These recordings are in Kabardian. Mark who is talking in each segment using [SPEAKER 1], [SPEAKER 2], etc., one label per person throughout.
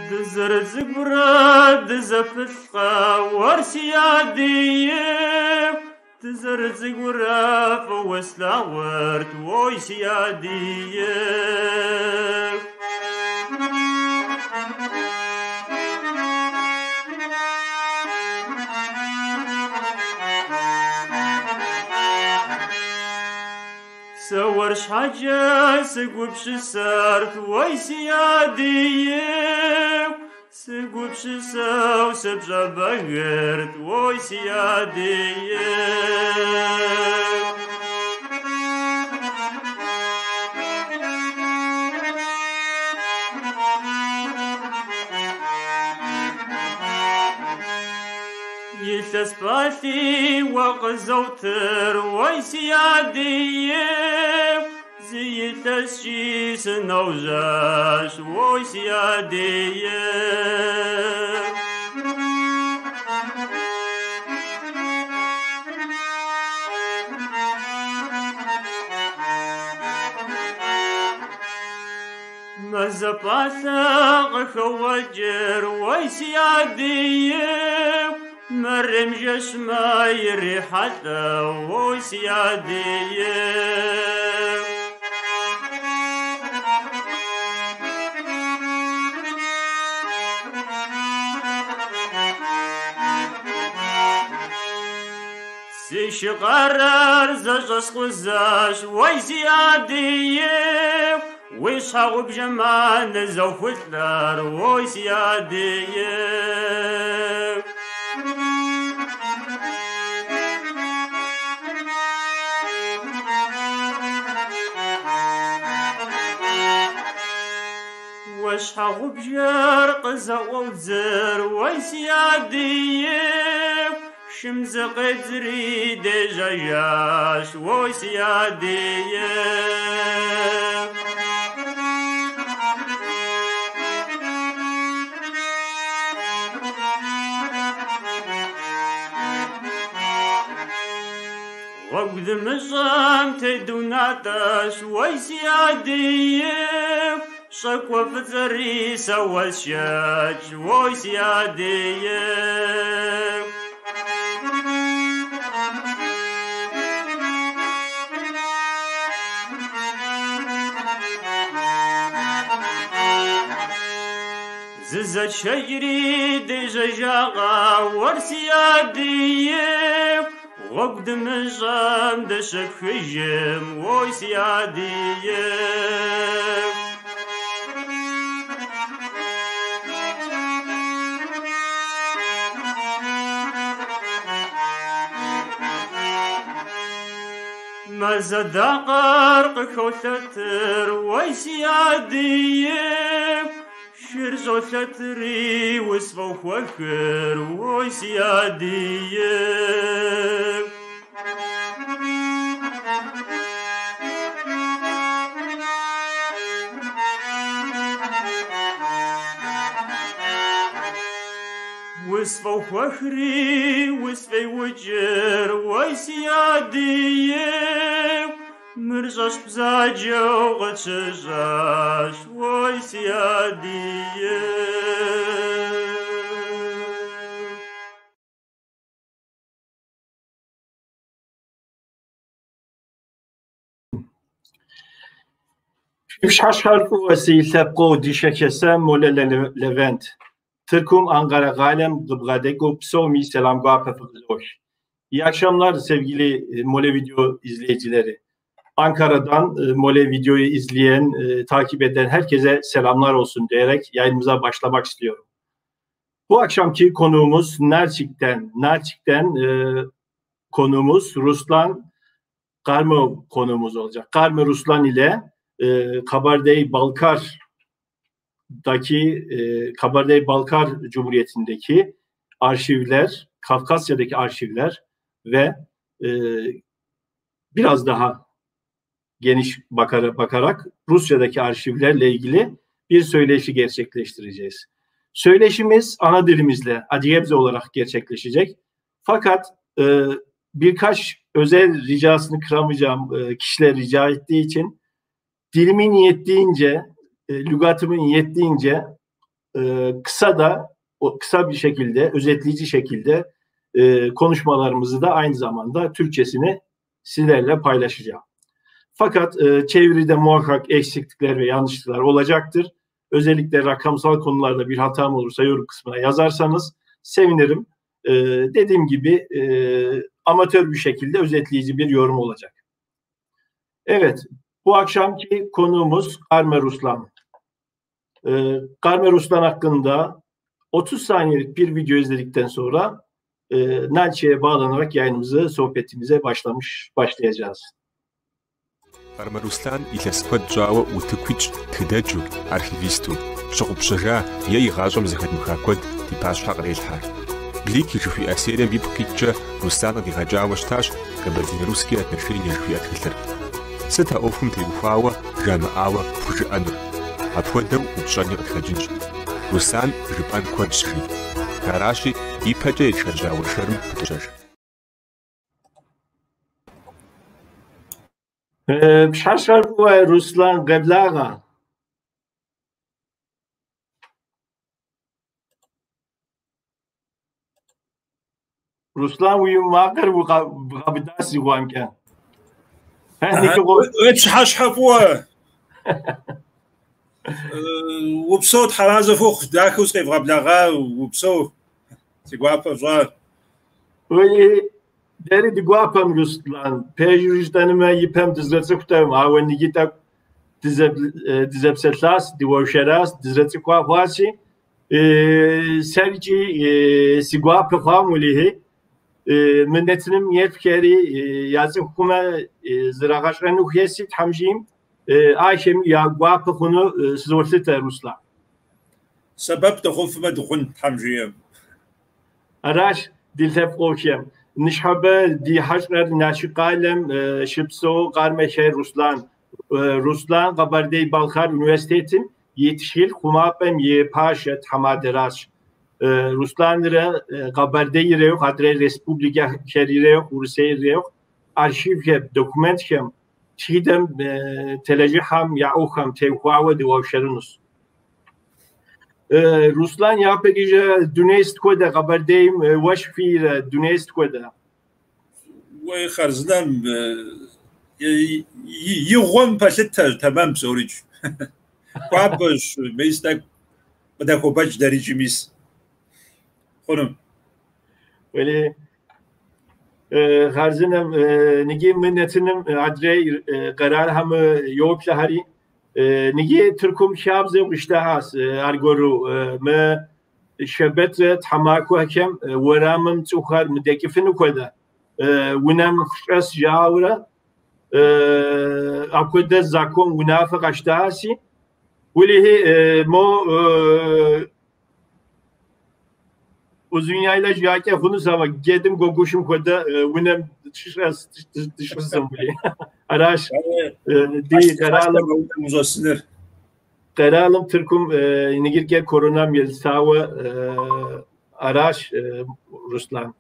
[SPEAKER 1] Дызэрыцӏыкӏурэ дызэпылъкъэ, уэр си адиев, дызэрыцӏыкӏурэ фӏыуэ слъагъурт, уой си адиев. Сэ уэр щхьэкӏэ сыгупсысэрт, уой си адиев, сыгупсысэу сыпщӏэбэгырт, уой си адиев. Илъэс пӏалъи уэ къызотыр, уой си адиев, зы илъэскӏи сыножьащ, уой си адиев. Мазэ пӏалъэ къыхоуэкӏыр, уой си адиев, мэрем жэщмэ ирихьэлӏэу, уой си адиев. Си шыкъарэр зэщӏэскъузащ, уой си адиев, уи щхьэгъубжэм нызохулӏэр, уой си адиев. Уэ щхьэгъубжэр къызэӏуодзыр, уой си адиев, шым зыкъедзри дежьэжащ, уой си адиев. Гъуэгу дымыщӏэм тедунатӏэщ, уой си адиев, щӏакӏуэ фӏыцӏэри сэ уэсшэч, уой си адиев. Зызэтшэкӏри дежьэжакъэ, уэр си адиев, гъуэгу дымыщӏэм дыщыпхыжым, уой си адиев. Мазэ дакъэр къыхолъэтыр, уой си адиев, шыр щӏолъэтри усфӏохуэхыр, уой си адиев. Усфӏохуэхри усфӏеукӏыр, уой си адиев, мыр щӏэщхъу бзаджэу къытщыщӏащ, уой си адиев.
[SPEAKER 2] Пщыхьэщхьэр фӏыуэ си лъэпкъыу ди шэчэсэм Молэ Левент. Тыркум Ankara къалэм къыбгъэдэкӏыу псоми selam гуапэ фыкъызох. İyi akşamlar sevgili Mole Video izleyicileri. Ankara'dan Mole Video'yu izleyen, takip eden herkese selamlar olsun diyerek yayınımıza başlamak istiyorum. Bu akşamki konuğumuz Nalçik'ten konuğumuz Ruslan Karmov konuğumuz olacak. Karmov Ruslan ile Kabardey-Balkar'daki Kabardey-Balkar Cumhuriyeti'ndeki arşivler, Kafkasya'daki arşivler ve biraz daha geniş bakarak Rusya'daki arşivlerle ilgili bir söyleşi gerçekleştireceğiz. Söyleşimiz ana dilimizle Adigebze olarak gerçekleşecek. Fakat birkaç özel ricasını kıramayacağım kişiler rica ettiği için dilimin yettiğince, lügatımın yettiğince kısa bir şekilde, özetleyici şekilde konuşmalarımızı da aynı zamanda Türkçesini sizlerle paylaşacağım. Fakat çeviride muhakkak eksiklikler ve yanlışlıklar olacaktır. Özellikle rakamsal konularda bir hatam olursa yorum kısmına yazarsanız sevinirim. Dediğim gibi amatör bir şekilde özetleyici bir yorum olacak. Evet, bu akşamki konuğumuz Karme Ruslan. Karme Ruslan hakkında 30 saniyelik bir video izledikten sonra Nalçik'e bağlanarak yayınımızı, sohbetimize başlayacağız.
[SPEAKER 3] Къармэ Руслан илъэс куэд щӏауэ утыку итщ тхыдэджу, архивисту, щыгъупщэжа е и гъащӏэм зэхэдмыха куэд ди пащхьэ кърелъхьэ. Блики жыхуиӏэ серием ипкъ иткӏэ Руслан къыдигъэкӏауэ щытащ «Кабардино-русские отношения» жыхуиӏэ тхылъыр. Сыт а ӏуэхум теухуауэ жамыӏауэ пхужыӏэнур? Апхуэдэу упщӏэни къытхэкӏынщ. Руслан жыпӏэн куэдщ, жи. Аращи, ипэкӏэ етшэжьа уэршэрым пыдощэж.
[SPEAKER 2] Пщыхьэщхьэ фӏыуэ, Руслан, къеблагъэ. Руслан, уи макъыр бгъэбыдащ зыгуэркӏэ.
[SPEAKER 4] Пщыхьэщхьэ фӏыуэ. Упсэу, тхьэразэ фыхъу, дахэу сыкъевгъэблэгъа, упсэу, си гуапэ фщӏа.
[SPEAKER 2] Дэри ди гуапэм, Руслан, пэжу жытӏэнумэ, ипэм дызэрыцӏыхутэкъым, ауэ ныги тӏэкӏу дызэпсэлъащ, дыуэршэращ, дызэрыцӏыхуа хъуащи, сэркӏи си гуапэ хъуам уэлэхьи, мы нэтыным еплъхэри я цӏыхухъумэ зрагъэщӏэну хуейси Тхьэм жиӏэм, ахэм я гуапэ хъуну сызолъытэ, Руслан.
[SPEAKER 4] Сэбэп дыхъуфмэ дыхъун, Тхьэм жиӏэм.
[SPEAKER 2] Аращ ди лъэпкъыухэм. Ныщхьэбэ ди хьэщӏэр Налшык къалэм щыпсэу Къармэхэ Руслан. Руслан Къэбэрдей-Балъкъэр университетым и тхылъ хъумапӏэм и пашэ тхьэмадэращ. Русланрэ Къэбэрдей ирехъу, адрей республикэхэр ирехъу, Урысей ирехъу, архивхэм, документхэм, тхыдэм телэжьыхьэм я ӏуэхухэм теухуауэ дыуэршэрынущ. Руслан, япэкӏэ дуней сыт хуэдэ Къэбэрдейм уэшх фиӏэрэ, дуней сыт хуэдэ?
[SPEAKER 4] Уей, хъарзынэм и гъуэм пэлъытэ, тэмэм псорикӏ. Хуабэщ, мис тӏэкӏу къыдэхуэбэкӏ дэрикӏи, мис. Хъуну.
[SPEAKER 2] Уэлей, хъарзынэм ныги мы нэтыным адрей къэралхэм йоплъэхэри, ныги Тыркум хабзэу къыщыдыхьащ аргуэру мы щэбэтрэ тхьэмахуэхэм уэрамым цӏыхухэр мыдэкӏыфыну хуэдэ, унэм фщӏэс жаӏэурэ апхуэдэ закон унафэ къащтащи, уэлэхьи, мо Узуняйлэ жаӏэкӏэ хъунущ, ауэ джэдым гуэгушым хуэдэ унэм дыщӏэсым уэлэхьи. Аращ ди къэралым
[SPEAKER 4] ущӏэсыныр.
[SPEAKER 2] Къэралым Тыркум ныгиркӏэ коронам елъытауэ аращ, Руслан.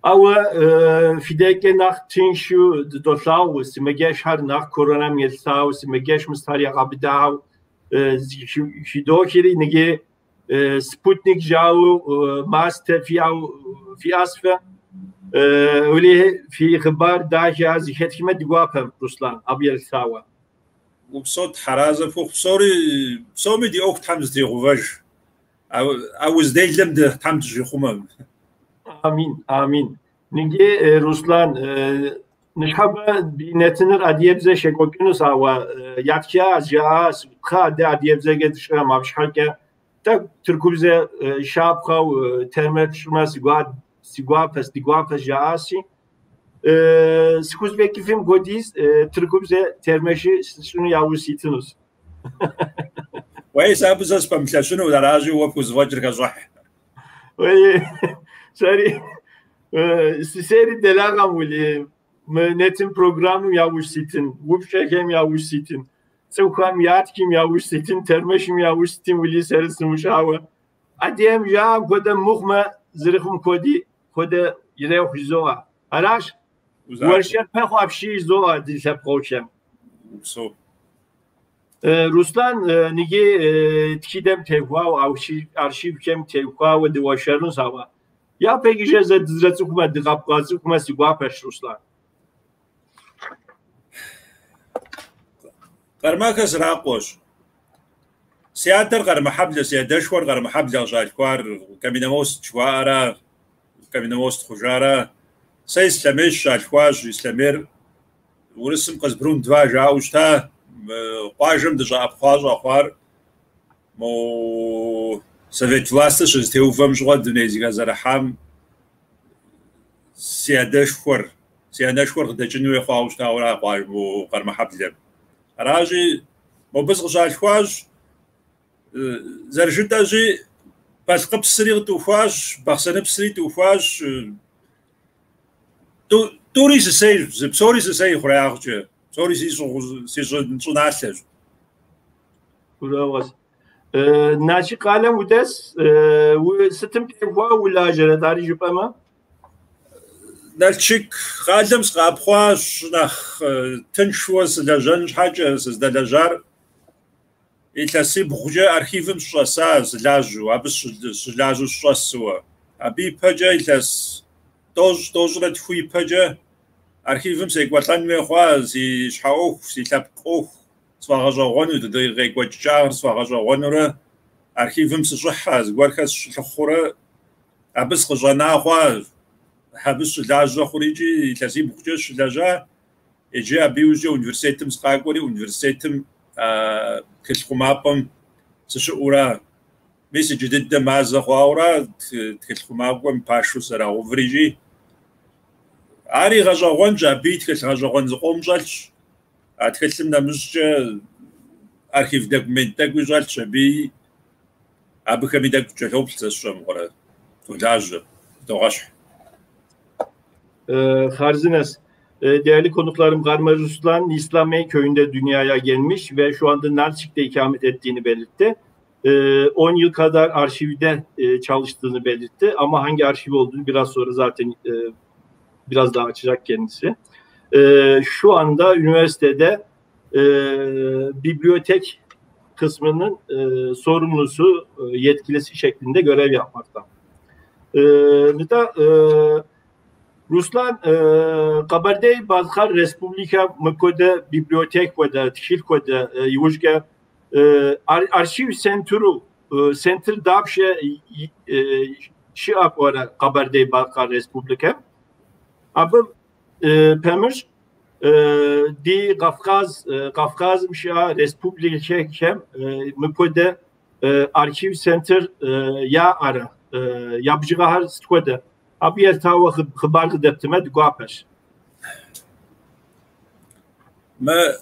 [SPEAKER 2] Ауэ фи дежкӏэ нэхъ тыншу дыдолъагъу, сымаджэщхэр нэхъ коронам елъытауэ, сымаджэщ мыстхэр ягъэбыдауэ хыдохри, ныги Спутник жаӏэу мастэ фиӏащ фэ. Уэлэхьи, фи хъыбар дахэ зэхэтхмэ ди гуапэм, Руслан, абы елъытауэ.
[SPEAKER 4] Упсэу, тхьэразэ фыхъу, псори, псоми ди ӏуэху Тхьэм зэтригъэувэж. А уз делэм Тхьэм дыщихъумэ.
[SPEAKER 2] Амин, амин. Ныги, Руслан, ныщхьэбэ ди нэтыныр адыгэбзэ щекӏуэкӏынущ, ауэ ятхащ, жаӏащ, кхъа дэ адыгэбзэкӏэ дыщӏэм, абы щхьэкӏэ тӏэкӏу тыркубзэ щапхъэу термэ тщӏымэ си гуапэщ, ди гуапэщ жаӏащи, схузэфӏэкӏыфым хуэдиз тыркубзэ термэши сщӏыну яужь ситынущ.
[SPEAKER 4] Уей, сэ абы сэ сыпэмылъэщыну, аращи, уэ пхузэфӏэкӏыр хэщӏыхь.
[SPEAKER 2] Уей, сэри делагъэм уэлэхьи, мы нэтын программым яужь ситын, упщӏэхэм яужь ситын, цӏыхухэм ятхым яужь ситын, термэшым яужь ситын, уэлэхьи, сэри сымыщӏауэ. Адыгэм жаӏэм хуэдэ мыхъумэ, зэрыхъум хуэди хуэдэ Ирехъу жызоӏэ. Аращ. Уэршэр пэхъу апщий жызоӏэ ди лъэпкъыгъухэм.
[SPEAKER 4] Упсэу.
[SPEAKER 2] Руслан, ныги тхыдэм теухуауэ, архивхэм теухуауэ дыуэршэрынущ, ауэ япэ икӏыжэ зэ дызэрыцӏыхумэ, дыкъэбгъэцӏыхумэ си гуапэщ, Руслан.
[SPEAKER 4] Къармэхэ сракъуэщ. Си адэр Къармэхьэблэ, си адэшхуэр Къармэхьэблэ къыщалъхуар, Каменномост жыхуаӏэра, Каменномост хъужара. Сэ Ислъэмей сыщалъхуащ, Ислъэмейр урысым Къызбрун 2 жаӏэу щыта, къуажэм дыщӏэӏэпхъуа щӏэхъуар мо совет властыр щызэтеувэм щыгъуэ дуней зэхэзэрыхьам си адэшхуэр, си анэшхуэр къыдэкӏыну хуей хъуауэ щытауэра къуажэ мо Къармэхьэблэм. Аращи, мобы сыкъыщалъхуащ, зэрыжытӏэщи, Балъкъыпсри къытӏухуащ, Бахъсэныпсри тӏухуащ. Тӏури сысейщ, псори сысей хъуреягъкӏэ, псори си щӏыналъэщ.
[SPEAKER 2] Гурыӏуэгъуэщ. Налшык къалэм удэс, сытым теухуауэ улажьэрэт, ари жыпӏэмэ?
[SPEAKER 4] Налшык къалэм сыкъэӏэпхъуащ, нэхъ тыншуэ сылэжьэн щхьэкӏэ сыздэлэжьар илъэсибгъукӏэ архивым сыщӏэса сылажьэу, абы сыщылажьэу сыщӏэсуэ. Абы ипэкӏэ илъэс 90-93 ипэкӏэ архивым секӏуэлӏэн хуей хъуа си щхьэ ӏуэху, си лъэпкъ ӏуэху сфӏэгъэщӏэгъуэну, ди къекӏуэкӏыкӏагъэр сфӏэгъэщӏэгъуэнурэ архивым сыщӏыхьэ, зыгуэрхэр сыщылъыхъурэ абы сыкъыщӏэна хъуа, абы сыщылажьэ хъури икӏи илъэсибгъукӏэ сыщылэжьа. Иджы абы иужькӏэ университетым сыкъакӏуэри, университетым тхылъ хъумапӏэм сыщыӏэура. Мис иджы дыдэ мазэ хъуауэра тхылъ хъумакӏуэм пашэу сызэрагъэувыр икӏи. Ари гъэщӏэгъуэнщ, абыи тхылъ гъэщӏэгъуэн зыкъом щӏэлъщ. А тхылъым нэмыщӏкӏэ архив документ тӏэкӏуи щӏэлъщ абыи. Абыхэми тӏэкӏу кӏэлъоплъ сэ сщӏэ мыхъурэ, толажьэ, догъэщхь.
[SPEAKER 2] Хъарзынэщ. Değerli konuklarım, Karma Ruslan İslamiye köyünde dünyaya gelmiş ve şu anda Nalçik'te ikamet ettiğini belirtti. 10 yıl kadar arşivde çalıştığını belirtti ama hangi arşiv olduğunu biraz sonra zaten biraz daha açacak kendisi. Şu anda üniversitede bibliotek kısmının sorumlusu, yetkilisi şeklinde görev yapmakta. Руслан, Къэбэрдей-Балъкъэр Республикэм мыпхуэдэ библиотек хуэдэ, тхылъ хуэдэ, иужькӏэ архив центру, центр дапщэ щыӏэ пӏэрэ Къэбэрдей-Балъкъэр Республикэм? Абы пэмыщӏ ди Кавказым щыӏэ республикэхэм мыпхуэдэ архив центр яӏэрэ, я бжыгъэхэр сыт хуэдэ? Абы елъытауэ хъыбар къыдэптымэ ди гуапэщ.
[SPEAKER 4] Мы,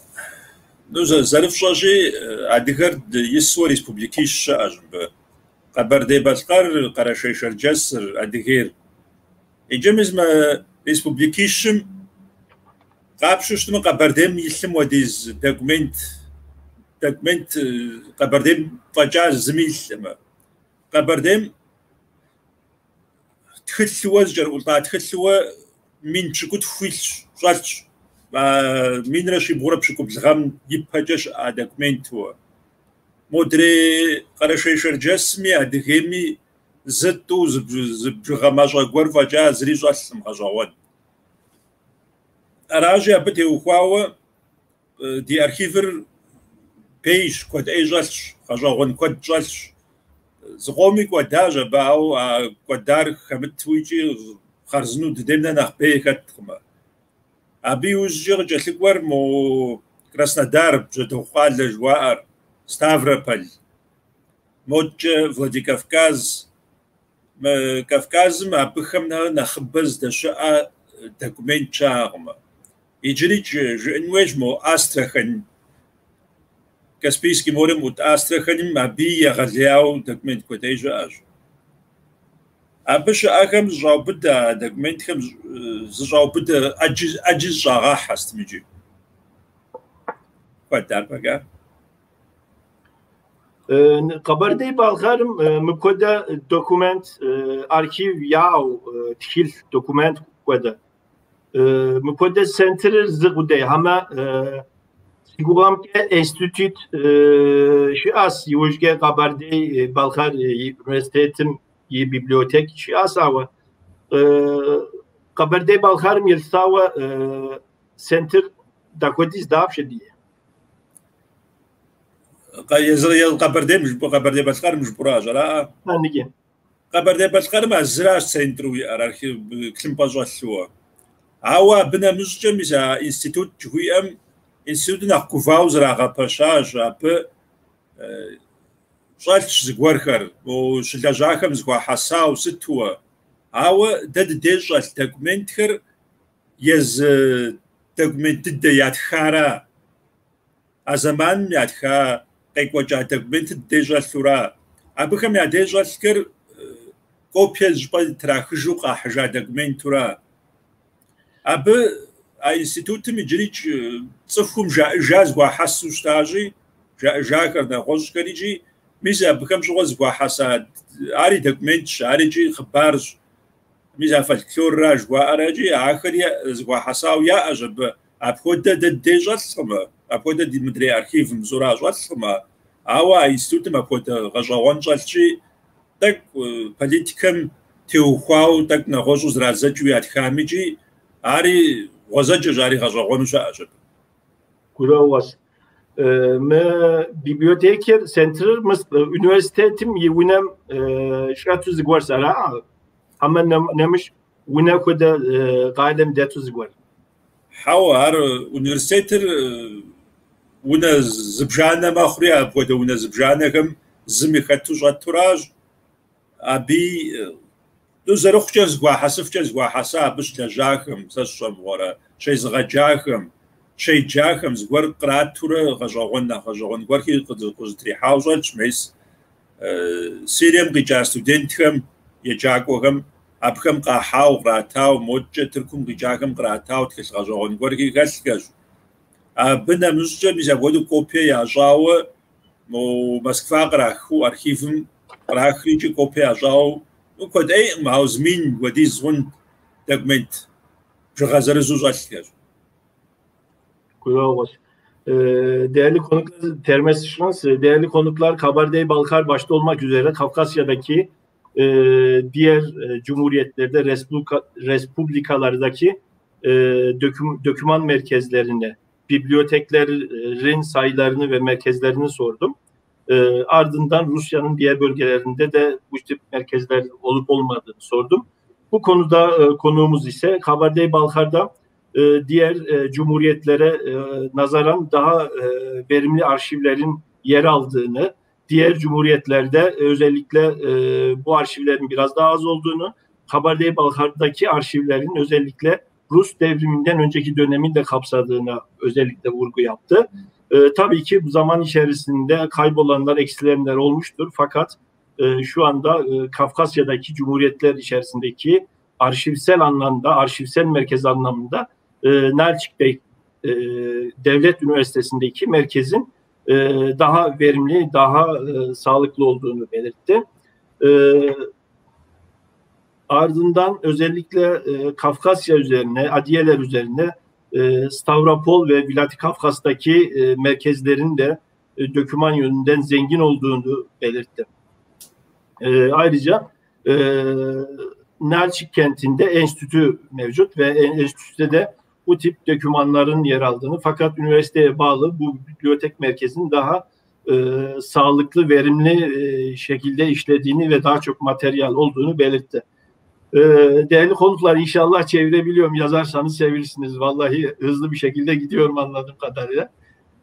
[SPEAKER 4] ну, зэрыфщӏэщи, адыгэр исуэ республикищ щыӏэщ мыбы. Къэбэрдей-Балъкъэр, Къэрэшей-Шэрджэсыр, Адыгейр. Иджы мис мы республикищым къапщу щытмэ, Къэбэрдейм илъым хуэдиз документ Къэбэрдейм фӏэкӏа зыми илъкъымэ. Къэбэрдейм тхылъуэ, зыкӏэрыӏулӏа тхылъуэ 1,200 илъщ, щӏэлъщ. 1170 гъэм ипэкӏэ щыӏа документуэ. Модрей Къэрэшей-Шэрджэсми, Адыгейми зы тӏу зы бжыгъэ мащӏэ гуэр фӏэкӏа зыри щӏэлъкъым гъэщӏэгъуэн. Аращи, абы теухуауэ ди архивыр бейщ, куэд ӏей щӏэлъщ, гъэщӏэгъуэн куэд щӏэлъщ. Зыкъоми кӏуэдащ абы, ауэ а кӏуэдар хэмыту икӏи хъарзынэу дыдейм нэ нэхъ бей хэткъымэ. Абы иужькӏэ къыкӏэлъыкӏуэр мо Краснодар, Бжьэдыгъу къалэ жыхуаӏэр, Ставрополь, модкӏэ Владикавказ. Мы Кавказым абыхэм нэхъыбэ здэщыӏэ документ щыӏэкъымэ. Иджырикӏ жыӏэн хуейщ мо Астрахань, Каспийский морем ӏут Астраханым абыи егъэлеяуэ документ куэд ӏей щыӏэщ. Абы щыӏэхэм зыщӏаубыдэ а документхэм зыщӏаубыдэ ӏэджи зыщӏагъахьэ сытым икӏи. Куэд ар фӏэкӏа.
[SPEAKER 2] Къэбэрдей-Балъкъэрым мыпхуэдэ документ архив яӏэу, тхылъ документ хуэдэ. Мыпхуэдэ центрыр зы къудей, хьэмэ си гугъэмкӏэ институт щыӏэс, иужькӏэ Къэбэрдей-Балъкъэр университетым и библиотек щыӏэс, ауэ Къэбэрдей-Балъкъэрым елъытауэ центр дапхуэдиз дапщэ диӏэ?
[SPEAKER 4] Езы Къэбэрдейм жыпӏэу, Къэбэрдей-Балъкъэрым жыпӏэуращ, араӏэ?
[SPEAKER 2] Аныги.
[SPEAKER 4] Къэбэрдей-Балъкъэрым а зыращ центру иӏэр, архив тхылъымпӏэ щӏэлъуэ. Ауэ абы нэмыщӏкӏэ мис а институт жыхуиӏэм, институтыр нэхъ гувауэ зэрагъэпэщащ, абы щӏэлъщ зыгуэрхэр, мо щылэжьахэм зыхуахьэсауэ сытуэ. Ауэ дэ дыдей щӏэлъ документхэр езы документ дыдэ ятхара. А зэманым ятха къекӏуэкӏа документыр дыдей щӏэлъура. Абыхэм я дей щӏэлъхэр копие зыщӏыпӏэ трахыжу къахьыжа документура. Абы а институтым иджырикӏ цӏыхум жаӏэжа зыхуахьэсу щытащи, жаӏэжахэр нэгъуэщӏхэр икӏи, мис абыхэм щыгъуэ зыхуахьэса ари документщ, ари икӏи хъыбарщ. Мис а фольклорра жыхуаӏэр икӏи ахэри зыхуахьэсауэ яӏэщ абы. Апхуэдэ дэ дыдей щӏэлъкъым, апхуэдэ ди мыдрей архивым зура щӏэлъкъым, ауэ а институтым апхуэдэ гъэщӏэгъуэн щӏэлъщи, тӏэкӏу политикэм теухуауэ тӏэкӏу нэгъуэщӏу зэрадзэкӏыу ятхам икӏи, ари гъуэзэджэщ, ари гъэщӏэгъуэну щыӏэщ абы.
[SPEAKER 2] Гурыӏуэгъуэщ. Мы библиотекэр, центрыр университетым и унэм щӏэту зыгуэрщ, ара? Хьэмэ нэмыщӏ унэ хуэдэ къалэм дэту зыгуэр?
[SPEAKER 4] Хьэуэ, ар университетыр унэ зыбжанэ мэхъури, апхуэдэ унэ зыбжанэхэм зыми хэту щӏэтуращ. Абыи зэрыхъукӏэ зыхуахьэсыфкӏэ зыхуахьэса абы щылэжьахэм, сэ сщӏэмыгъуэрэ, щезыгъэджахэм, щеджахэм зыгуэр къратурэ гъэщӏэгъуэн нэхъ гъэщӏэгъуэн гуэрхи къызытрихьауэ щӏэлъщ. Мес Сирием къикӏа студентхэм, еджакӏуэхэм абыхэм къахьауэ, къратауэ, модкӏэ Тыркум къикӏахэм къратауэ тхылъ гъэщӏэгъуэн гуэрхи хэлъхэщ. Абы нэмыщӏкӏэ мис апхуэдэу копие ящӏауэ мо Москва кърахыу архивым кърахри икӏи копие ящӏауэ куэд ӏейкъым, ауэ зы мин хуэдиз хъун документ бжыгъэ зырызу щӏэлъхэщ.
[SPEAKER 2] Гурыӏуэгъуэщ. Değerli konuklar, Termes değerli konuklar, Kabardey-Balkar başta olmak üzere Kafkasya'daki diğer cumhuriyetlerde, respublikalardaki döküman merkezlerine, biblioteklerin sayılarını ve merkezlerini sordum. Ardından Rusya'nın diğer bölgelerinde de bu tip merkezler olup olmadığını sordum. Bu konuda konuğumuz ise Kabardey-Balkar'da diğer cumhuriyetlere nazaran daha verimli arşivlerin yer aldığını, diğer cumhuriyetlerde özellikle bu arşivlerin biraz daha az olduğunu, Kabardey-Balkar'daki arşivlerin özellikle Rus devriminden önceki dönemin de kapsadığına özellikle vurgu yaptı. Tabii ki bu zaman içerisinde kaybolanlar, eksilenler olmuştur. Fakat şu anda Kafkasya'daki cumhuriyetler içerisindeki arşivsel anlamda, arşivsel merkez anlamında Nalçik'te Devlet Üniversitesi'ndeki merkezin daha verimli, daha sağlıklı olduğunu belirtti. Ardından özellikle Kafkasya üzerine, Adiyeler üzerine Stavropol ve Vladikavkaz'daki merkezlerin de döküman yönünden zengin olduğunu belirtti. Ayrıca Nalçik kentinde enstitü mevcut ve enstitüde de bu tip dokümanların yer aldığını, fakat üniversiteye bağlı bu bibliotek merkezinin daha sağlıklı, verimli şekilde işlediğini ve daha çok materyal olduğunu belirtti. Değerli konuklar, inşallah çevirebiliyorum. Yazarsanız çevirirsiniz. Vallahi hızlı bir şekilde gidiyorum anladığım kadarıyla.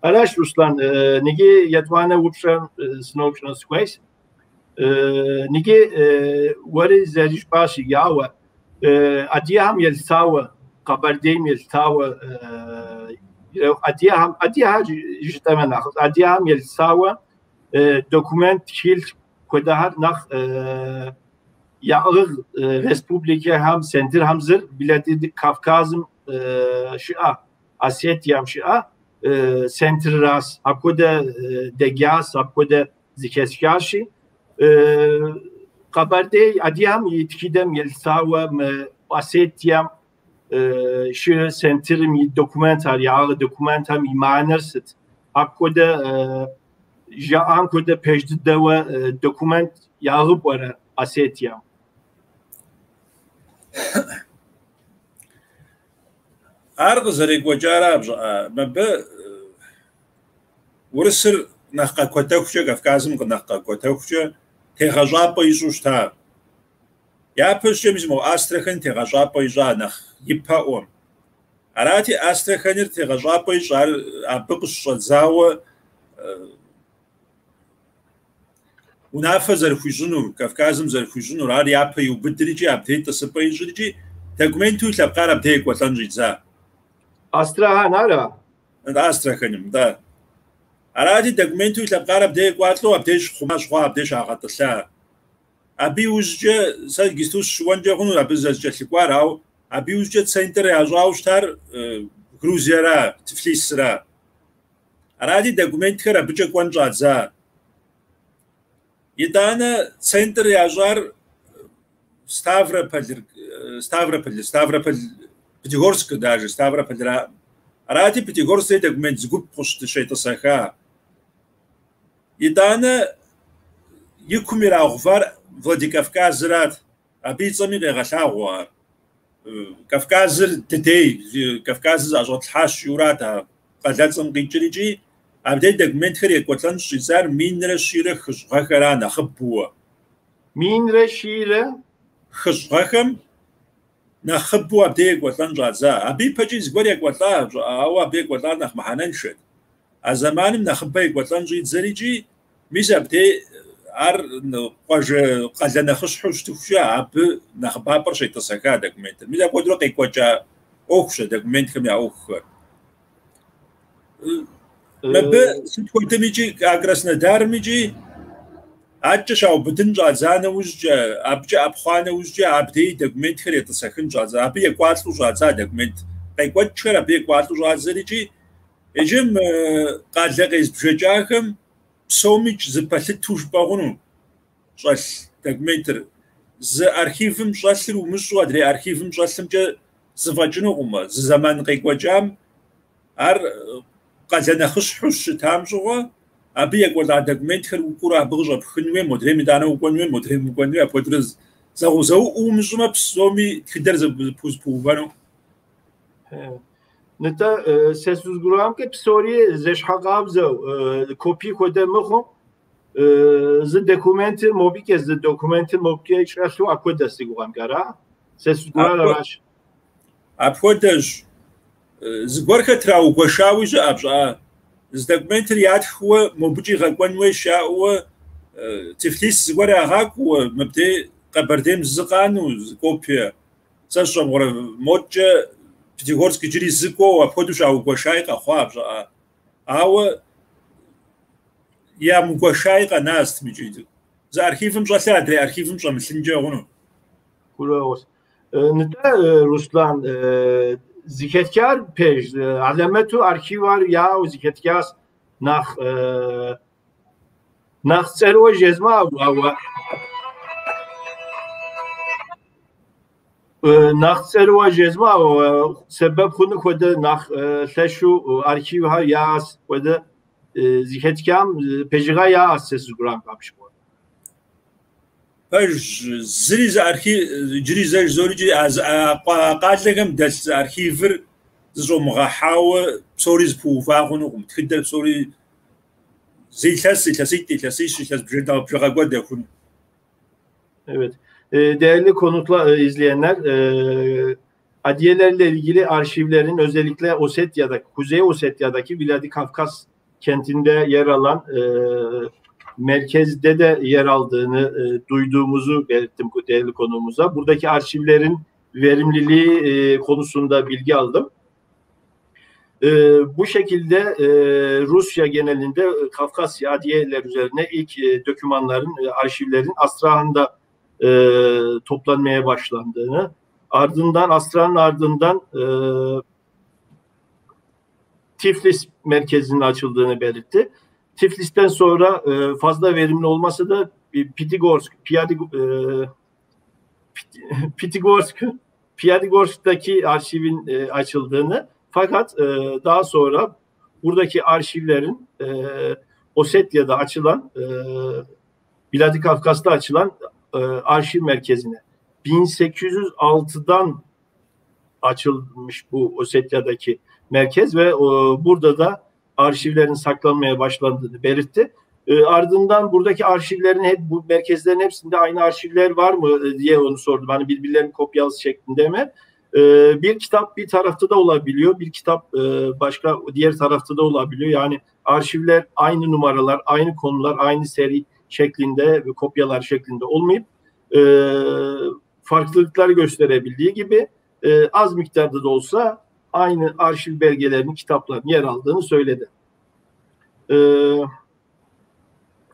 [SPEAKER 2] Аращ, Руслан, иджы етӏуанэ упщӏэм сыноупщӏыну сыхуейщ. Иджы уэри зэрыжыпӏащ, ауэ адыгэхэм елъытауэ, Къэбэрдейм елъытауэ, адыгэхэр жытӏэмэ нэхъыфӏ, адыгэхэм елъытауэ документ, тхылъ хуэдэхэр нэхъ яӏыгъ республикэхэм, центрхэм зыр Владикавказым щыӏэ, Осетием щыӏэ центрыращ. Апхуэдэ дегяс, апхуэдэ зыхэсхащи, Къэбэрдей адыгэм и тхыдэм елъытауэ мы Осетием щыӏэ центрым и документхэр, яӏыгъ документхэм и мыхьэнэр сыт? Апхуэдэ жаӏам хуэдэ пэж дыдэуэ документ яӏыгъыу пӏэрэ Осетием?
[SPEAKER 4] Ар къызэрекӏуэкӏара пщӏыӏэ? Мыбы урысыр нэхъ къэкуэтэхукӏэ, Кавказым нэхъ къэкуэтэхукӏэ тегъэщӏапӏэ ищӏу щыта. Япэщӏыкӏэ мис мо Астрахань тегъэщӏапӏэ ищӏа нэхъ ипэӏуэм. Арати, Астраханыр тегъэщӏапӏэ ищӏар абы къыщыщӏэдзауэ унафэ зэрыхуищӏынур, Кавказым зэрыхуищӏынур, ар япэ иубыдырикӏи, абдей тӏысыпӏэ ищӏырикӏи, документу илъэпкъар абдей екӏуэлӏэн щӏидза.
[SPEAKER 2] Астрахань ара?
[SPEAKER 4] Астраханым, да. Арати, документу илъэпкъар абдей екӏуалӏэу, абдей щыхъума щыхъуа, абдей щагъэтӏылъа. Абы иужькӏэ, сэ иджысту сыщыуэнкӏэ хъуну абы зэрыкӏэлъыкӏуар, ауэ абы иужькӏэ центр ящӏауэ щытар Грузиера, Тифлисра. Арати, документхэр абыкӏэ кӏуэн щӏадза. Итӏанэ центр ящӏар Ставрополь, Ставрополь, Ставрополь, Пятигорск даже, Ставрополра. Арати, Пятигорск документ зы гуп къыщытӏысэха. Итӏанэ и кум ирагъэувар Владикавказырат. Абы и цӏэми къегъэлъагъуэ ар. Кавказыр дыдей, Кавказыр зыӏэщӏэтлъхьащ жиӏэурат а къалэцӏэм къикӏырикӏи, абдей документхэр екӏуэлӏэн щӏидзар 1100 гъэхэра нэхъыбэуэ.
[SPEAKER 2] 1100?
[SPEAKER 4] Хыщӏ гъэхэм нэхъыбэу абдей екӏуэлӏэн щӏадза. Абы ипэкӏи зыгуэр екӏуэлӏа, ауэ абы екӏуэлӏар нэхъ мыхьэнэншэт. А зэманым нэхъыбэ екӏуэлӏэн щӏидзэрикӏи, мис абдей ар къуажэ къалэ нэхъыщхьэу щытыхукӏэ абы нэхъыбапӏэр щетӏысэха документыр. Мис апхуэдэурэ къекӏуэкӏа ӏуэхущ а документхэм я ӏуэхухэр. Мыбы сыт хуэдэмикӏи, а Краснодарымикӏи аткӏэ щаубыдын щӏадза нэужькӏэ, абыкӏэ ӏэпхъуа нэужькӏэ абдей документхэр етӏысэхын щӏадза. Абы екӏуалӏэу щӏадза документ. Къекӏуэкӏхэр абы екӏуалӏэу щӏадзэрикӏи, иджы мы къалэ къезбжэкӏахэм псомикӏ зэпэлъыту жыпӏэ хъуну щӏэлъ документыр. Зы архивым щӏэлъыр умыщӏу адрей архивым щӏэлъымкӏэ зэфӏэкӏынукъым. Зы зэман къекӏуэкӏам ар къалэ нэхъыщхьэу щытам щыгъуэ, абы екӏуэлӏа документхэр укӏуэурэ абы къыщӏэпхын хуей, модрейм итӏанэ укӏуэн хуей, модрейм укӏуэн хуей, апхуэдэрэ зэуӏуу умыщӏмэ, псоми тхыдэр зэпызыпыувэну.
[SPEAKER 2] Нтӏэ, сэ сызыгурыӏуамкӏэ псори зэщхьэкъабзэу, копи хуэдэ мыхъуу, зы документыр мобыкӏэ, зы документыр мобыкӏэ щӏэлъу апхуэдэ си гугъэмкӏэ, ара? Сэ сызыгурыӏуар аращ.
[SPEAKER 4] Апхуэдэщ. Зыгуэрхэр траугуэшауи щыӏэ пщӏыӏэ. Зы документыр ятхыуэ мобыкӏи гъэкӏуэн хуейщ жаӏэуэ, Тифлис зыгуэр ягъакӏуэуэ, мыбдей Къэбэрдейм зы къанэу, зы копие. Сэ сщӏэмыгъуэрэ моткӏэ Пятигорск иджыри зы кӏуэуэ, апхуэдэу щаугуэшаи къэхъуа пщӏыӏэ. Ауэ ямыгуэшаи къэна сытмикӏи. Зы архивым щӏэлъыр адрей архивым щӏэмылъынкӏэ хъуну.
[SPEAKER 2] Гурыӏуэгъуэщ. Нтӏэ, Руслан, зыхэтхар пэж, алэмэту архивхэр яӏэу зыхэтхащ нэхъ нэхъ цӏэрыӏуэ жезмыӏэу, ауэ нэхъ цӏэрыӏуэ жезмыӏэу, сэбэп хъуну хуэдэ нэхъ лъэщу архивхэр яӏэщ хуэдэ зыхэтхам пэжыгъэ яӏэщ сэ сызыгурыӏуам апщыгъуэ.
[SPEAKER 4] Пэжщ, зыри зы архив, иджыри зэ жызоӏэрикӏи, а къалэхэм дэлъ зы архивыр зыщӏомыгъэхьауэ псори зыпыува хъунукъым. Тхыдэр псори зы илъэс, илъэситӏ, илъэсищ, илъэс бжыгъэ гуэр дэхуну.
[SPEAKER 2] Evet. Değerli konuklar, izleyenler, Adiyelerle ilgili arşivlerin özellikle Osetya'daki, Kuzey Osetya'daki Vladikavkaz kentinde yer alan merkezde de yer aldığını duyduğumuzu belirttim değerli konuğumuza. Buradaki arşivlerin verimliliği konusunda bilgi aldım. Bu şekilde Rusya genelinde Kafkasya Adiyeler üzerine ilk dokümanların, arşivlerin Astrahan'da toplanmaya başlandığını, ardından Astrahan'ın ardından Tiflis merkezinin açıldığını belirtti. Tiflis'ten sonra fazla verimli olmasa da Pitigorsk, Pitigorsk, Piatigorsk'taki arşivin açıldığını, fakat daha sonra buradaki arşivlerin Osetya'da açılan, Vladikavkaz'da açılan arşiv merkezine 1806'dan açılmış bu Osetya'daki merkez ve burada da arşivlerin saklanmaya başlandığını belirtti. Ardından buradaki arşivlerin hep bu merkezlerin hepsinde aynı arşivler var mı diye onu sordum. Hani birbirlerinin kopyalısı şeklinde mi? Bir kitap bir tarafta da olabiliyor, bir kitap başka diğer tarafta da olabiliyor. Yani arşivler aynı numaralar, aynı konular, aynı seri şeklinde ve kopyalar şeklinde olmayıp farklılıklar gösterebildiği gibi az miktarda da olsa aynı arşiv belgelerinin, kitapların yer aldığını söyledi.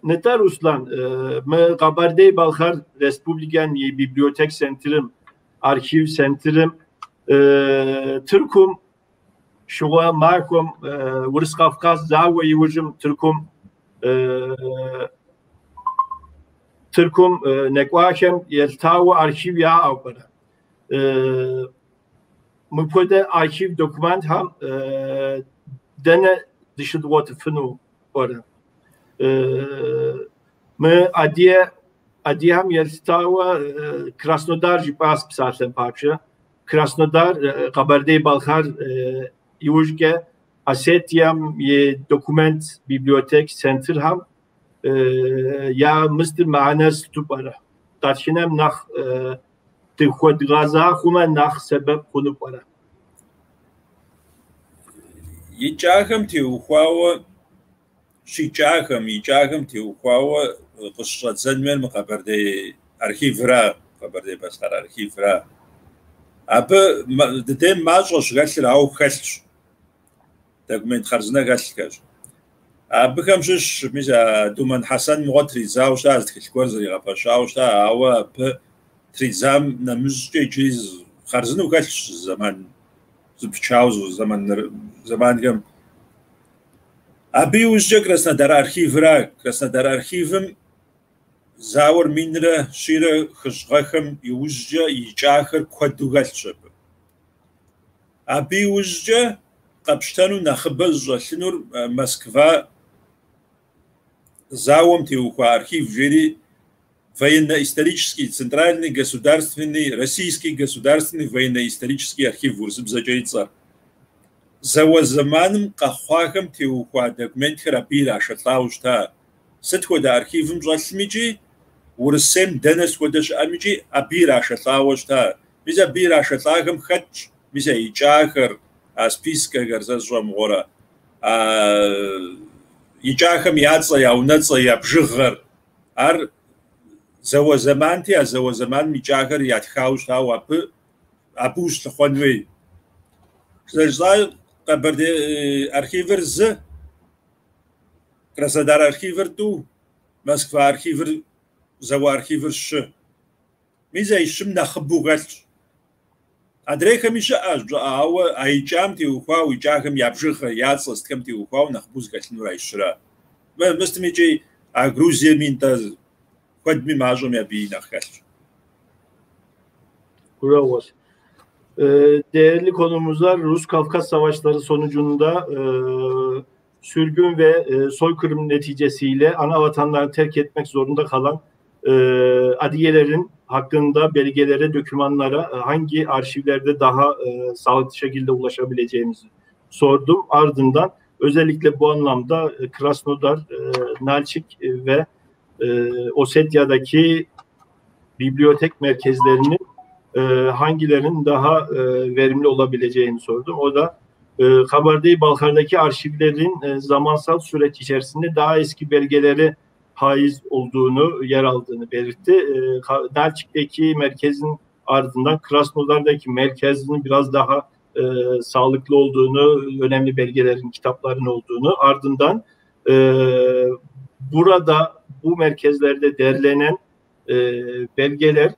[SPEAKER 2] Нытӏэ, Руслан, мы Къэбэрдей-Балъкъэр Республикэм и библиотек центрым, архив центрым, Тыркум щыгъуэ махуэм, Урыс-Кавказ зауэ иужьым Тыркум нэкӏуахэм елъытауэ архив яӏэу пӏэрэ? Мыпхуэдэ архив документхэм дэнэ дыщыдгъуэтыфыну пӏэрэ? Мы адыгэхэм елъытауэ Краснодар жыпӏащ псалъэм папщӏэ. Краснодар, Къэбэрдей-Балъкъэр иужькӏэ Осетием и документ библиотек центрхэм я мыстыр мыхьэнэр сыту пӏэрэ? Дэтхэнэм нэхъ дыхуэдгъэза хъумэ нэхъ сэбэп хъуну пӏэрэ?
[SPEAKER 4] Икӏахэм теухуауэ, щикӏахэм, икӏахэм теухуауэ къыщыщӏэдзэн хуейр мы Къэбэрдей архивра, Къэбэрдей-Балъкъэр архивра. Абы дыдейм мащӏэщ хэлъыр, ауэ хэлъщ. Документ хъарзынэ хэлъхэщ. Абыхэм щыщ, мис а Думэн Хьэсэн мыгъуэ тридзауэ щыта, зы тхылъ гуэр зэригъэпэщауэ щыта, ауэ абы тридзам нэмыщӏкӏэ иджыри хъарзынэу хэлъщ зэман зыпычауэ зэманхэм. Абы иужькӏэ Краснодар архивра. Краснодар архивым зауэр 1100 гъэхэм иужькӏэ икӏахэр куэду хэлъщ абы. Абы иужькӏэ къэпщтэну нэхъыбэ зыщӏэлъынур Москва зауэм теухуа архив жери военно-исторический, центральный государственный, российский государственный военно-исторический архив урысыбзэкӏэ и цӏэр. Зауэ зэманым къэхъуахэм теухуа документхэр абы ирашэлӏауэ щыта. Сыт хуэдэ архивым щӏэлъмикӏи, Урысейм дэнэ сыт хуэдэ щыӏэмикӏи абы ирашэлӏауэ щыта. Мис абы ирашэлӏахэм хэтщ, мис а икӏахэр, а спискэхэр сэ сщӏэмыгъуэрэ, а икӏахэм я цӏэ, я унэцӏэ, я бжыгъэр. Ар зауэ зэманти, а зауэ зэманым икӏахэр ятхауэ щытауэ абы ущылъыхъуэн хуей. Зэрыжысӏар Къэбэрдей архивыр зы, Краснодар архивыр тӏу, Москва архивыр, зауэ архивыр щы. Мис а щым нэхъыбэу хэлъщ. Адрейхэми щыӏэщ, ауэ а икӏам теухуауэ, икӏахэм я бжыгъэ, я цӏэ сытхэм теухуауэ нэхъыбэу зыхэлъынур а щыра. Мыстым икӏи а Грузиеми нтӏэ куэдми мащӏэми абыи нэхъ хэлъщ.
[SPEAKER 2] Bravo. Değerli konuğumuzlar, Rus-Kafkas Savaşları sonucunda sürgün ve soykırım neticesiyle ana vatanlarını terk etmek zorunda kalan Adigelerin hakkında belgelere, dokümanlara hangi arşivlerde daha sağlıklı şekilde ulaşabileceğimizi sordum. Ardından özellikle bu anlamda Krasnodar, Nalçik ve Osetya'daki bibliotek merkezlerinin hangilerinin daha verimli olabileceğini sordum. O da Kabardey-Balkar'daki arşivlerin zamansal süreç içerisinde daha eski belgeleri haiz olduğunu, yer aldığını belirtti. Nalçik'teki merkezin ardından Krasnodar'daki merkezin biraz daha sağlıklı olduğunu, önemli belgelerin, kitapların olduğunu, ardından burada bu merkezlerde derlenen belgeler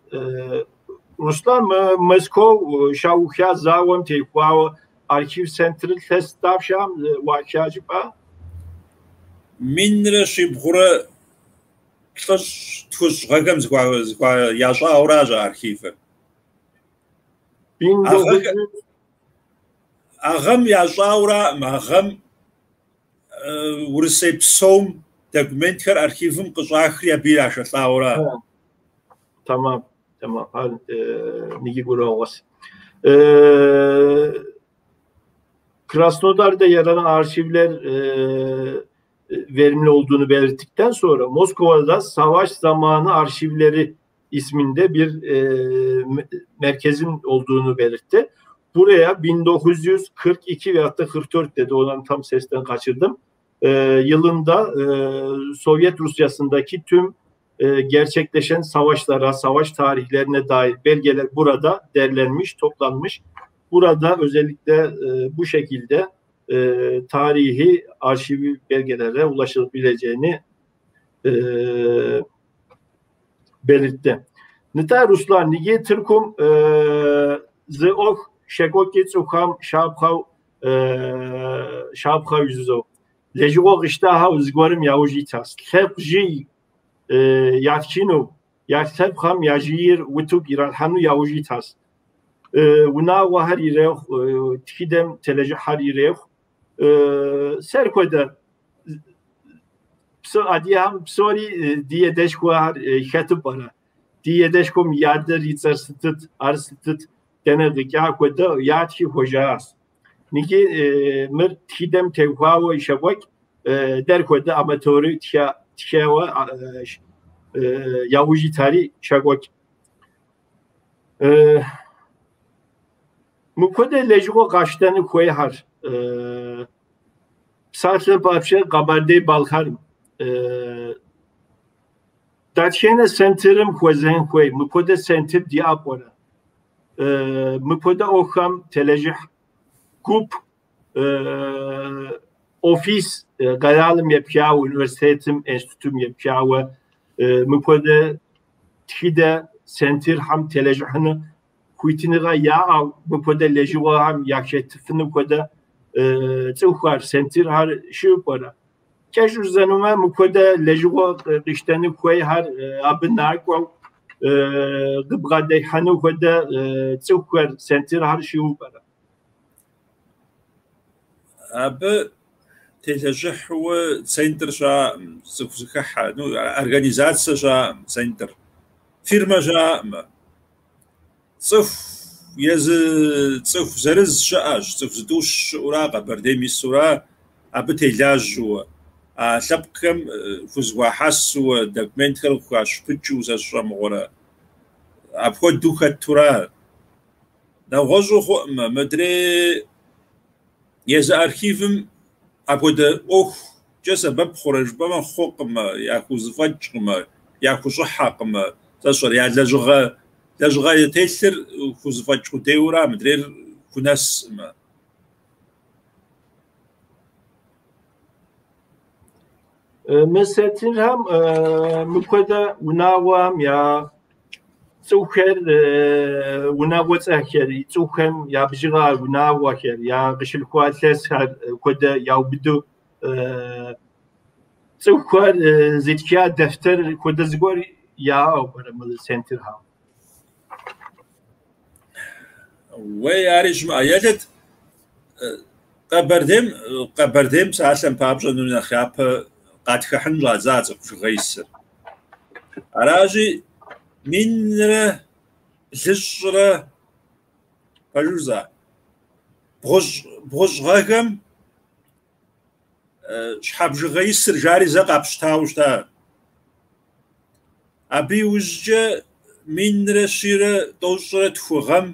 [SPEAKER 2] Ruslan Moskov şavuhya zavom teyhuaо архив центрыр лъэс дапщэм уахьа жыпӏа?
[SPEAKER 4] 1390 гъэхэм ящӏауращ а архивыр. А гъэм ящӏаураӏым, а гъэм Урысей псом документхэр архивым къыщӏахри абы ирашэлӏауэра.
[SPEAKER 2] Tamam, tamam. Ниги гурыӏуэгъуэс. Krasnodar'da yer alan arşivler verimli olduğunu belirttikten sonra Moskova'da Savaş Zamanı Arşivleri isminde bir merkezin olduğunu belirtti. Buraya 1942 veyahut da 44 dedi, onu tam sesten kaçırdım. Yılında Sovyet Rusyası'ndaki tüm gerçekleşen savaşlara, savaş tarihlerine dair belgeler burada derlenmiş, toplanmış. Burada özellikle bu şekilde tarihi arşivi belgelere ulaşılabileceğini belirtti. Нытӏэ, Руслан, иджы Тыркум зы ӏуэху щекӏуэкӏи цӏыхухэм щапхъэу жызоӏэ. Лэжьыгъэ къищтахэу зыгуэрым яужь итащ. Лъэпкъ жый ятхыну, я лъэпкъхэм я жыйр утыку иралъхьэну яужь итащ. Унагъуэхэр ирехъу, тхыдэм телэжьыхьэр ирехъу. Сэр хуэдэ адыгэхэм псори ди адэшхуэхэр хэту пӏэрэ? Ди адэшхуэм и адэр и цӏэр сытыт, ар сытыт, дэнэ къикӏа хуэдэ ятхи хуэжащ. Иджы мыр тхыдэм теухуауэ щекӏуэкӏ дэр хуэдэ аматору тхэуэ яужь итари щекӏуэкӏ. Мыпхуэдэ лэжьыгъэ къащтэну хуейхэр псалъэм папщӏэ Къэбэрдей-Балъкъэрым дэтхэнэ центрым хуэзэн хуей, мыпхуэдэ центр диӏэ пӏэрэ? Мыпхуэдэ ӏуэхухэм телэжьыхь гуп, офис къэралым епхауэ, университетым, институтым епхауэ, мыпхуэдэ тхыдэ центрхэм телэжьыхьыну хуитыныгъэ яӏэу, мыпхуэдэ лэжьыгъэхэм яхэтыфыну хуэдэ цӏыхухэр, центрхэр щыӏэу пӏэрэ? Кӏэщӏу жызӏэнумэ, мыпхуэдэ лэжьыгъэ къищтэну хуейхэр абы накӏуэу къыбгъэдыхьэну хуэдэ цӏыхухэр, центрхэр щыӏэу пӏэрэ?
[SPEAKER 4] Абы телэжьыхьуэ центр щаӏым, цӏыху зыхыхьэ, ну, организацэ щаӏым, центр, фирмэ щаӏым. Цӏыху езы цӏыху зырыз щыӏэщ, цӏыху зытӏущ щыӏэура, Къэбэрдейм исура, абы телажьэуэ, а лъэпкъхэм хузэхуахьэсуэ, документхэр къыхащыпыкӏыу зэщӏэмыгъуэрэ, апхуэдэу хэтура. Нэгъуэщӏу хъуӏымэ, мыдрей езы архивым апхуэдэ ӏуэхукӏэ сэбэп хъурэ жыпӏэмэ хъукъымэ, яхузэфӏэкӏкъымэ, яхущӏыхьэкъымэ, зэщӏэр я лэжьыгъэ телъыр хузэфӏэкӏ къудейуэра, мыдрейр хунэскъымэ.
[SPEAKER 2] Мы центрхэм мыпхуэдэ унагъуэхэм я цӏыхухэр, унагъуэцӏэхэр, цӏыхухэм я бжыгъэ унагъуэхэр, я къыщылъхуа илъэсхэр хуэдэ яубыду цӏыхухэр зытха дэфтэр хуэдэ зыгуэр яӏэу пӏэрэ мы центрхэм?
[SPEAKER 4] Уей, ари щымыӏэ. Елыт, Къэбэрдейм псалъэм папщӏэ ну нэхъ япэ къатхыхьын щӏадза цӏыху бжыгъэ исыр. Аращи, 1000 300, пэжу жызӏа, 90 гъэхэм щхьэ бжыгъэ исыр жари зэ къапщытауэ щыта. Абы иужькӏэ 1192 гъэм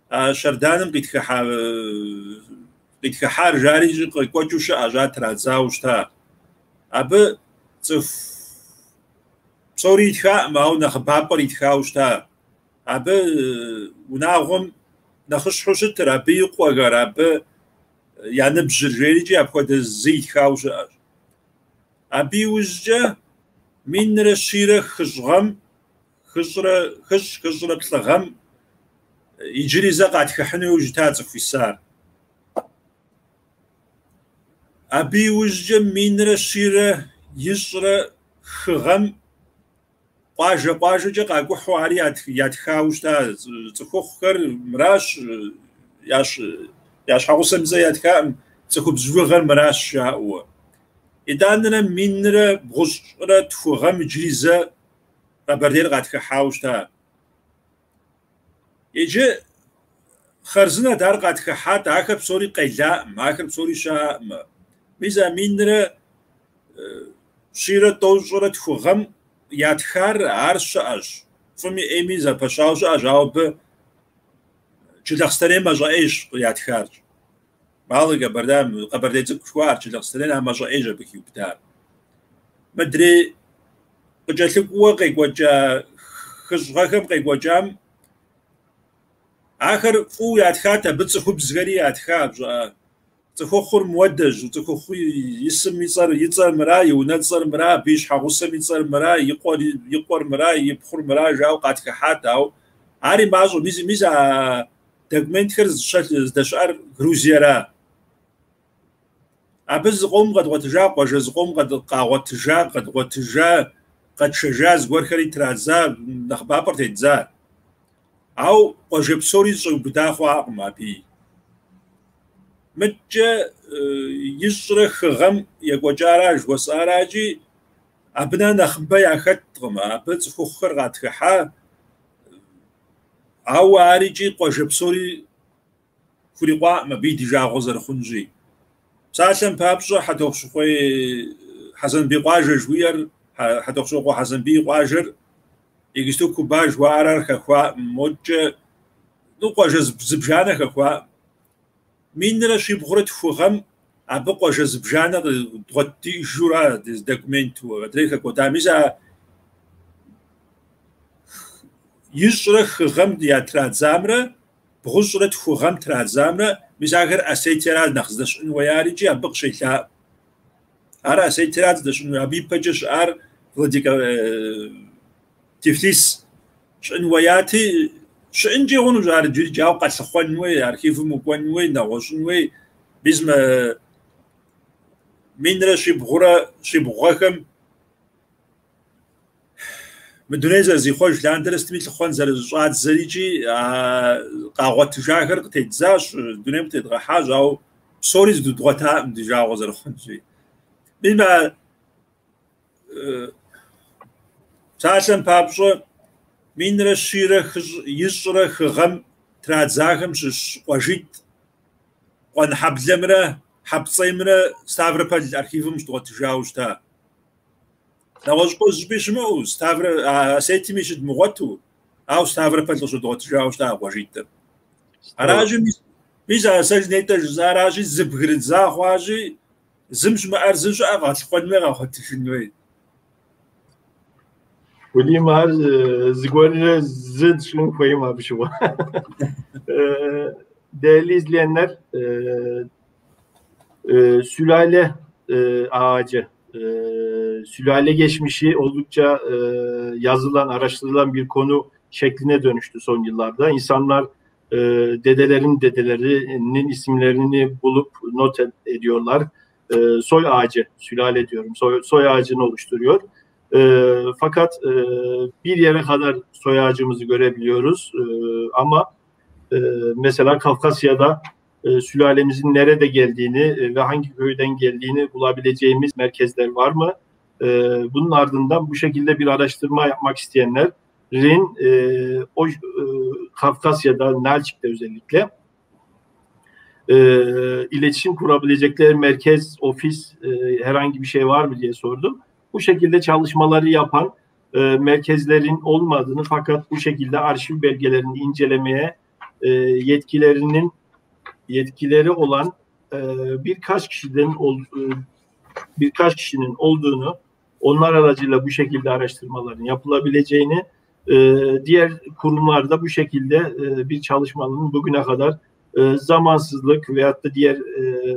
[SPEAKER 4] Щэрданым къитхыхьар жари къекӏуэкӏыу щыӏэщ, ар традзауэ щыта. Абы цӏыху псори итхаӏым, ауэ нэхъыбапӏэр итхауэ щыта. Абы унагъуэм нэхъыщхьэу щытыр, абы и къуэхэр, абы я ныбжьыр жерикӏи апхуэдэ зы итхауэ щыӏэщ. Абы иужькӏэ 1100 гъэм, 303 гъэм иджыри зэ къатхыхьыну иужь ита цӏыху исар. Абы иужькӏэ 1103 гъэм къуажэ-къуажэкӏэ къакӏухьу ари ятхауэ щыта цӏыхухъухэр мыращ, я щхьэгъусэм и цӏэ ятхакъым, цӏыхубз бжыгъэр мыращ жаӏэуэ. Итӏанэрэ 1092 гъэм иджыри зэ Къэбэрдейр къатхыхьауэ щыта. Иджы хъарзынэт ар къатхыхьат, ахэр псори къелаӏым, ахэр псори щыӏэӏым. Мис а 1192 гъэм ятхар ар щыӏэщ. Фӏыми ӏейми зэпэщауэ щыӏэщ, ауэ абы Чылэхъстэней мащӏэӏейщ ятхар. Малая Кабарда, Къэбэрдей цӏыкӏу жыхуаӏэр, Чылэхъстэнейр а мащӏэӏейщ абы хиубыдар. Мыдрей къыкӏэлъыкӏуэуэ къекӏуэкӏа хыщӏ гъэхэм къекӏуэкӏам ахэр фӏыуэ ятхат, абы цӏыхубзхэри ятха, пщӏыӏэ. Цӏыхухъур мыуэдэщ, цӏыхухъу исым и цӏэр мыра, и унэцӏэр мыра, абы и щхьэгъусэм и цӏэр мыра, и къуэр мыра, и пхъур мыра жаӏэу къатхыхьат, ауэ ари мащӏэу, мис а документхэр здэщыӏэр Грузиера. Абы зыкъом къэдгъуэтыжа, къуажэ зыкъом къагъуэтыжа, къэдгъуэтыжа, къэтшэжа, зыгуэрхэри традза, нэхъыбапӏэр теддза. Ауэ къуажэ псори щӏэубыда хъуакъым абыи. Мыткӏэ 23 гъэм екӏуэкӏара жыхуэсӏаракӏи, абы нэхъыбэ яхэткъым, абы цӏыхухъухэр къатхыхьа, ауэ ар икӏи къуажэ псори хурикъуакъым абы и ди жагъуэ зэрыхъунщи. Псалъэм папщӏэ, Хьэтӏохъущыкъуей Хьэсэнбий къуажэ жыхуиӏэр, Хьэтӏохъущокъуэ Хьэсэнбий и къуажэр иджысту Куба жыхуаӏэр ар хэхуакъым, модкӏэ, ну, къуажэ зыбжанэ хэхуакъым. 1172 гъэм абы къуажэ зыбжанэ дгъуэтыжура документу, адрей хэкӏуэда. Мис а 23 гъэм ятрадзамрэ 92 гъэм традзамрэ, мис ахэр Осетиера нэхъ здэщыӏэн хуеяр икӏи абы къыщелъаӏым. Ар Осетиера здэщыӏэн хуеяр, абы ипэкӏэ щыӏар Тифлис щыӏэн хуеяти, щыӏэнкӏи хъунущ ар иджырикӏ, ауэ къэлъыхъуэн хуей, архивым укӏуэн хуей, нэгъуэщӏын хуей. Мис мы 1170 гъэхэм мы дуней зэрызихъуэж лъандэрэ сытми лъыхъуэн зэрыщӏадзэр икӏи къагъуэтыжахэр къытеддзащ, дунейм къытедгъэхьащ, ауэ псори зыдудгъуэтакъым ди жагъуэ зэрыхъунщи. Мис мы псалъэм папщӏэ 1123 гъэм традзахэм щыщ къуажитӏ, Къуэнхьэблэмрэ Хьэпцӏеймрэ Ставрополь архивым щыдгъуэтыжауэ щыта. Нэгъуэщӏ щӏыпӏи щымыӏэу, Осетиеми щыдмыгъуэту, ауэ Ставрополь къыщыдгъуэтыжауэ щыта а къуажитӏыр. Аращи, мис а сэ нетӏэ жысӏаращи, зыбгырыдза хъуащи, зым щымыӏэр зым щыӏэ къэлъыхъуэн хуей, къэгъуэтыжын хуей.
[SPEAKER 2] Улим ар зыгуэррэ зы тщӏын хуейм абы щыгъуэ. Değerli izleyenler, sülale ağacı, sülale geçmişi oldukça yazılan, araştırılan bir konu şekline dönüştü son yıllarda. İnsanlar dedelerin dedelerinin isimlerini bulup not ediyorlar. Soy ağacı, sülale diyorum, soy ağacını oluşturuyor. Fakat bir yere kadar soy ağacımızı görebiliyoruz. Ama mesela Kafkasya'da sülalemizin nerede geldiğini ve hangi köyden geldiğini bulabileceğimiz merkezler var mı? Bunun ardından bu şekilde bir araştırma yapmak isteyenlerin Kafkasya'da, Nalçik'te özellikle iletişim kurabilecekleri merkez, ofis, herhangi bir şey var mı diye sordum. Bu şekilde çalışmaları yapan merkezlerin olmadığını, fakat bu şekilde arşiv belgelerini incelemeye yetkileri olan birkaç kişinin olduğunu, onlar aracıyla bu şekilde araştırmaların yapılabileceğini, diğer kurumlarda bu şekilde bir çalışmanın bugüne kadar zamansızlık veyahut da diğer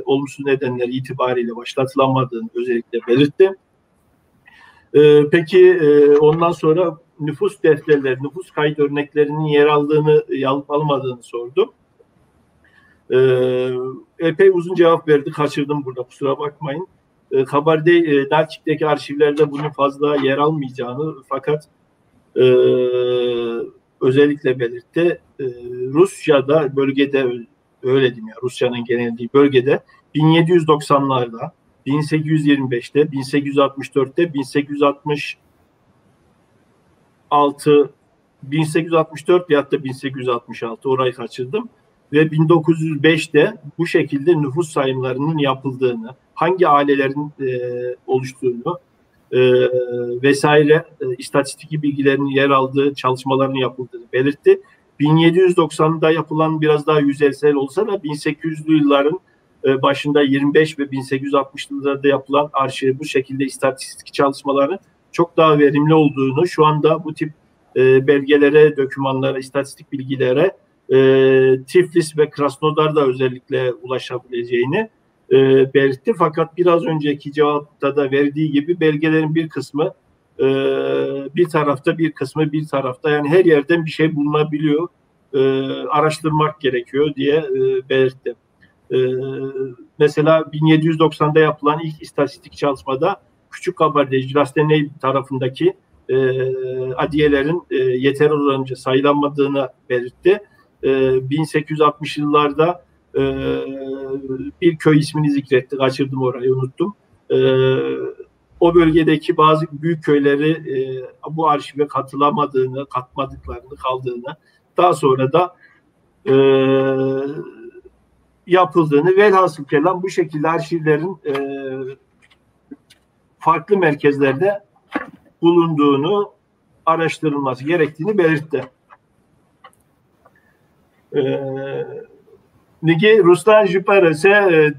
[SPEAKER 2] olumsuz nedenler itibariyle başlatılamadığını özellikle belirtti. Peki ondan sonra nüfus defterleri, nüfus kayıt örneklerinin yer aldığını, alıp almadığını sordum. Epey uzun cevap verdi. Kaçırdım burada. Kusura bakmayın. Kabardey Nalçik'teki arşivlerde bunun fazla yer almayacağını fakat özellikle belirtti. Rusya'da bölgede öyle diyeyim ya, Rusya'nın genel bölgede 1790'larda, 1825'te, 1864'te, 1866, 1864 veyahut da 1866 orayı kaçırdım ve 1905'te bu şekilde nüfus sayımlarının yapıldığını, hangi ailelerin oluştuğunu vesaire istatistiki bilgilerinin yer aldığı çalışmaların yapıldığını belirtti. 1790'da yapılan biraz daha yüzeysel olsa da 1800'lü yılların başında 25 ve 1860'lı yıllarda yapılan arşiv bu şekilde istatistik çalışmaların çok daha verimli olduğunu, şu anda bu tip belgelere, dokümanlara, istatistik bilgilere Tiflis ve Krasnodar'da özellikle ulaşabileceğini belirtti. Fakat biraz önceki cevapta da verdiği gibi belgelerin bir kısmı bir tarafta, bir kısmı bir tarafta, yani her yerden bir şey bulunabiliyor, araştırmak gerekiyor diye belirtti. Mesela 1790'da yapılan ilk istatistik çalışmada Küçük Kabardey, Lasteney tarafındaki adiyelerin yeter oranınca sayılanmadığını belirtti. 1860'lı yıllarda bir köy ismini zikretti. Kaçırdım orayı, unuttum. O bölgedeki bazı büyük köyleri bu arşive katılamadığını, katmadıklarını, kaldığını, daha sonra da yapıldığını, velhasıl kelam bu şekilde arşivlerin farklı merkezlerde bulunduğunu, araştırılması gerektiğini belirtti. Niki Ruslan jüperese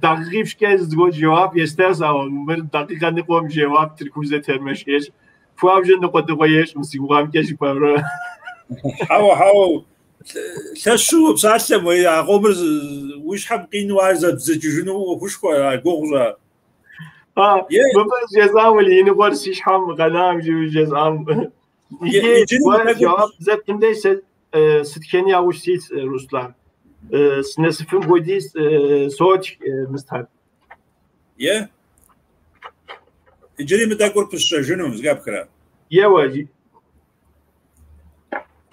[SPEAKER 2] dakikifşke zgo cevap yestersa mır dakika nikom cevap Türküze termeşkeş. Fuavje nikodoyeş msigugam keş pavro.
[SPEAKER 4] Хьэуэ, хьэуэ. Лъэщу псалъэм уи а къомыр уи щхьэм къину ар зэбдзэкӏыжыну ӏуэхушхуэ, а гугъущ ар.
[SPEAKER 2] Мыбы жезӏам иныкъуэр си щхьэм къэнам жезӏам. Иджы жэуап зэптым деж сэ сытхени яужь сит, Руслан. Сынэсыфым хуэдиз сотх мыстхэр.
[SPEAKER 4] Е? Иджыри мы тӏэкӏур пысщэжыну, зэхэпхрэ?
[SPEAKER 2] Еуэ.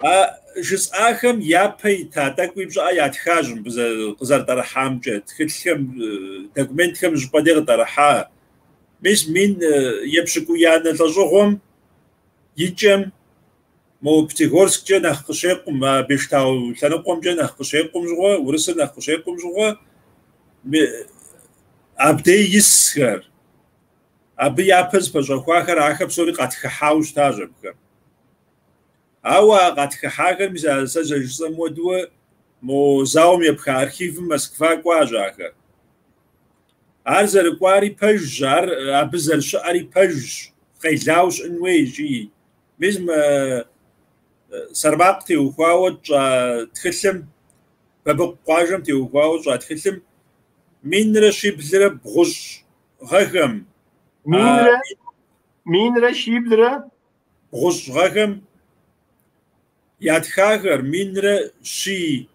[SPEAKER 4] А жысӏахэм япэ ита тӏэкӏуи пщӏыӏэ ятхащ мыбы къызэрытӏэрыхьамкӏэ, тхылъхэм, документхэм щӏыпӏэ дей къытӏэрыхьа. Мис мин епщыкӏуиянэ лӏэщӏыгъуэм и кӏэм мо Пятигорсккӏэ нэхъ къыщекъум, а Бештау лъэныкъуэмкӏэ нэхъ къыщекъум щыгъуэ, урысыр нэхъ къыщекъум щыгъуэ, абдей исхэр, абы япэ зыпэщӏэхуахэр, ахэр псори къатхыхьауэ щытащ абыхэм. Ауэ а къатхыхьахэр, мис а сэ зэрыжысӏэм хуэдэуэ, мо зауэм епха архивым Москва кӏуащ ахэр. Ар зэрыкӏуари пэжщ, ар абы зэрыщыӏэри пэжщ, къелауэ щыӏэн хуей икӏи. Мис мы Сэрмакъ теухуауэ тщӏа тхылъым, Бабыкъу къуажэм теухуауэ тщӏа тхылъым 1102 гъэхэм.
[SPEAKER 2] 1102
[SPEAKER 4] гъэхэм ятхахэр 1100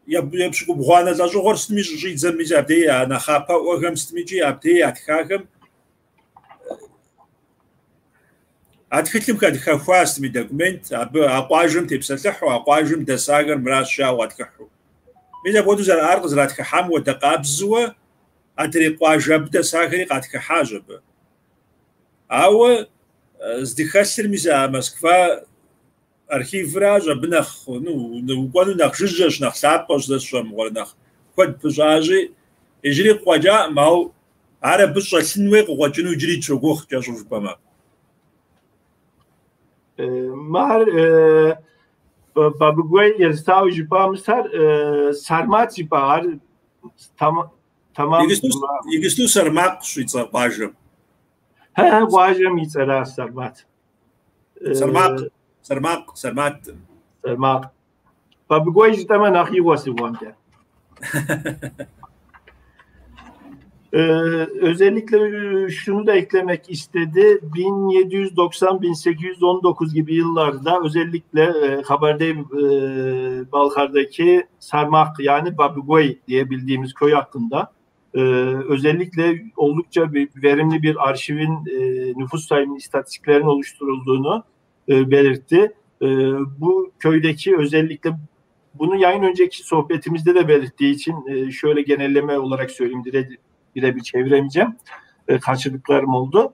[SPEAKER 4] епщыкӏубгъуанэ лӏэщӏыгъуэр сытми щыщӏидзэм, мис абдей а нэхъапэӏуэхэм сытмикӏи абдей ятхахэм а тхылъым хэхуа сытми документ, абы а къуажэм тепсэлъыхьу, а къуажэм дэсахэр мыращ жаӏэу къатхыхьу. Мис апхуэдэу ар къызэратхыхьам хуэдэ къабзэуэ адрей къуажэ абы дэсахэри къатхыхьащ абы. Ауэ здыхэлъыр мис а Москва архивращ, абы нэхъ, ну, укӏуэну нэхъ жыжьэщ, нэхъ лъапӏэщ зэсщӏэмыгъуэр, нэхъ куэд пыщӏащи, иджыри къыкъуэкӏаӏым, ауэ ар абы щӏэлъын хуей къыкъуэкӏыну иджыри тщогугъ, кӏэщӏу жыпӏэмэ.
[SPEAKER 2] Мар Бабыгуей езытауэ жыпӏа мыстэр Сармат жыпӏа, ар тамам.
[SPEAKER 4] Иджыпсту Сэрмакъщ и цӏэр къуажэм.
[SPEAKER 2] Къуажэм и цӏэращ Сармат.
[SPEAKER 4] Сэрмакъ, Сэрмакъ, Сэрмат.
[SPEAKER 2] Сэрмакъ. Бабыгуей жытӏэмэ нэхъ игъуэ сыгуэмкӏэ. Özellikle şunu da eklemek istedi. 1790-1819 gibi yıllarda özellikle Kabardey-Balkar'daki Sarmak yani Babugoy diye bildiğimiz köy hakkında özellikle oldukça verimli bir arşivin nüfus sayımı istatistiklerinin oluşturulduğunu belirtti. Bu köydeki özellikle bunu yayın önceki sohbetimizde de belirttiği için şöyle genelleme olarak söyleyeyim, birebir çeviremeyeceğim. Kaçırdıklarım oldu.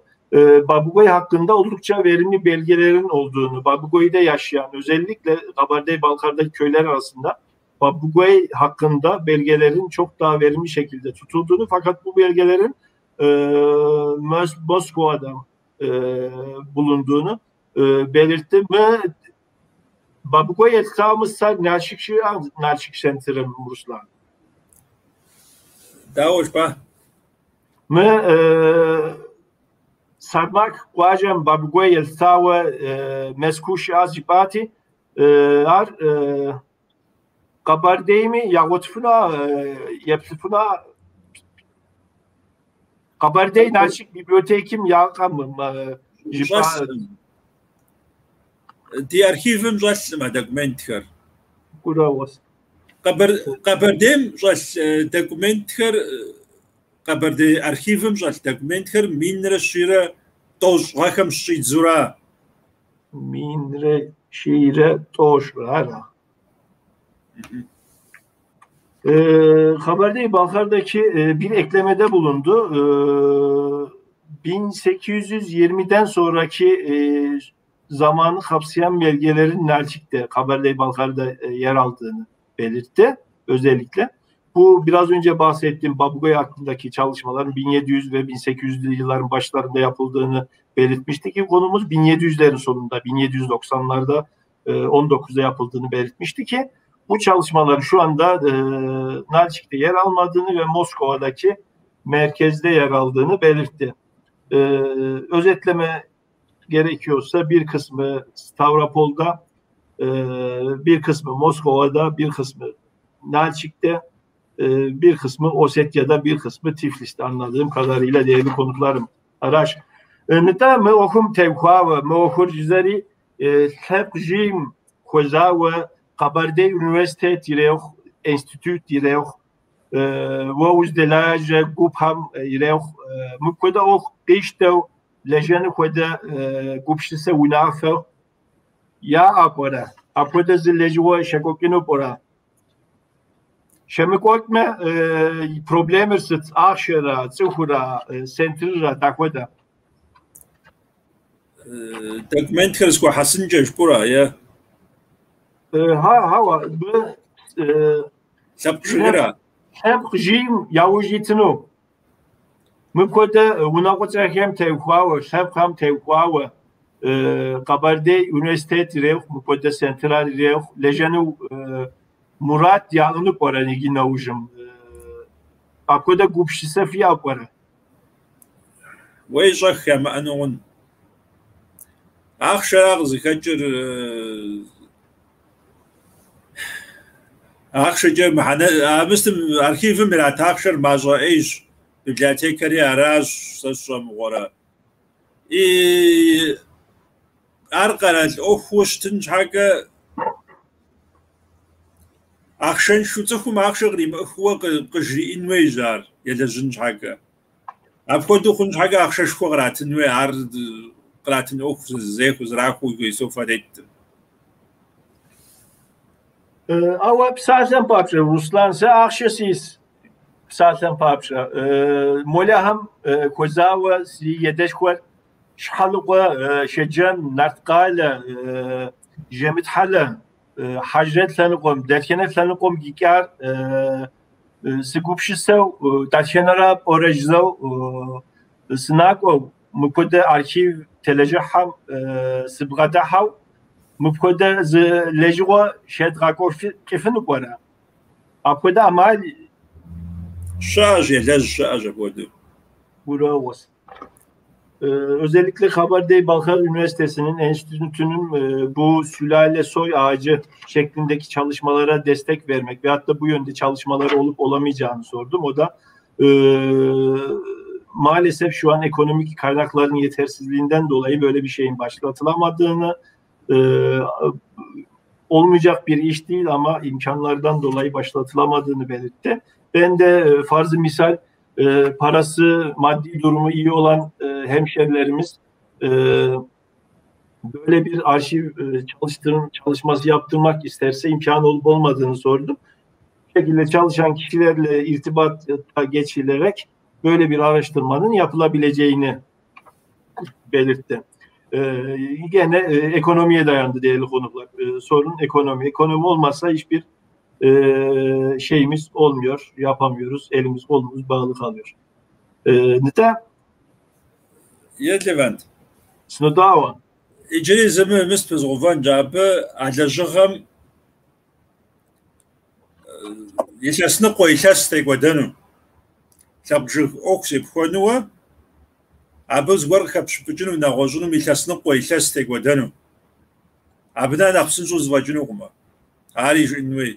[SPEAKER 2] Babugoy hakkında oldukça verimli belgelerin olduğunu, Babugoy'da yaşayan özellikle Kabardey-Balkar'daki köyler arasında Babugoy hakkında belgelerin çok daha verimli şekilde tutulduğunu, fakat bu belgelerin Moskova'da bulunduğunu belirtti. Babugoy etrafımızda Nalçik Center'ın Ruslan.
[SPEAKER 4] Дауэ жыпӏа?
[SPEAKER 2] Мы Сармак къуажэм Бабыгуей елъытауэ Мэзкуу щыӏэ жыпӏати, ар Къэбэрдейми ягъуэтыфыну, еплъыфыну Къэбэрдей Налшык библиотекым яӏэкъым жыпӏа.
[SPEAKER 4] Ди архивым щӏэлъым а документхэр.
[SPEAKER 2] Гурыӏуэгъуэщ.
[SPEAKER 4] Къэбэрдейм щӏэлъ документхэр, Къэбэрдей архивым щӏэлъ документхэр 1190 гъэхэм щӏидзура.
[SPEAKER 2] 1190 ара. Kabardey-Balkar'daki bir eklemede bulundu. 1820'den sonraki zamanı kapsayan belgelerin Nalçik'te, Kabardey-Balkar'da yer aldığını belirtti özellikle. Bu biraz önce bahsettiğim Babugoy hakkındaki çalışmaların 1700 ve 1800'lü yılların başlarında yapıldığını belirtmişti ki konumuz 1700'lerin sonunda, 1790'larda 19'da yapıldığını belirtmişti ki bu çalışmaların şu anda Nalçik'te yer almadığını ve Moskova'daki merkezde yer aldığını belirtti. Özetleme gerekiyorsa bir kısmı Stavropol'da, bir kısmı Moskova'da, bir kısmı Nalçik'te, bir kısmı Osetya'da, bir kısmı Tiflis'te anladığım kadarıyla değerli konuklarım. Araş. Нытӏэ мы ӏуэхум теухуауэ, мы ӏуэхур жызэри лъэпкъ жийм хуэзауэ Къэбэрдей университет ирехъу, институт ирехъу, уэ уздэлажьэ гупхэм ирехъу, мыпхуэдэ ӏуэху къищтэу лэжьэну хуэдэ гупсысэ унафэ яӏэ пӏэрэ? Апхуэдэ зы лэжьыгъэ щекӏуэкӏыну пӏэрэ? Щемыкӏуэкӏмэ, проблемэр сыт? Ахъшэра, цӏыхура, центрыра, дахуэдэ?
[SPEAKER 4] Документхэр зэхуэхьэсынкӏэ жыпӏэура, е?
[SPEAKER 2] Хьэуэ, мы
[SPEAKER 4] лъэпкъ жыгыра?
[SPEAKER 2] Лъэпкъ жийм яужь итыну. Мыпхуэдэ унагъуэцӏэхэм теухуауэ, лъэпкъхэм теухуауэ Къэбэрдей университет ирехъу, мыпхуэдэ централ ирехъу, лэжьэну мурад яӏэну пӏэрэ иджы нэужьым? Апхуэдэ гупсысэ фиӏэ пӏэрэ?
[SPEAKER 4] Уей щӏэх ямыӏэну хъун. Ахъшэра къызыхэкӏыр, ахъшэкӏэ мыхьэнэ, амыстым архивым ират ахъшэр мащӏэ ӏейщ, библиотекэри аращ, сэ сщӏэмыгъуэрэ. И ар къэрал ӏуэхуу щытын щхьэкӏэ ахъшэншэу цӏыхум ахъшэ къримыӏыхыуэ къыжриӏэн хуейщ ар елэжьын щхьэкӏэ. Апхуэдэу хъун щхьэкӏэ ахъшэшхуэ къратын хуей, ар къратын ӏуэху зехуэ зэрахуэу исофэ теттым.
[SPEAKER 2] Ауэ псалъэм папщӏэ, Руслан, сэ ахъшэ сис псалъэм папщӏэ. Молэхэм хуэзауэ си едэшхуэр Щхьэлыкъуэ, Шэджэм, Нарткъалэ, Жэмытхьэлэ, Хьэжрэт лъэныкъуэм, дэтхэнэ лъэныкъуэм икӏар сыгупсысэу, дэтхэнэра пӏэрэ жызэу сынакӏуэу, мыпхуэдэ архив телэжьыхьэм сыбгъэдыхьэу, мыпхуэдэ зы лэжьыгъэ щедгъэкӏуэкӏыфыну пӏэрэ? Апхуэдэ ӏэмал
[SPEAKER 4] щыӏэщ, елэжь щыӏэщ апхуэдэу.
[SPEAKER 2] Гурыӏуэгъуэщ. Özellikle Kabardey-Balkar Üniversitesi'nin, enstitünün bu sülale soy ağacı şeklindeki çalışmalara destek vermek veyahut da bu yönde çalışmaları olup olamayacağını sordum. O da Maalesef şu an ekonomik kaynakların yetersizliğinden dolayı böyle bir şeyin başlatılamadığını, olmayacak bir iş değil ama imkanlardan dolayı başlatılamadığını belirtti. Ben de farz-ı misal parası, maddi durumu iyi olan hemşerilerimiz böyle bir arşiv çalışması yaptırmak isterse imkanı olup olmadığını sordum. Bu şekilde çalışan kişilerle irtibata geçilerek böyle bir araştırmanın yapılabileceğini belirtti. Gene ekonomiye dayandı değerli konuklar. Sorun ekonomi. Ekonomi olmazsa hiçbir şeyimiz olmuyor, yapamıyoruz. Elimiz kolumuz bağlı kalıyor. Neden?
[SPEAKER 4] Ye Levent.
[SPEAKER 2] Sınıdawa.
[SPEAKER 4] Иджыри зымы мыс пызгъувэнкӏэ абы а лэжьыгъэм илъэс ныкъуэ илъэс текӏуэдэну. Лъэпкъ жыг ӏуэху зепхуэнууэ, абы зыгуэр къыхэпщыпыкӏыну, нэгъуэщӏынум илъэс ныкъуэ илъэс текӏуэдэну. Абы нэ нэхъ псынщӏэу зэфӏэкӏынукъым. Ари жыӏэн хуей.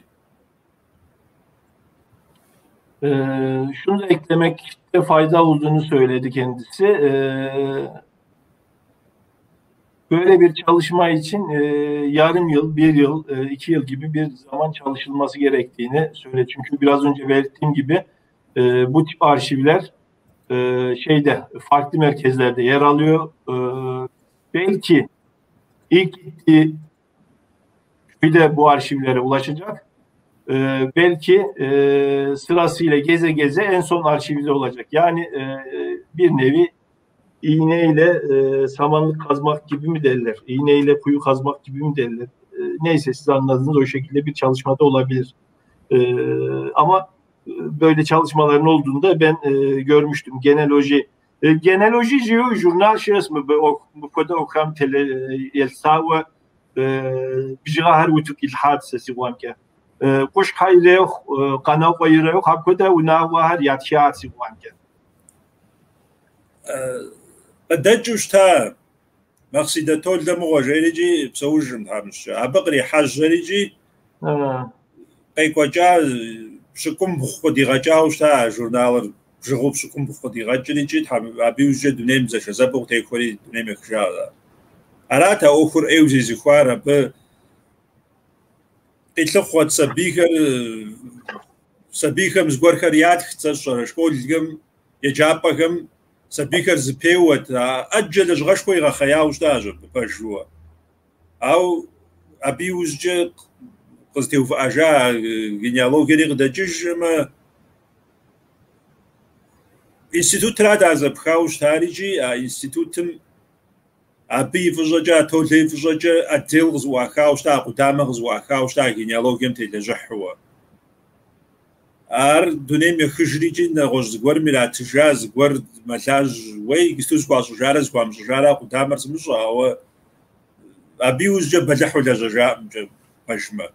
[SPEAKER 2] Şunu da eklemekte fayda olduğunu söyledi kendisi. Böyle bir çalışma için yarım yıl, bir yıl, 2 yıl gibi bir zaman çalışılması gerektiğini söyledi. Çünkü biraz önce belirttiğim gibi bu tip arşivler farklı merkezlerde yer alıyor. Belki ilk gittiği köyde bu arşivlere ulaşacak. Belki sırasıyla geze geze en son arşivde olacak. Yani bir nevi iğneyle samanlık kazmak gibi mi derler? İğneyle kuyu kazmak gibi mi derler? Neyse siz anladınız, o şekilde bir çalışmada olabilir. Ama böyle çalışmaların olduğunu da ben görmüştüm. Genealoji. Genealoji jurnal şey mi? Bu kadar okam tele elsawa bjihar utuk ilhad sesi vanke. Kuş hayre kana koyre hakkoda unawar yatşat vanke.
[SPEAKER 4] Къыдэкӏыу щыта Махъсидэ Толэ мыгъуэ жери икӏи псэужым тхьэмыщкӏэ. Абы кърихьэжьэри икӏи къекӏуэкӏа пщыкӏумбгъу къыдигъэкӏауэ щыта а журналыр, бжыгъэу пщыкӏумбгъу къыдигъэкӏри икӏи абы иужькӏэ дунейм зэшэзэпӏэу къытехуэри дунейм ехыжа. Арат а ӏуэхур ӏейуэ зезыхуар, абы къилъыхъуэт сабийхэр, сабийхэм зыгуэрхэр ятхт, сэ сщӏэрэ, школхэм, еджапӏэхэм сабийхэр зэпеуэт, ӏэджэ лэжьыгъэшхуэ игъэхъеяуэ щытащ абы пэжуэ. Ауэ абы иужькӏэ къызытеувыӏэжа генеалогиери къыдэкӏыжмэ, институтрат ар зэпхауэ щытар икӏи а институтым абы и фӏыщӏэкӏэ, Толэ и фӏыщӏэкӏэ отдел къызэӏуахауэ щыта, къудамэ къызэӏуахауэ щыта генеалогием телэжьыхьуэ. Ар дунейм ехыжри икӏи нэгъуэщӏ зыгуэрым иратыжа, зыгуэр мэлажь, уей, иджыпсту зыхуащӏыжарэ зыхуамыщӏыжарэ къудамэр сымыщӏэ, ауэ абы иужькӏэ бэлыхьу лэжьэжаӏымкӏэ пэжмэ.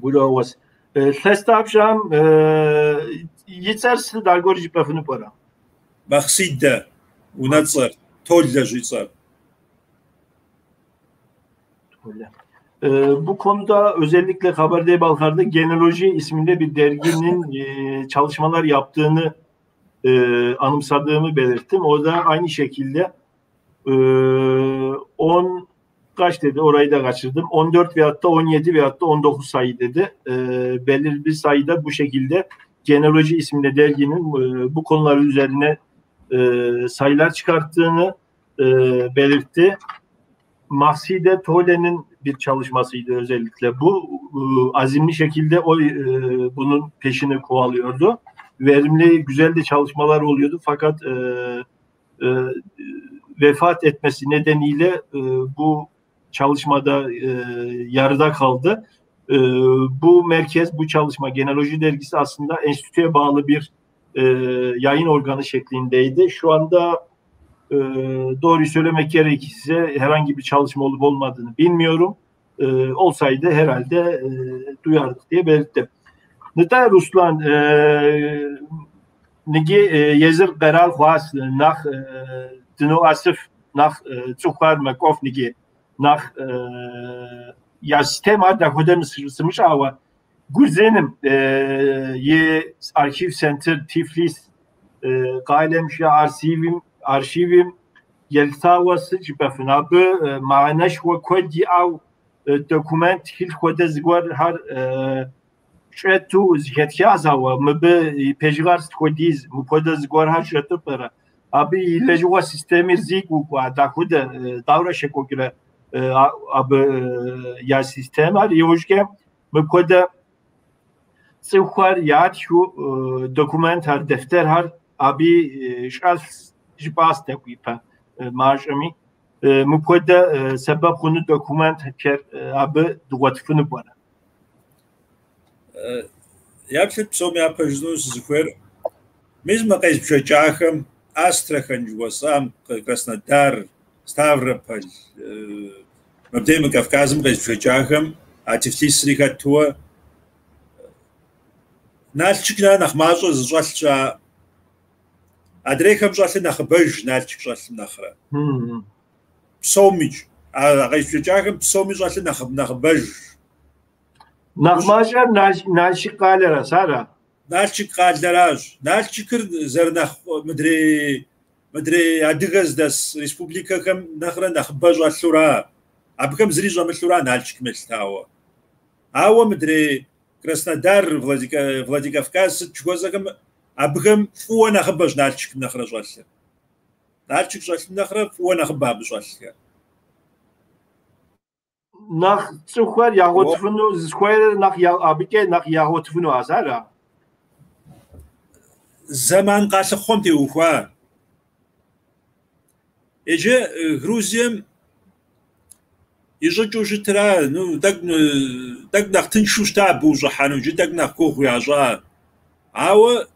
[SPEAKER 2] Гурыӏуэгъуэщ. Лъэстапщӏэм и цӏэр сыт аргуэр жыпӏэфыну пӏэрэ?
[SPEAKER 4] Махъсидэ унэцӏэр, Толэщ и цӏэр.
[SPEAKER 2] Tole. Bu konuda özellikle Kabardey-Balkar'da Genealoji isminde bir derginin çalışmalar yaptığını anımsadığımı belirttim. O da aynı şekilde 10 kaç dedi, orayı da kaçırdım. 14 veyahut da 17 veyahut da 19 sayı dedi. Belirli bir sayıda bu şekilde Genealoji isminde derginin bu konular üzerine sayılar çıkarttığını belirtti. Mahside Tole'nin bir çalışmasıydı özellikle bu. Azimli şekilde o bunun peşini kovalıyordu. Verimli, güzel de çalışmalar oluyordu. Fakat vefat etmesi nedeniyle bu çalışmada yarıda kaldı. Bu merkez, bu çalışma Genealoji Dergisi aslında enstitüye bağlı bir yayın organı şeklindeydi. Şu anda doğruyu söylemek gerekirse herhangi bir çalışma olup olmadığını bilmiyorum. Olsaydı herhalde duyardık diye belirttim. Neden Ruslan nigi yezir qeral xwas nax dino asif nax tsukar makof nigi nax ya sistem ad da hodem smış awa Грузиным и архив центр Тифлис къалэм щыӏэ архивым елъытауэ сыт жыпӏэфын? Абы мыхьэнэшхуэ куэд иӏэу документ тхылъ хуэдэ зыгуэрхэр щӏэту зэхэтхащ, ауэ мыбы и пэжыгъэр сыт хуэдиз, мыпхуэдэ зыгуэрхэр щӏэту пӏэрэ? Абы и лэжьыгъэ системэр зигу кӏуа, дахуэдэ, дауэрэ щекӏуэкӏрэ абы я системэр? Иужькӏэ мыпхуэдэ цӏыхухэр ятхыу документхэр, дэфтэрхэр абы щӏэлъ жыпӏащ тӏэкӏу ипэ мащӏэми. Мыпхуэдэ сэбэп хъуну документхэр абы дгъуэтыфыну пӏэрэ?
[SPEAKER 4] Еплъыт, псом япэ жысӏэну сызыхуейр. Мис мы къезбжэкӏахэм Астрахань жыхуэсӏам, Краснодар, Ставрополь, мыбдеж мы Кавказым къезбжэкӏахэм а Тифлисри хэтуэ Налшык нэхъ нэхъ мащӏэ зыщӏэлъ щыӏэ. Адрейхэм щӏэлъыр нэхъыбэж Налшык щӏэлъым нэхърэ. Псомикӏ. А къезбжэкӏахэм псоми щӏэлъыр нэхъыбэж.
[SPEAKER 2] Нэхъ мащӏэр Налшык къалэращ, ара?
[SPEAKER 4] Налшык къалэращ. Налшыкыр зэрынэхъ мыдрей адыгэ зыдэс республикэхэм нэхърэ нэхъыбэ щӏэлъура. Абыхэм зыри щӏэмылъура Налшыкым елъытауэ. Ауэ мыдрей Краснодар, Владикавказ сыт жыхуэсӏэхэм абыхэм фӏыуэ нэхъыбэщ Налшыкым нэхърэ щӏэлъыр. Налшык щӏэлъым нэхърэ фӏыуэ нэхъыбэ абы щӏэлъхэр.
[SPEAKER 2] Нэхъ цӏыхухэр ягъуэтыфыну зыхуейр нэхъ абыкӏэ нэхъ ягъуэтыфыну ара?
[SPEAKER 4] Зэман къалъыхъуэм теухуа. Иджы Грузием и щӏыкӏэу щытра, ну, тӏэкӏу нэхъ тыншу щыта абы ущӏыхьэну, иджы тӏэкӏу нэхъ гугъу ящӏа. Ауэ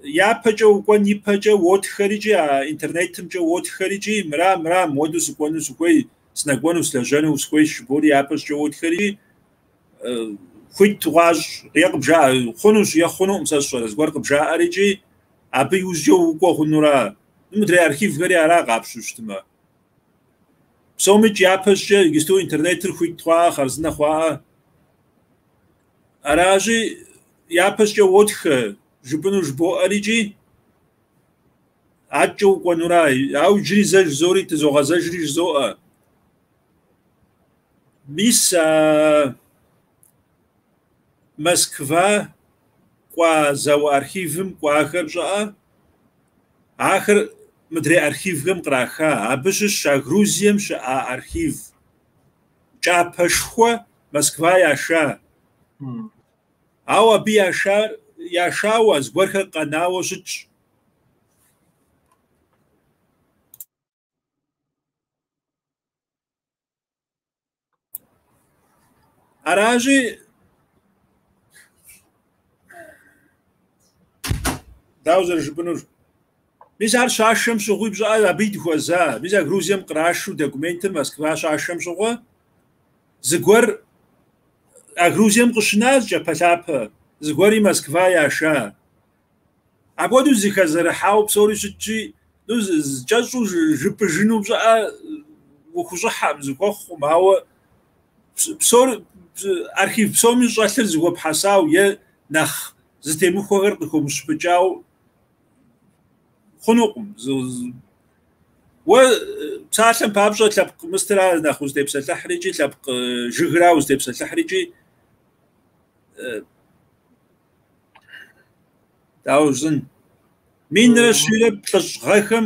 [SPEAKER 4] япэкӏэ укӏуэн ипэкӏэ уотхэрикӏи, а интернетымкӏэ уотхэрикӏи, мыра, мыра, мыуэду сыкӏуэну сыхуей, сынэкӏуэну, сылэжьэну сыхуейщ жыбори япэ щӏыкӏэ уотхэри, хуит укъащӏ, е къыбжаӏэ, хъунущ, е хъунукъым, сэ сщӏэрэ, зыгуэр къыбжаӏэрикӏи, абы иужькӏэ укӏуэ хъунура. Мыдрей архивхэри ара къапщу щытмэ. Псомикӏ япэ щӏыкӏэ иджысту интернетыр хуит хъуаӏэ, хъарзынэ хъуаӏэ. Аращи, япэ щӏыкӏэ уотхэ, жыпӏэну жыбоӏэрикӏи, адэкӏэ укӏуэнура. Ауэ иджыри зэ жызори, тызогъэзэжри жызоӏэ. Мис а Москва кӏуа зауэ архивым кӏуахэр щӏыӏэ, ахэр мыдрей архивхэм къраха. Абы щыщ а Грузием щыӏа архив кӏапэшхуэ Москва яша. Ауэ абы яшауэ зыгуэрхэр къэнауэ щытщ. Аращи, дауэ зэрыжыпӏэнур? Мис ар щашэм щыгъуи пщӏыӏэ абы дыхуэза. Мис а Грузием кърашу документыр Москва щашэм щыгъуэ зыгуэр а Грузием къыщынащ кӏапэлъапэ, зыгуэри Москва яша. Апхуэдэу зыхэзэрыхьауэ псори щытщи, ну, кӏэщӏу жыпӏыжыну пщӏыӏэ ухущӏыхьэм, зыхуэхъум, ауэ псор архив псоми щӏэлъыр зыхуэпхьэсау е нэхъ зытемыхуэхэр къыхомыщыпыкӏау хъунукъым. Уэ псалъэм папщӏэ лъэпкъ мыстыра нэхъ узытепсэлъыхьрикӏи, лъэпкъ жыгра узытепсэлъыхьрикӏи, дауэ жысӏэн? 1100 гъэхэм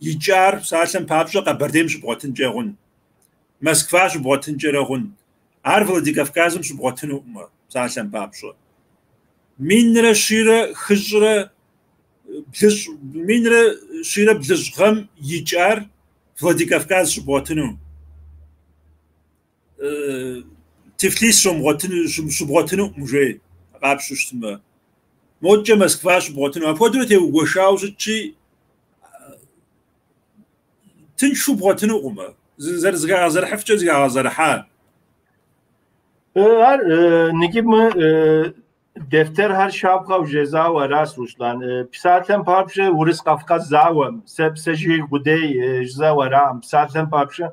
[SPEAKER 4] икӏар псалъэм папщӏэ Къэбэрдейм щыбгъуэтынкӏэ хъун, Москва щыбгъуэтынкӏэрэ хъун, ар Владикавказым щыбгъуэтынукъым псалъэм папщӏэ. 1100 1190 гъэм икӏар Владикавказ щыбгъуэтыну. Тифлис щыбгъуэтынукъым жей, къапщу щытмэ. Модкӏэ Москва щыбгъуэтыну. Апхуэдэурэ теугуэшауэ щытщи, тыншу бгъуэтынукъым. Зэрызэхагъэзэрыхьыфкӏэ зэхагъэзэрыхьа.
[SPEAKER 2] Ар ныджы мы дефтерхэр щапхъэу жезауэ аращ, Руслан. Псалъэм папщӏэ Урыс-Кавказ зауэм, сэ псэжыг къудей жызауэ араӏым. Псалъэм папщӏэ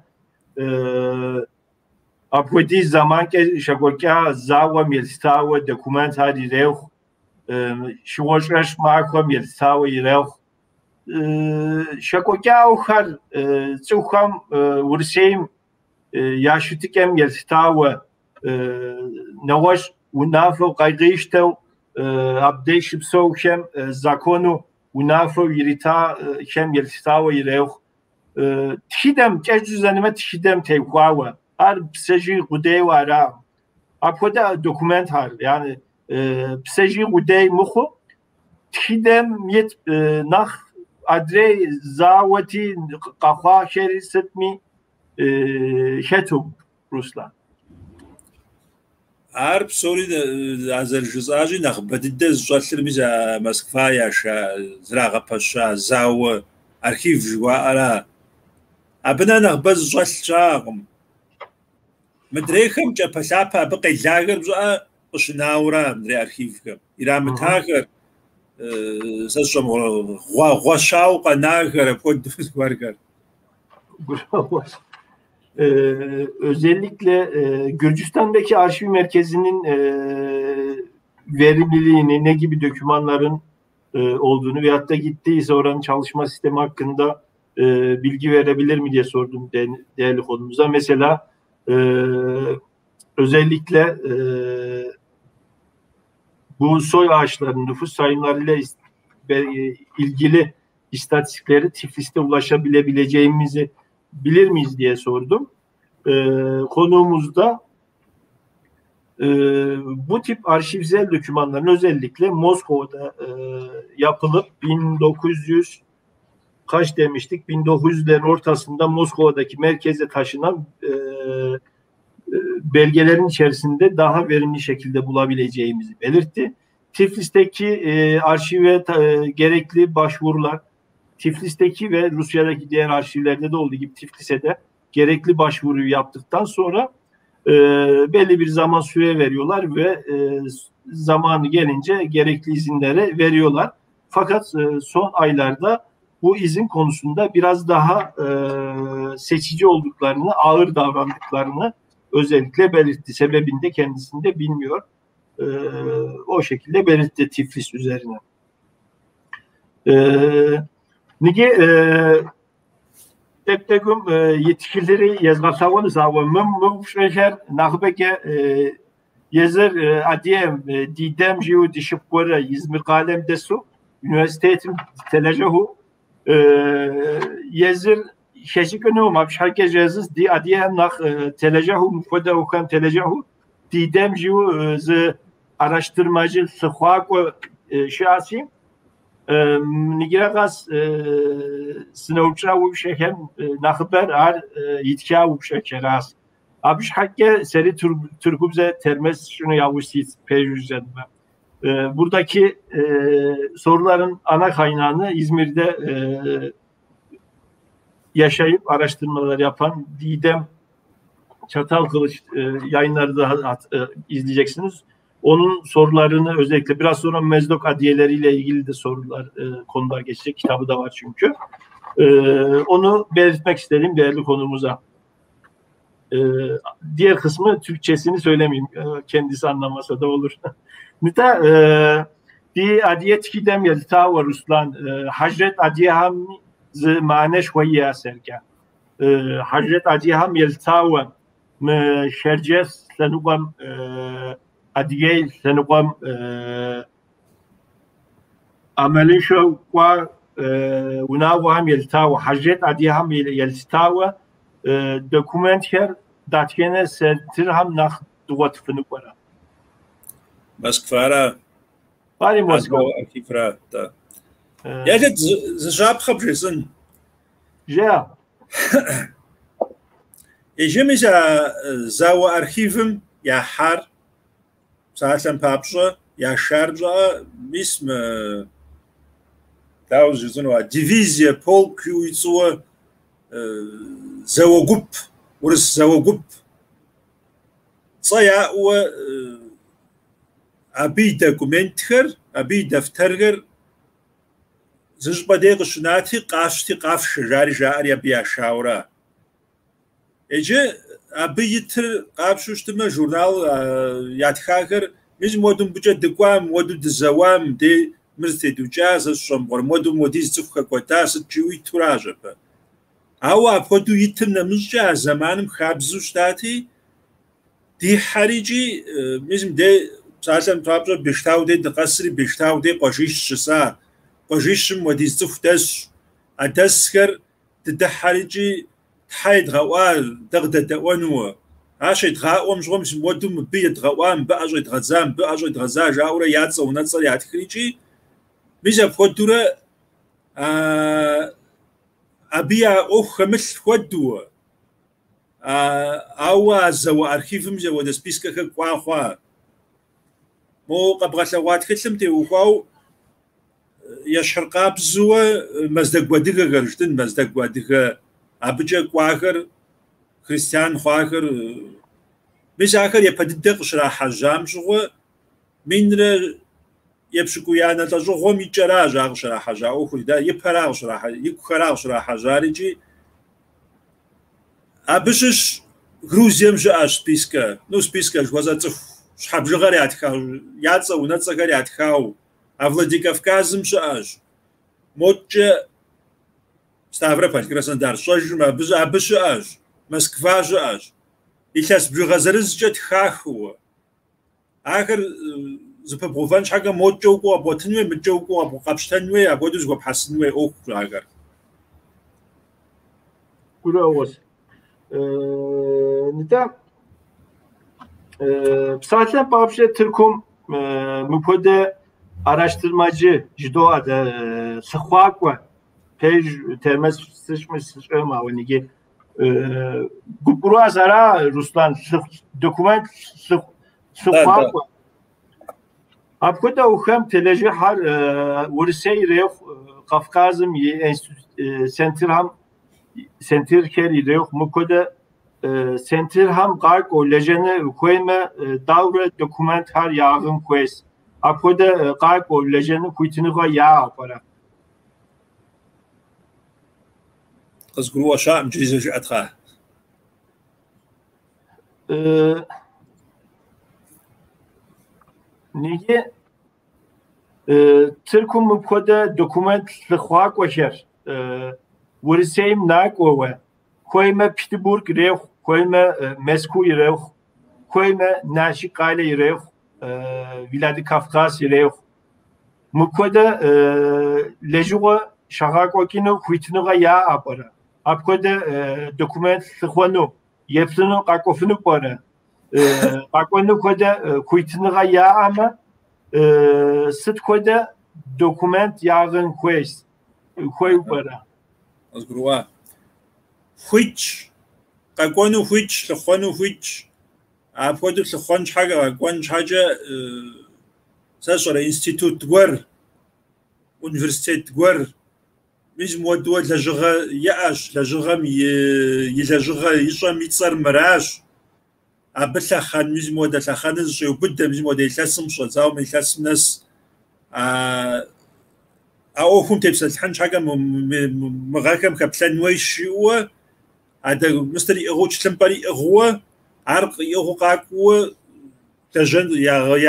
[SPEAKER 2] Апхуэдиз зэманкӏэ щекӏуэкӏа зауэм елъытауэ документхэр ирехъу, щыгъуэщӏэщ махуэм елъытауэ ирехъу. Щекӏуэкӏаухэр цӏыхухэм Урысейм я щытыкӏэм елъытауэ нэгъуэщӏ унафэу къайгъищтэу абдеж щыпсэухэм закону унафэу иритахэм елъытауэ ирехъу. Тхыдэм, кӏэщӏу жызӏэнумэ, тхыдэм теухуауэ, ар псэжьи къудейуэ ара. Апхуэдэ документхэр, yani псэжьи къудей мыхъуу, тхыдэм ит нэхъ адрей зауэти къэхъуахэри сытми хэту, Руслан.
[SPEAKER 4] Ар псори а зэрыжысӏащи, нэхъыбэ дыдэ зыщӏэлъыр мис а Москва яша зрагъэпэща зауэ архив жыхуаӏэра. Абы нэ нэхъыбэ зыщӏэлъ щыӏэкъым. Мыдрейхэм кӏапэлъапэ абы къелахэр пщӏыӏэ къыщынауэра мыдрей архивхэм. Ирамытахэр, сэ сщӏэм гъуэщауэ къэнахэр, апхуэдэу зыгуэрхэр.
[SPEAKER 2] Özellikle Gürcistan'daki arşiv merkezinin verimliliğini, ne gibi dokümanların olduğunu veyahut da gittiyse oranın çalışma sistemi hakkında bilgi verebilir mi diye sordum değerli konumuza. Mesela özellikle bu soy ağaçlarının nüfus sayımlarıyla ilgili istatistikleri Tiflis'te ulaşabilebileceğimizi bilir miyiz diye sordum. Konuğumuz da bu tip arşivsel dokümanların özellikle Moskova'da yapılıp 1900 kaç demiştik? 1900'lerin ortasında Moskova'daki merkeze taşınan belgelerin içerisinde daha verimli şekilde bulabileceğimizi belirtti. Tiflis'teki arşive gerekli başvurular, Tiflis'teki ve Rusya'daki diğer arşivlerde de olduğu gibi Tiflis'e de gerekli başvuruyu yaptıktan sonra belli bir zaman süre veriyorlar ve zamanı gelince gerekli izinleri veriyorlar. Fakat son aylarda bu izin konusunda biraz daha seçici olduklarını, ağır davrandıklarını özellikle belirtti. Sebebini de kendisini de bilmiyor. O şekilde belirtti Tiflis üzerine. Nige teptegum yetkilileri yazgatavan zavamım muşeher nahbeke yezer adiyem didem jiu dişipkore İzmir kalem desu üniversitetim telejehu yezer şeşikunu mabşhake jezus di adiyem nah telejehu mufada ukam telejehu didem jiu z araştırmacı sıxwak'o şasi Nigiraqas sınavça упщӏэхэм нэхъыбэр ар итха упщӏэхэращ. Абы щхьэкӏэ сэри Türkçe termes şunu yavuş pejüzenme. Buradaki soruların ana kaynağını İzmir'de yaşayıp araştırmalar yapan Didem Çatalkılıç yayınları da izleyeceksiniz. Onun sorularını özellikle biraz sonra Mezdok adiyeleriyle ilgili de sorular, konular geçecek. Kitabı da var çünkü. Onu belirtmek istedim değerli konuğumuza. Diğer kısmı Türkçesini söylemeyeyim. Kendisi anlamasa da olur. Nita di adiyet kidem yelta ve Ruslan Hazret Adiyeham zmaneş ve serken. Hazret Adiyeham yelta ve şerces lenugam Адыгей лъэныкъуэм ӏэмалыншэу кӏуа унагъуэхэм елъытауэ, Хьэжрет адыгэхэм елъытауэ документхэр дэтхэнэ центрхэм нэхъ дгъуэтыфынукӏуэрэ?
[SPEAKER 4] Москвара.
[SPEAKER 2] Ари Москва.
[SPEAKER 4] Архивра, да. Ялэт зы щапхъэ бжесӏэн.
[SPEAKER 2] Жеӏэ.
[SPEAKER 4] Иджы мис а зауэ архивым яхьар псалъэм папщӏэ, яшар пщӏыӏэ, мис мы дауэ жысӏэну, а дивизие, полк жиӏэу ицӏыуэ зауэ гуп, урыс зауэ гуп цӏэ яӏэуэ абы и документхэр, абы и дэфтэрхэр зы щӏыпӏэ дей къыщынати, къащти къафшэ жари жаӏэри абы яшауэра. Иджы Абы итыр къапщу щытмэ, журнал ятхахэр, мис мыуэду мыбыкӏэ дыкӏуа, мыуэду дызэуа, мыдей мыр зэтедукӏа, сэ сщӏэмыгъуэр, мыуэду мыуэдиз цӏыху хэкӏуэда, сыт жиӏэу итуращ абы. Ауэ апхуэдэу итым нэмыщӏкӏэ а зэманым хабзэу щытати, дихьэрикӏи, мис мыдей псалъэм папщӏэ Бештау дей дыкъэсри, Бештау дей къуажищ щыса. Къуажищым мыуэдиз цӏыху дэсщ. А дэсхэр дыдыхьэрикӏи тхьэ едгъэӏуа, дэ къыдэдэӏуэнууэ. Ар щедгъаӏуэм щыгъуэ мис мыуэду мыбы едгъэӏуа, мыбы ӏэщӏедгъэдза, мыбы ӏэщӏедгъэдза жаӏэурэ я цӏэ унэцӏэр ятхрикӏи, мис апхуэдэурэ абы я ӏуэху хэмылъ хуэдууэ. Ауэ а зауэ архивым мис апхуэдэ спискэхэр кӏуа хъуа. Мо къэбгъэлъэгъуа тхылъым теухуау ещхьыркъабзэуэ Мэздэгу адыгэхэр жытӏын, Мэздэгу адыгэ абыкӏэ кӏуахэр, христиан хъуахэр, мис ахэр япэ дыдэ къыщрахьэжьам щыгъуэ минрэ епщыкӏуиянэ лӏэщӏыгъуэм и кӏэращ ар къыщрахьэжьа ӏуэхур, ипэра къыщрахьэ-, икухэра къыщрахьэжьар икӏи абы щыщ Грузием щыӏэщ спискэ, ну спискэ жыхуэсӏэр цӏыху щхьэ бжыгъэр ятха, я цӏэ унэцӏэхэр ятхау. А Владикавказым щыӏэщ. Моткӏэ Ставрополь, Краснодар сщӏэжым абы щыӏэщ, Москва щыӏэщ. Илъэс бжыгъэ зырызкӏэ тхахыуэ. Ахэр зэпэбгъэувэн щхьэкӏэ моткӏэ укӏуэу къэбгъуэтын хуей, мыткӏэ укӏуэу къэпщтэн хуей, апхуэдэу зыхуэпхьэсын хуей ӏуэхущ ахэр.
[SPEAKER 2] Гурыӏуэгъуэщ. Нтӏэ, псалъэм папщӏэ Тыркум мыпхуэдэ araştırmacı жыдоӏэ дэ лъыхъуакӏуэ пэж термес сыщӏми сыщӏэм, ауэ ниги гупӏруаз ара Руслан документ лъыхъуакӏуэ. Апхуэдэухэм телэжьыхьэр Урысей ирехъу, Кавказым и центрхэм центрхэр ирехъу, мыпхуэдэ центрхэм къакӏуэу лэжьэну хуеймэ, даурэ документхэр яӏыгъын хуейщ. Апхуэдэ къакӏуэу лэжьэну хуитыныгъэ яӏэ пӏэрэ?
[SPEAKER 4] Къызгурыӏуэщаӏым иджыри зэ жыӏэт, кхъыӏэ.
[SPEAKER 2] Ниги Тыркум мыпхуэдэ документ лъыхъуакӏуэхэр Урысейм накӏуэуэ, хуеймэ Петербург ирехъу, хуеймэ Мэзкуу ирехъу, хуеймэ Налшык къалэ ирехъу, Владикавказ ирехъу. Мыпхуэдэ лэжьыгъэ щагъэкӏуэкӏыну хуитыныгъэ яӏэ пӏэрэ? Апхуэдэ документ лъыхъуэну, еплъыну къакӏуэфыну пӏэрэ? Къакӏуэну хуэдэ хуитыныгъэ яӏэмэ, сыт хуэдэ документ яӏыгъын хуейщ, хуейуэ пӏэрэ?
[SPEAKER 4] Къызгурыӏуа. Хуитщ, къэкӏуэну хуитщ, лъыхъуэну хуитщ. Апхуэдэу лъыхъуэн щхьэкӏэ, къэкӏуэн щхьэкӏэ, сэ сщӏэрэ институт гуэр, университет гуэр, мис мыуэдууэ лэжьыгъэ иӏэщ, лэжьыгъэм и лэжьыгъэ ищӏэм и цӏэр мыращ. Абы лъэхъэн, мис мыуэдэ лъэхъэныр зыщӏеубыдэ, мис мыуэдэ илъэсым щӏэдзауэ мы илъэсым нэс а ӏуэхум тепсэлъыхьын щхьэкӏэ мы гъэхэм хэплъэн хуейщ жиӏэуэ, адэ мыстыр иӏыгъыу, тхылъымпӏэр иӏыгъыуэ, ар иӏыгъыу къакӏуэуэ лэжьэн,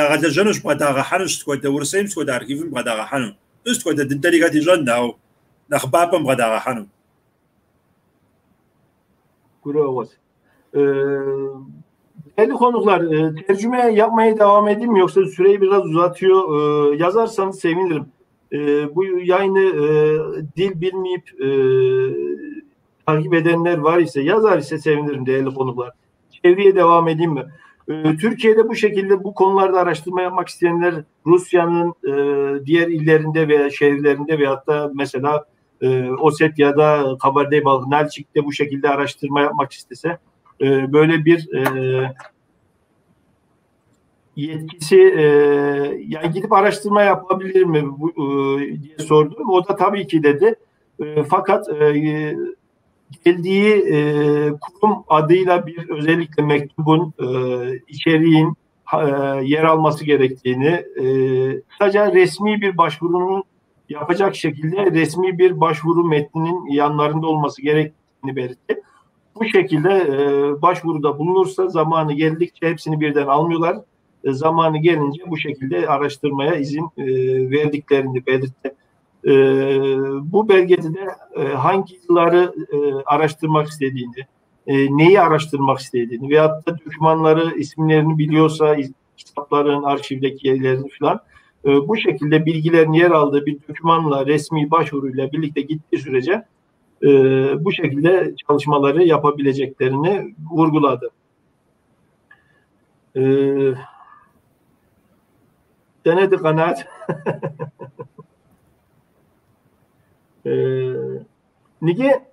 [SPEAKER 4] ягъэлэжьэнущ, бгъэдагъэхьэнущ, сыт хуэдэ Урысейм, сыт хуэдэ архивым бгъэдагъэхьэну. Сыт хуэдэ дыдэри хэт ищӏэн, ауэ нэхъыбапӏэм бгъэдагъэхьэну.
[SPEAKER 2] Гурыӏуэгъуэщ. Değerli konuklar, tercüme yapmaya devam edeyim mi yoksa süreyi biraz uzatıyor? Yazarsanız sevinirim. Bu yayını dil bilmeyip takip edenler var ise, yazar ise sevinirim değerli konuklar. Çeviriye devam edeyim mi? Türkiye'de bu şekilde bu konularda araştırma yapmak isteyenler Rusya'nın diğer illerinde veya şehirlerinde veyahut da mesela Osetya'da, Kabardey-Balkar, Nalçik'te bu şekilde araştırma yapmak istese böyle bir yetkisi yani gidip araştırma yapabilir mi bu, diye sordum. O da tabii ki dedi. Fakat geldiği kurum adıyla bir özellikle mektubun içeriğin yer alması gerektiğini, sadece resmi bir başvurunun yapacak şekilde resmi bir başvuru metninin yanlarında olması gerektiğini belirtti. Bu şekilde başvuruda bulunursa zamanı geldikçe hepsini birden almıyorlar. Zamanı gelince bu şekilde araştırmaya izin verdiklerini belirtti. Bu belgede de hangi yılları araştırmak istediğini, neyi araştırmak istediğini veyahut da dokümanları, isimlerini biliyorsa kitapların, arşivdeki yerlerini falan bu şekilde bilgilerin yer aldığı bir dokümanla, resmi başvuruyla birlikte gittiği sürece bu şekilde çalışmaları yapabileceklerini vurguladı. Denedi kanaat. Nige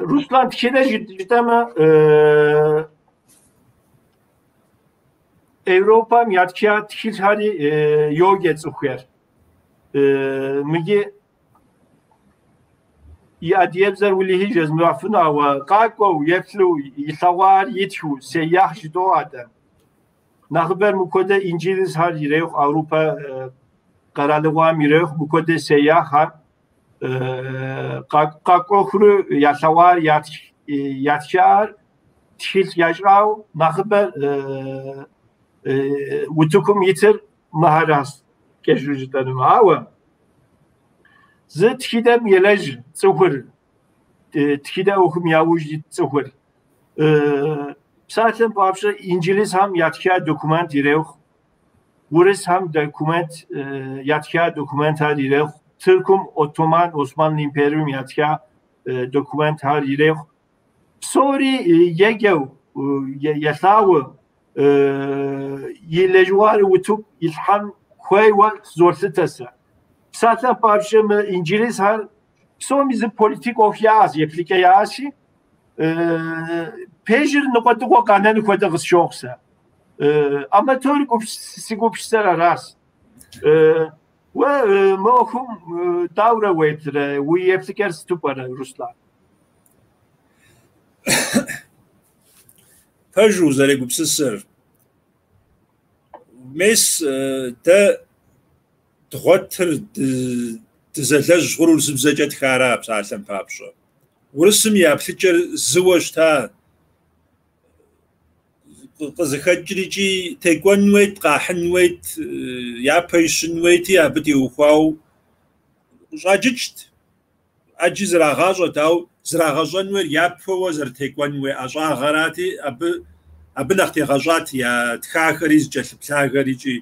[SPEAKER 2] Ruslan tişede jitama Европам ятха тхылъхэри йоджэ цӏыхухэр. Мыгы и адыгэбзэр уэлэхьи жезмыгъэфыну, ауэ къакӏуэу, еплъу, илъэгъуар итхыу, сеяхь жыдоӏэ адэ. Нэхъыбэр мыпхуэдэ инджылызхэр ирехъу, Европэ къэралыгъуэм ирехъу, мыпхуэдэ сеяхьхэр къакӏуэхурэ ялъэгъуар ятхар тхылъ ящӏауэ нэхъыбэр утыкум итыр мыхэращ кӏэщӏу жытӏэнумэ. Ауэ зы тхыдэм елэжь цӏыхур, тхыдэ ӏуэхум яужь ит цӏыхур. Псалъэм папщӏэ инджылызхэм ятха документ ирехъу, урысхэм документ ятха документхэр ирехъу, Тыркум Оттоман, Османлы империум ятха документхэр ирехъу. Псори еджэу, елъагъуу, и лэжьыгъэр утыку илъхьэн хуейуэ къызолъытэ сэ. Псалъэм папщӏэ мы инджылызхэр псоми зы политик ӏуэху яӏэщ, еплъыкӏэ яӏэщи, пэжыр ныкъуэдыкъуэ къэнэн хуэдэ къысщохъу сэ. Аматёр си гупсысэр аращ. Уэ мы ӏуэхум дауэрэ уеплърэ, уи еплъыкӏэр сыту пӏэрэ, Руслан?
[SPEAKER 4] Пэжу узэрегупсысыр. Мес дэ дгъуэтыр дызэлэжь хъур урысыбзэкӏэ тхара псалъэм папщӏэ. Урысым я еплъыкӏэр зыуэ щыта къызыхэкӏыр икӏи текӏуэн хуейт, къахьын хуейт, япэ ищын хуейти, абы теухуауэ къыщӏаджыкӏт. Ӏэджи зрагъащӏэт, ауэ зрагъэщӏэн хуейр япэуэ зэрытекӏуэн хуей ӏэщӏагъэрати, абы нэхъ тегъэщӏат я тхахэри зыкӏэлъыплъахэр икӏи.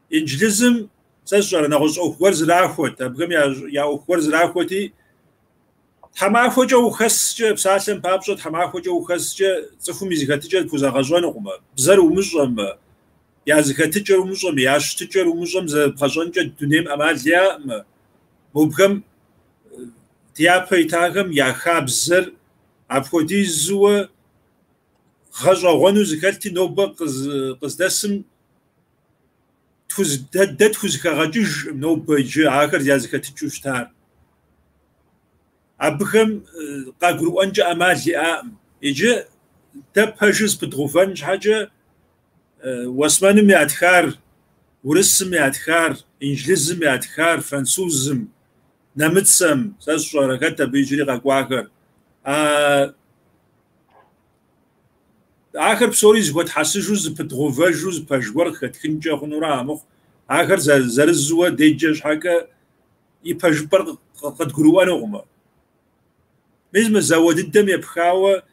[SPEAKER 4] Инджылызым сэ сщӏэрэ нэгъуэщӏ ӏуэху гуэр зэрахуэт, абыхэм я ӏуэху гуэр зэрахуэти, тхьэмахуэкӏэ ухэскӏэ, псалъэм папщӏэ тхьэмахуэкӏэ ухэскӏэ цӏыхум и зэхэтыкӏэр пхузэгъэщӏэнукъымэ, бзэр умыщӏэмэ, я зэхэтыкӏэр умыщӏэмэ, я щытыкӏэр умыщӏэм зэрыбгъэщӏэнкӏэ дунейм ӏэмал яӏэмэ. Мобыхэм дяпэ итахэм я хабзэр апхуэдизуэ гъэщӏэгъуэну зэхэлъти, нобэ къыздэсым дэ тхузэхэгъэкӏыжкъым нобэ иджы ахэр я зэхэтыкӏыу щытар. Абыхэм къагурыӏуэнкӏэ ӏэмал иӏакъым. Иджы дэ пэжыр зэпыдгъэувэн щхьэкӏэ Уэсмэным ятхар, урысым ятхар, инджылызым ятхар, французым, нэмыцэм, сэ сщӏэрэ хэт абы иджыри къэкӏуахэр. Ахэр псори зыхуэтхьэсыжу, зэпыдгъэувэжу, зы пэж гуэр къыхэтхынкӏэ хъунура амыхъу. Ахэр зэрызууэ деджэ щхьэкӏэ и пэжыпӏэр къыдгурыӏуэнукъым. Мис мы зауэ дыдэм епхауэ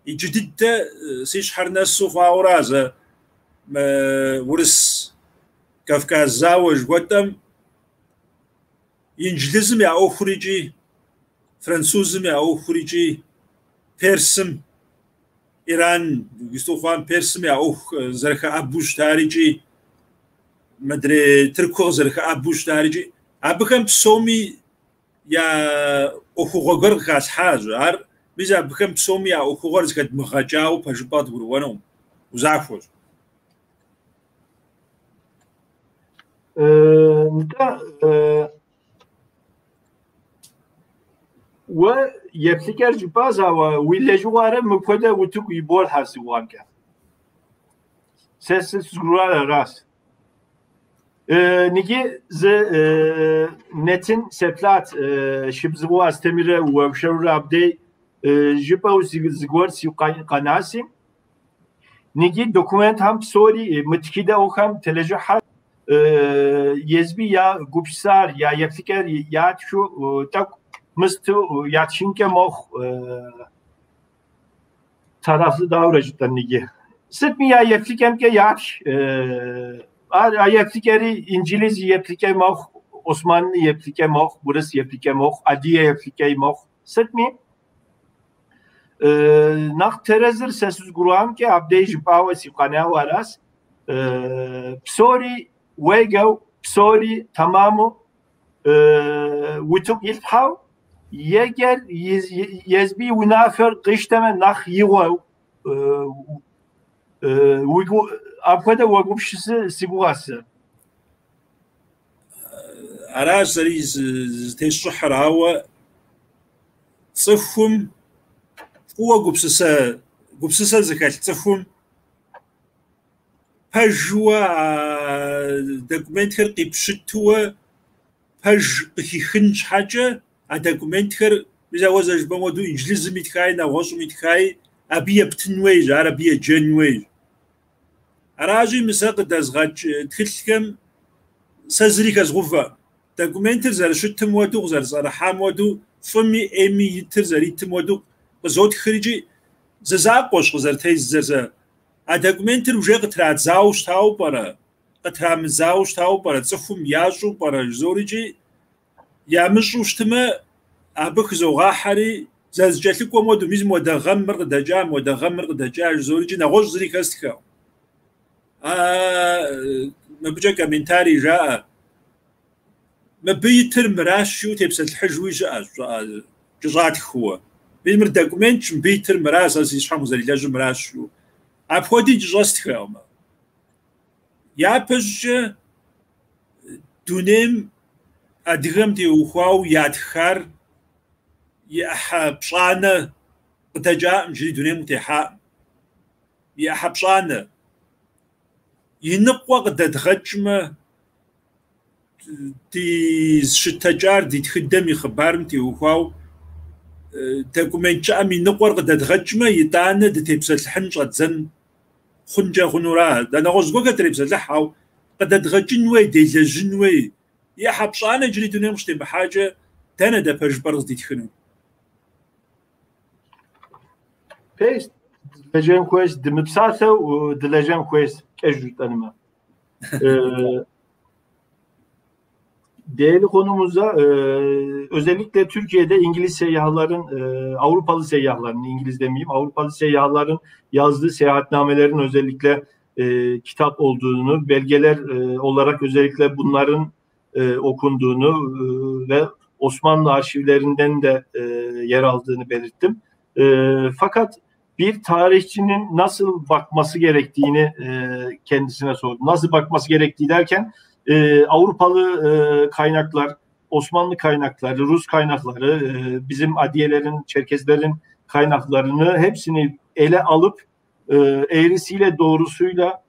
[SPEAKER 4] иджы дыдэ си щхьэр нэсу хъуауэра зэ мы урыс Кавказ зауэ жыхуэтӏэм инджылызым я ӏуэхур икӏи, французым я ӏуэхур икӏи, персым, Иран иджыпсту хъуам персым я ӏуэху зэрыхэӏэбу щытар икӏи, мыдрей Тырку къызэрыхэӏэбу щытар икӏи, абыхэм псоми я ӏуэхугъуэ гуэр къыхалъхьащ. Ар мис абыхэм псоми я ӏуэхугъуэр зэхэдмыгъэкӏауэ пэжыпӏэ къыдгурыӏуэнукъым. Узахуэщ.
[SPEAKER 2] Нтӏэ, уэ еплъыкӏэр жыпӏащ, ауэ уи лэжьыгъэр мыпхуэдэ утыку иболъхьэ си гугъэмкӏэ. Сэ сызыгурыӏуар аращ. Ниги зы нэтын сеплъат Шыбзыхъуэ Астемырэ Уэршэрурэ абдей жыпӏэу зыгуэр си къэнаси. Ниги документхэм псори мы тхыдэ ӏуэхухэм телэжьыхьэр езыми я гупсысэр, я еплъыкӏэр ятхыу тӏэкӏу мысту ятхынкӏэ мэхъу. Taraflı дауэрэ жытӏэн ниги. Сытми я еплъыкӏэмкӏэ ятх. Ар а еплъыкӏэри инджылыз еплъыкӏэ мэхъу, османлы еплъыкӏэ мэхъу, урыс еплъыкӏэ мэхъу, адыгэ еплъыкӏэ мэхъу. Сытми нэхъ тэрэзыр сэ сызыгурыӏуамкӏэ абдей жыпӏауэ си къэнауэ аращ. Псори уеджэу, псори тэмэму утыку илъхьэу, еджэр езыми унафэр къищтэмэ нэхъ игъуэу апхуэдэ уэгупсысы си гугъэщ сэ.
[SPEAKER 4] Аращ сэри зытесщӏыхьыр, ауэ цӏыхум фӏыуэ гупсысэ зыхэлъ цӏыхум пэжуэ а документхэр къипщытуэ пэж къыхихын щхьэкӏэ а документхэр мис ауэ зэрыжыпӏэм хуэдэу инджылызым итхаи, нэгъуэщӏым итхаи, абы ептын хуейщ, ар абы еджэн хуейщ. Аращи, мы сэ къыдэзгъэкӏ тхылъхэм сэ зыри хэзгъувэкъым. Документыр зэрыщытым хуэдэу, къызэрысӏэрыхьам хуэдэу, фӏыми ӏейми итыр зэритым хуэдэу къызотхыр икӏи зы закъуэщ къызэрытездзэр сэ. А документыр уже къытрадзауэ щытауэ пӏэрэ, къытрамыдзауэ щытауэ пӏэрэ, цӏыхум ящӏу пӏэрэ жызори икӏи ямыщӏу щытмэ, абы хызогъахьэри зэрызэкӏэлъыкӏуэм хуэдэу, мис мыуэдэ гъэм мыр къыдэкӏа, мыуэдэ гъэм мыр къыдэкӏа жызори икӏи нэгъуэщӏ зыри хэстхэкъым. Мыбыкӏэ комментарий жаӏэ. Мыбы итыр мыращ жиӏэу тепсэлъыхьыжуи щыӏэщ, кӏыщӏатхыуэ. Мис мыр документщ, мыбы итыр мыращ, сэ си щхьэм къызэрилэжьыр мыращ жиӏэу. Апхуэди кӏыщӏэстхэкъым. Япэщӏыкӏэ дунейм адыгэм теухуауэ ятхар и ӏыхьэ пщӏанэ къыдэкӏакъым, иджыри дунейм къытехьакъым. И ӏыхьэ пщӏанэ. И ныкъуэ къыдэдгъэкӏмэ, ди щытэкӏар, ди тхыдэм и хъыбарым теухуауэ документ щыӏэм и ныкъуэр къыдэдгъэкӏмэ, итӏанэ дытепсэлъыхьын щӏэддзэн хъункӏэ хъунура. Дэ нэгъуэщӏ зыгуэрхэр дрепсэлъыхь, ауэ къыдэдгъэкӏын хуей, делэжьын хуей. И ӏыхьэ пщӏанэ иджыри дунейм къыщытемыхьакӏэ, дэнэ дэ пэжыпӏэр къыздитхынур?
[SPEAKER 2] Пэжщ, дылэжьэн хуейщ, дымыпсалъэу дылэжьэн хуейщ, кӏэщӏу жытӏэнумэ. Değerli konuğumuza özellikle Türkiye'de İngiliz seyyahların, Avrupalı seyyahların, İngiliz demeyeyim, Avrupalı seyyahların yazdığı seyahatnamelerin özellikle kitap olduğunu, belgeler olarak özellikle bunların okunduğunu ve Osmanlı arşivlerinden de yer aldığını belirttim. Fakat bir tarihçinin nasıl bakması gerektiğini kendisine sordum. Nasıl bakması gerektiği derken Avrupalı kaynaklar, Osmanlı kaynakları, Rus kaynakları, bizim Adiyelerin, Çerkezlerin kaynaklarını hepsini ele alıp eğrisiyle doğrusuyla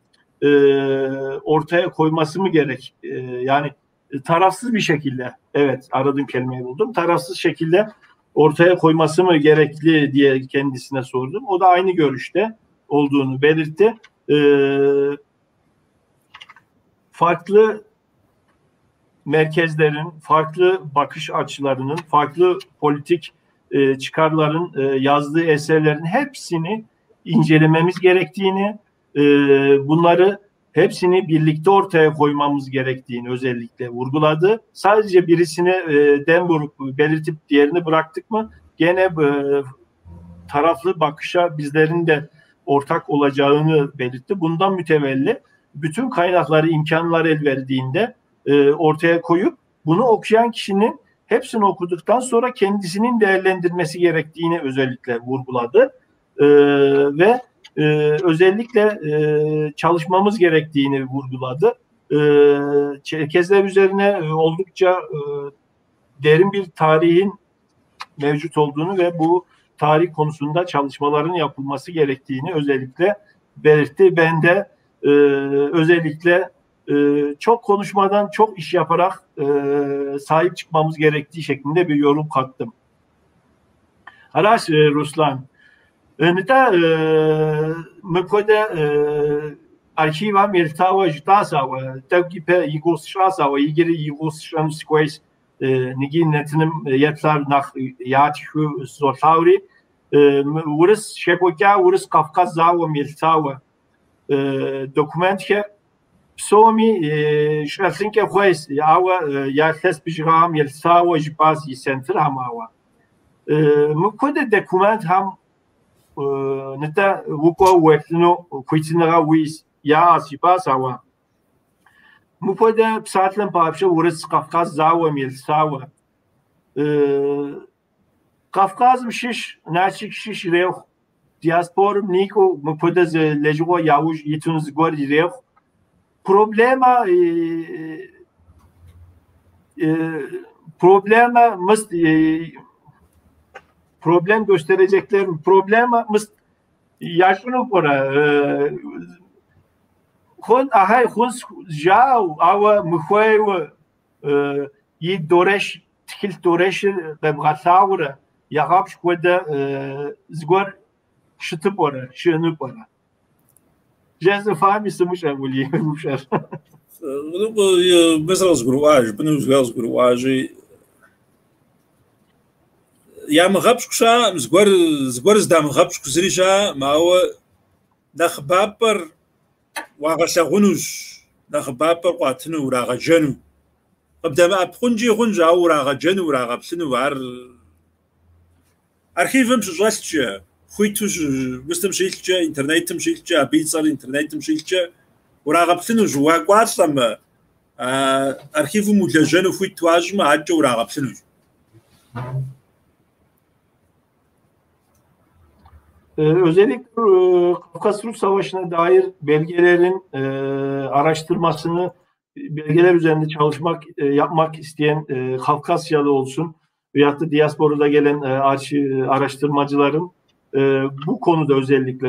[SPEAKER 2] ortaya koyması mı gerek? Yani tarafsız bir şekilde, evet aradığım kelimeyi buldum, tarafsız şekilde ortaya koyması mı gerekli diye kendisine sordum. O da aynı görüşte olduğunu belirtti. Farklı merkezlerin, farklı bakış açılarının, farklı politik çıkarların yazdığı eserlerin hepsini incelememiz gerektiğini, bunları hepsini birlikte ortaya koymamız gerektiğini özellikle vurguladı. Sadece birisine dem vurup belirtip diğerini bıraktık mı gene taraflı bakışa bizlerin de ortak olacağını belirtti. Bundan mütevelli bütün kaynakları, imkanlar el verdiğinde ortaya koyup bunu okuyan kişinin hepsini okuduktan sonra kendisinin değerlendirmesi gerektiğini özellikle vurguladı. Ve özellikle çalışmamız gerektiğini vurguladı. Çerkezler üzerine oldukça derin bir tarihin mevcut olduğunu ve bu tarih konusunda çalışmaların yapılması gerektiğini özellikle belirtti. Ben de özellikle Çok konuşmadan çok iş yaparak sahip çıkmamız gerektiği şeklinde bir yorum kattım. Аращ, Руслан. Нтӏэ, мыпхуэдэ архивым елъытауэ жытӏащ, ауэ тӏэкӏу ипэ и гугъу сщӏащ, ауэ иджыри и гугъу сщӏэну сыхуейщ. Ныги нэтыным еплъар нэхъ ятхыу сызолъагъури, урыс щекӏуэкӏа Урыс-Кавказ зауэм елъытауэ документхэр псоми щӏэлъынкӏэ хуейщ, ауэ я илъэс бжыгъэхэм елъытауэ жыпӏащ и центрхэм, ауэ мыпхуэдэ документхэм нтӏэ укӏуэу уеплъыну хуитыныгъэ яӏэщ жыпӏащ, ауэ мыпхуэдэ псалъэм папщӏэ Урыс-Кавказ зауэм елъытауэ Кавказым щыщ, Налшык щыщ ирехъу, диаспорым никӏыу мыпхуэдэ зы лэжьыгъэ яужь итыну зыгуэр ирехъу. Problema mıst problem gösterecekler problema mıst ящӏыну пӏэрэ? Хъун, ахьей, хъунщ жаӏэу, ауэ мыхуейуэ и дорэш, тхылъ дорэшыр къебгъэлъагъурэ ягъэпщкӏу хуэдэ зыгуэр щыту пӏэрэ, щыӏэну пӏэрэ? Жезыфами сымыщӏэ, Ули, упщӏэр.
[SPEAKER 4] Мыр къызгурыӏуа, жыпӏэну зыгуэр къызгурыӏуащи, ямыгъэпщкӏу щыӏэкъым, зыгуэр здамыгъэпщкӏу зыри щыӏэкъым, ауэ нэхъыбапӏэр уагъэлъагъунущ, нэхъыбапӏэр къуатыну, урагъэджэну. Къыбдэмыӏэпыкъункӏи хъунщ, ауэ урагъэджэну, урагъэплъыну. Ар архивым щыщӏэлъкӏэ, хуиту мыстым щилъкӏэ, интернетым щилъкӏэ, абы и цӏэр интернетым щилъкӏэ, урагъэплъынущ, уакӏуалӏэмэ, архивым улэжьэну хуит уащӏмэ, адэкӏэ урагъэплъынущ.
[SPEAKER 2] Özellikle Kafkas-Rus Savaşı'na dair belgelerin araştırmasını, belgeler üzerinde çalışmak, yapmak isteyen Kafkasyalı olsun veyahut da diasporada gelen araştırmacıların bu konuda özellikle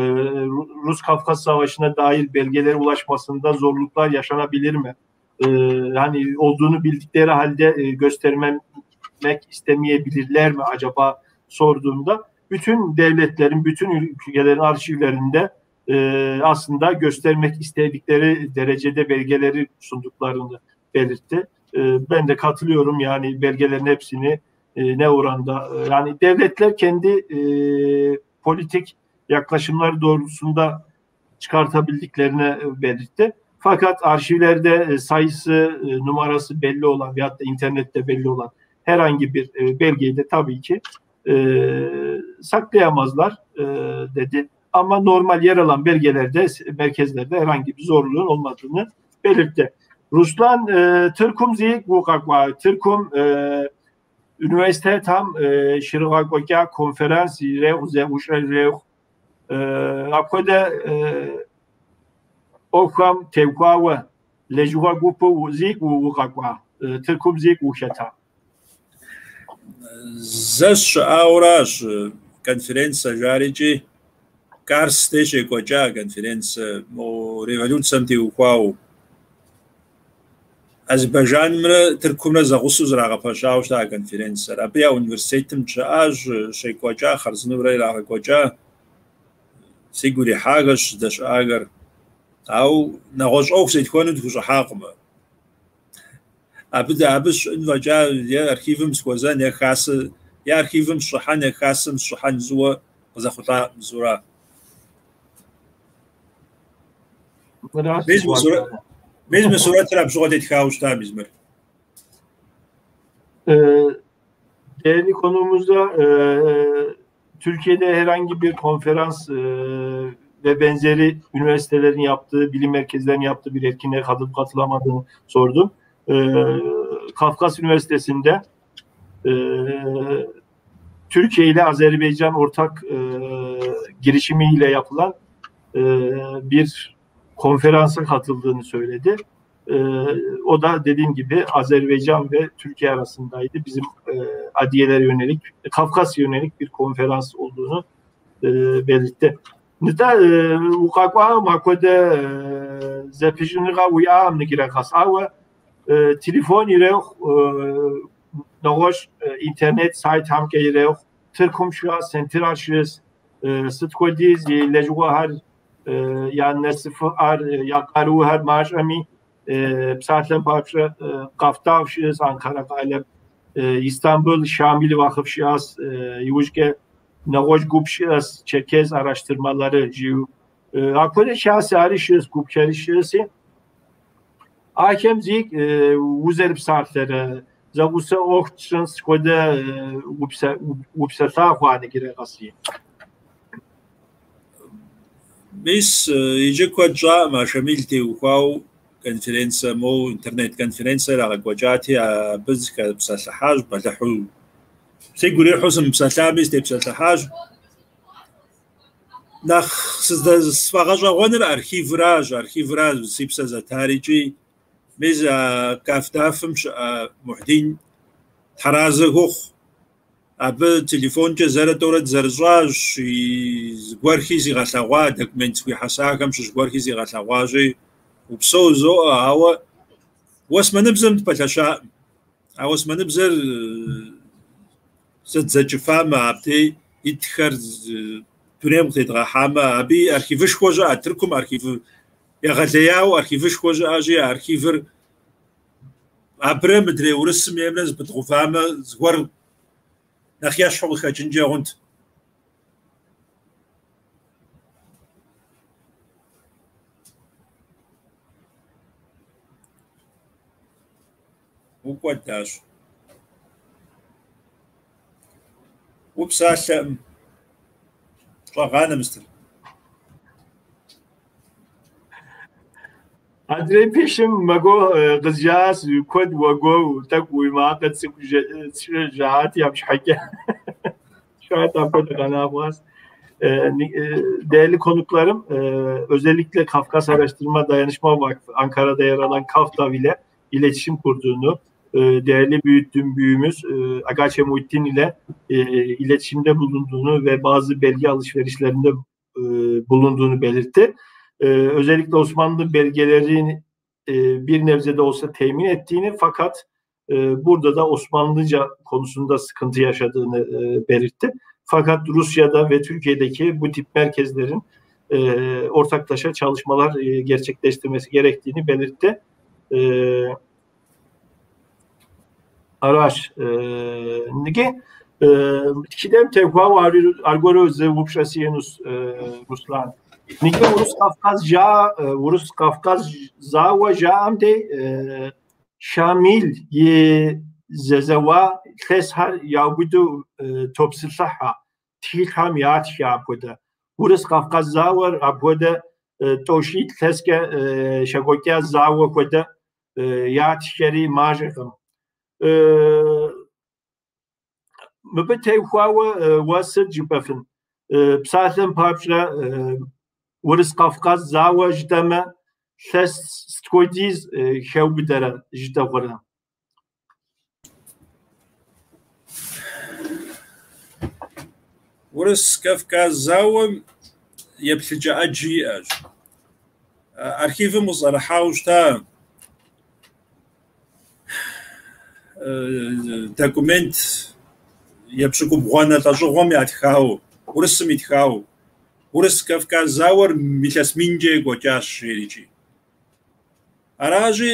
[SPEAKER 2] Rus-Kafkas Savaşı'na dair belgelere ulaşmasında zorluklar yaşanabilir mi? Yani olduğunu bildikleri halde göstermek istemeyebilirler mi acaba sorduğumda bütün devletlerin, bütün ülkelerin arşivlerinde aslında göstermek istedikleri derecede belgeleri sunduklarını belirtti. Ben de katılıyorum, yani belgelerin hepsini ne oranda, yani devletler kendi politik yaklaşımları doğrultusunda çıkartabildiklerini belirtti. Fakat arşivlerde sayısı, numarası belli olan veyahut da internette belli olan herhangi bir belgeyi de tabii ki saklayamazlar dedi. Ama normal yer alan belgelerde, merkezlerde herhangi bir zorluğun olmadığını belirtti. Ruslan, Тыркум зигу укъэкӏуа, Тыркум университетхэм щригъэкӏуэкӏа конференц ирехъу, зэӏущӏэ ирехъу. Апхуэдэ ӏуэхухэм теухуауэ лэжьыгъэ гупу зигу укъэкӏуа, Тыркум зигу ухэта?
[SPEAKER 4] Зэ сщыӏауращ конференцэ жарикӏи, Карс деж щекӏуэкӏа конференцэ, мо революцэм теухуауэ. Азербайджанымрэ Тыркумрэ зэгъусэу зэрагъэпэщауэ щыта конференцэр. Абы я университетым щыӏащ, щекӏуэкӏа, хъарзынэурэ ирагъэкӏуэкӏа. Сигу ирихьахэщ здэщыӏахэр. Ауэ нэгъуэщӏ ӏуэху зетхуэну дыхущӏыхьакъым. Абы сщыӏэн фӏэкӏа е архивым схуэзэн, е хасэ, е архивым сщӏыхьэн, е хасэм сщӏыхьэн зыуэ къызэхъулӏакъым зура. Мис мы сурэтыр абы щыгъуэ тетхауэ щыта мис мыр.
[SPEAKER 2] Değerli konuğumuzda Türkiye'de herhangi bir konferans ve benzeri üniversitelerin yaptığı, bilim merkezlerinin yaptığı bir etkinliğe katılıp katılamadığını sordum. Kafkas Üniversitesi'nde Türkiye ile Azerbaycan ortak girişimiyle yapılan bir konferansa katıldığını söyledi. O da dediğim gibi Azerbaycan ve Türkiye arasındaydı. Bizim Adiyelere yönelik, Kafkasya yönelik bir konferans olduğunu belirtti. Нтӏэ, укъэкӏуам апхуэдэ зэпыщӏэныгъэ уиӏакъым ныджырэ къэс, ауэ телефон ирехъу, нэгъуэщӏ интернет сайтхэмкӏэ ирехъу, Тыркум щыӏэ центрхэр щыӏэщ, сыт хуэдиз и лэжьыгъэхэр я нэсыфыӏэр, я къарухэр мащӏэми, псалъэм папщӏэ Къафтав щыӏэщ Анкара къалэм, Истамбыл Шамил Вакъыф щыӏэщ, иужькӏэ нэгъуэщӏ гуп щыӏэщ, Черкес Araştırmaları жиӏэу. Апхуэдэ щыӏэщ, ари щыӏэщ, гупхэри щыӏэщи. Ахэм зи узэрыпсалъэрэ зэгъусэ ӏуэху тщӏын сыт хуэдэ упсэлъа хъуа ныджырэ къэси.
[SPEAKER 4] Мис иджы куэд щӏакъым а Шамил теухуауэ конференцэ, моуэ интернет конференцэ ирагъэкӏуэкӏати, абы зыхэпсэлъыхьащ, бэлыхьу сигу ирихьу сымыпсэлъами сытепсэлъыхьащ. Нэхъ сфӏэгъэщӏэгъуэныр архивыращ, архивыращ си псэ зэтар икӏи мис а Кафдафым щыӏэ Мухьдин тхьэразэ хухъу. Абы телефонкӏэ зэрэ тӏэурэ дызэрыщӏащ, зыгуэрхи зигъэлъэгъуа, документ зыхуихьэсахэм щыщ гуэрхи зигъэлъэгъуащи, упсэу жызоӏэ, ауэ уэсмэныбзэм дыпэлъэщакъым. А уэсмэныбзэр зэддзэкӏыфамэ, абдей итхэр дунейм къытедгъэхьамэ, абы архивышхуэ щыӏэ, Тыркум архив егъэлеяуэ архивышхуэ щыӏэщи, а архивыр абырэ мыдрей урысым еймрэ зэпыдгъэувамэ, зыгуэр нэхъ ещхьу къыхэкӏынкӏэ хъунт. Укӏуэдащ. Упсалъэӏым. Щӏэгъанэ мыстыр.
[SPEAKER 2] Адрей пэшым мэгуо къызжаӏащ, куэд уэгуэу, тӏэкӏу уи макъыр цӏыкӏу жаӏати абы щхьэкӏэ. Şayet апхуэдэ къэна хъуащ. Değerli konuklarım, özellikle Kafkas Araştırma Dayanışma Vakfı Ankara'da yer alan KAFDAV ile iletişim kurduğunu, değerli büyüttüğüm büyüğümüz Agache Muhittin ile iletişimde bulunduğunu ve bazı belge alışverişlerinde bulunduğunu belirtti. Özellikle Osmanlı belgelerini bir nebze de olsa temin ettiğini, fakat burada da Osmanlıca konusunda sıkıntı yaşadığını belirtti. Fakat Rusya'da ve Türkiye'deki bu tip merkezlerin ortaklaşa çalışmalar gerçekleştirmesi gerektiğini belirtti. Аращ. Ныги тхыдэм теухуауэ аргуэру зы упщӏэ сиӏэнущ, Руслан. Ныги Урыс-Кавказ зауэ жаӏэм дей Шамил и зэзэуа илъэсхэр яубыду топсэлъыхьэ, тхылъхэм ятхэ апхуэдэ. Урыс-Кавказ зауэр апхуэдэ тӏощӏитӏ илъэскӏэ щекӏуэкӏа зауэ хуэдэ ятххэри мащӏэкъым. Мыбы теухуауэ уэ сыт жыпӏэфын? Псалъэм папщӏэ Урыс-Кавказ зауэ жытӏэмэ, илъэс сыт хуэдиз хэубыдэрэ жытӏэ хъурэ?
[SPEAKER 4] Урыс-Кавказ зауэм еплъыкӏэ ӏэджи иӏэщ. Архивым къысӏэрыхьауэ щыта документ епщыкӏубгъуанэ лӏэщӏыгъуэм ятхауэ, урысым итхауэ. Урыс-Кавказ зауэр илъэс минкӏэ екӏуэкӏащ, жерикӏи. Аращи,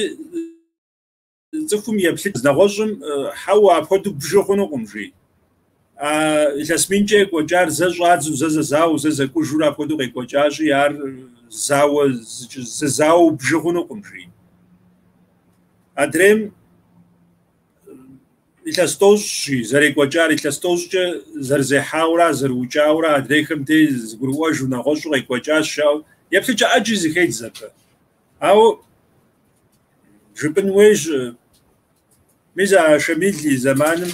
[SPEAKER 4] цӏыхум еплъыкӏ нэгъуэщӏым хьэуэ апхуэдэу бжы хъунукъым, жи. А илъэс минкӏэ екӏуэкӏар зэ щӏадзэу, зэ зэзауэу, зэ зэкӏужурэ апхуэдэу къекӏуэкӏащи, ар зауэ, зы зауэу бжы хъунукъым, жи. Адрейм илъэс тӏощӏ, жи, зэрекӏуэкӏар илъэс тӏощӏкӏэ зэрызехьауэрэ, зэрыукӏауэрэ, адрейхэм дей зыгурыӏуэжу нэгъуэщӏу къекӏуэкӏащ, жаӏэу еплъыкӏэ ӏэджи зыхедз абы. Ауэ жыпӏэн хуейщ, мис а Шамил и зэманым,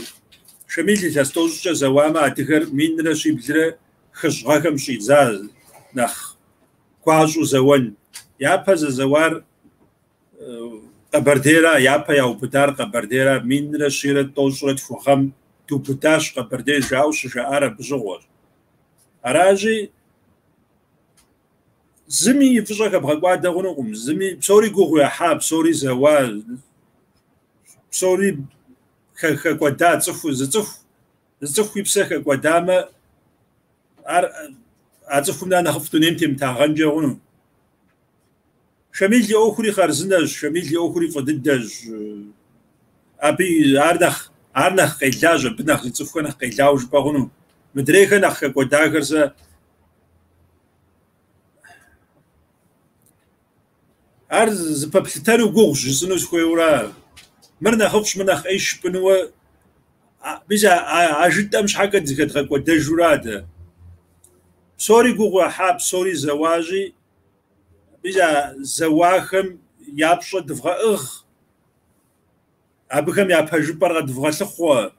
[SPEAKER 4] Шамил илъэс тӏощӏкӏэ зэуамэ, адыгэр 1103 гъэхэм щӏидза нэхъ гуащӏэу зэуэн. Япэ зэзэуар Къэбэрдейра, япэ яубыдар Къэбэрдейра, 1192 гъэм дубыдащ Къэбэрдей жаӏэу щыжаӏар абы щыгъуэщ. Аращи, Зыми и фӏыщӏэ хэбгъэкӏуадэ хъунукъым, зыми псори гугъу яхьа, псори зэуа, псори хэкӏуэда цӏыху, зы цӏыху и псэ хэкӏуэдамэ, ар а цӏыхум нэ нэхъыфӏ дунейм темытагъэнкӏэ хъуну. Шамил и ӏуэхури хъарзынэщ, Шамил и ӏуэхури фӏы дыдэщ. Абы ар нэхъ къелащ, абы нэхъ и цӏыхухэр нэхъ къелауэ жыпӏэ хъуну. Мыдрейхэр нэхъ хэкӏуэдахэр сэ ар зыпэплъытэну гугъущ жысӏэну сыхуейуэра. Мыр нэхъыфӏщ, мыр нэхъ ӏейщ жыпӏэнуэ, мис а жытӏэм щхьэкӏэ дызэхэдгъэкӏуэдэжура дэ. Псори гугъу яхьа, псори зэуащи, мис а зэуахэм я пщӏэ дывгъэӏыгъ, абыхэм я пэжыпӏэр къэдывгъэлъыхъуэ.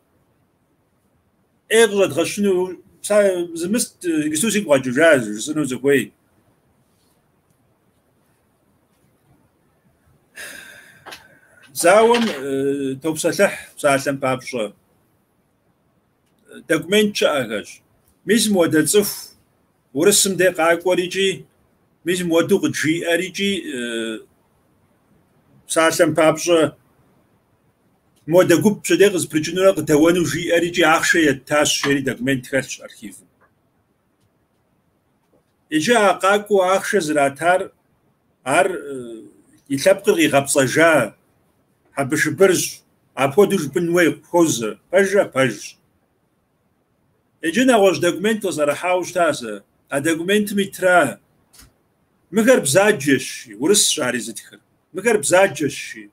[SPEAKER 4] ӏей къыщӏэдгъэщыну зымыст иджыпсту сигу къэкӏыжа жысӏэну сыхуей. Зауэм топсэлъыхь псалъэм папщӏэ. Документ щыӏэхэщ. Мис мыуэдэ цӏыху урысым де къакӏуэр икӏи, мис мыуэду къыджиӏэр икӏи, псалъэм папщӏэ мыуэдэ гуп пщэдей къызэпрыкӏынурэ къыдэуэну жиӏэр икӏи ахъшэ еттащ, жери документ хэлъщ архивым. Иджы а къакӏуэу ахъшэ зратар ар и лъэпкъыр къигъэпцӏэжа хьэбышыбырщ, апхуэдэу жыпӏэн хуей хуозэ. Пэжрэ? Пэжщ. Иджы нэгъуэщӏ документ къызэрыхьауэ щыта сэ. А документым итра мыхэр бзаджэщ, урысщ ари зытхыр. Мыхэр бзаджэщ.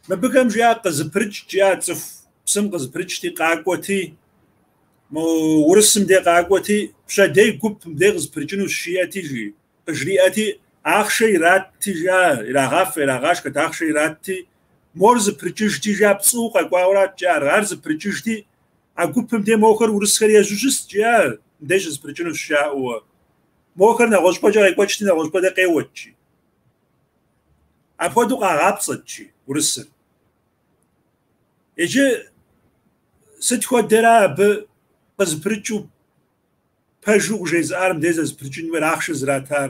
[SPEAKER 4] Мыбыхэм жиӏа къызыпрыкӏ, жиӏа цӏыху псым къызыпрыкӏти къакӏуэти, мо урысым де къакӏуэти, пщэдей гуп мыбдей къызыпрыкӏынущ жиӏэти, жи, къыжриӏэти, ахъшэ иратти, жиӏа, ирагъафэ, ирагъашхэт, ахъшэ иратти, мор зыпрыкӏыжти, жиӏа, пцӏыу къэкӏуауэрат, жиӏа, ар зыпрыкӏыжти, а гупым де мохэр урысхэр ежьу щыст, жиӏа, мыбдей щызыпрыкӏынущ жаӏэуэ. Мохэр нэгъуэщӏыпӏэкӏэ къекӏуэкӏти, нэгъуэщӏыпӏэ де къеуэт, жи. Апхуэдэу къагъапцӏэт, жи, урысыр. Иджы сыт хуэдэра абы къызыпрыкӏыу пэжу къыжезыӏар мыбдей зэзыпрыкӏын хуейр ахъшэ зратар?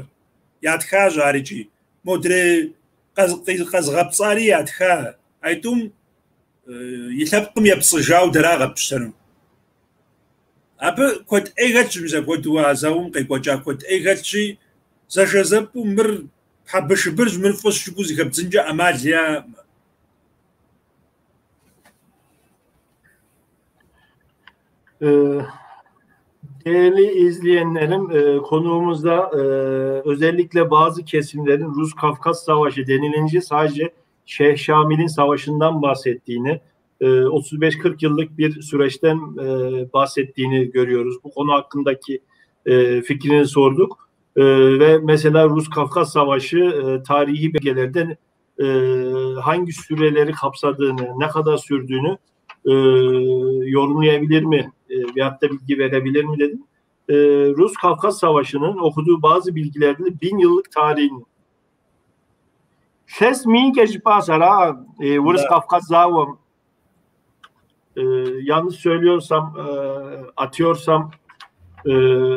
[SPEAKER 4] Ятхащ ар икӏи. Модрей къэзыгъэпцӏари ятха. Айтӏум и лъэпкъым епцӏыжауэ дэра къэпщтэну. Абы куэд ӏей хэлъщ, мис апхуэдэу а зауэм къекӏуэкӏа куэд ӏей хэлъщи, зэшэзэпӏу мыр хьэбышыбырщ, мыр фӏыщ жыпӏэу зыхэбдзынкӏэ ӏэмал яӏэкъым.
[SPEAKER 2] Değerli izleyenlerim, konuğumuzda özellikle bazı kesimlerin Rus-Kafkas Savaşı denilince sadece Şeyh Şamil'in savaşından bahsettiğini, 35-40 yıllık bir süreçten bahsettiğini görüyoruz. Bu konu hakkındaki fikrini sorduk. Ve mesela Rus-Kafkas Savaşı tarihi belgelerden hangi süreleri kapsadığını, ne kadar sürdüğünü yorumlayabilir mi veyahut da bilgi verebilir mi dedim. Rus-Kafkas Savaşı'nın okuduğu bazı bilgilerde 1000 yıllık tarihini. Ses Rus-Kafkas Savaşı yanlış söylüyorsam, atıyorsam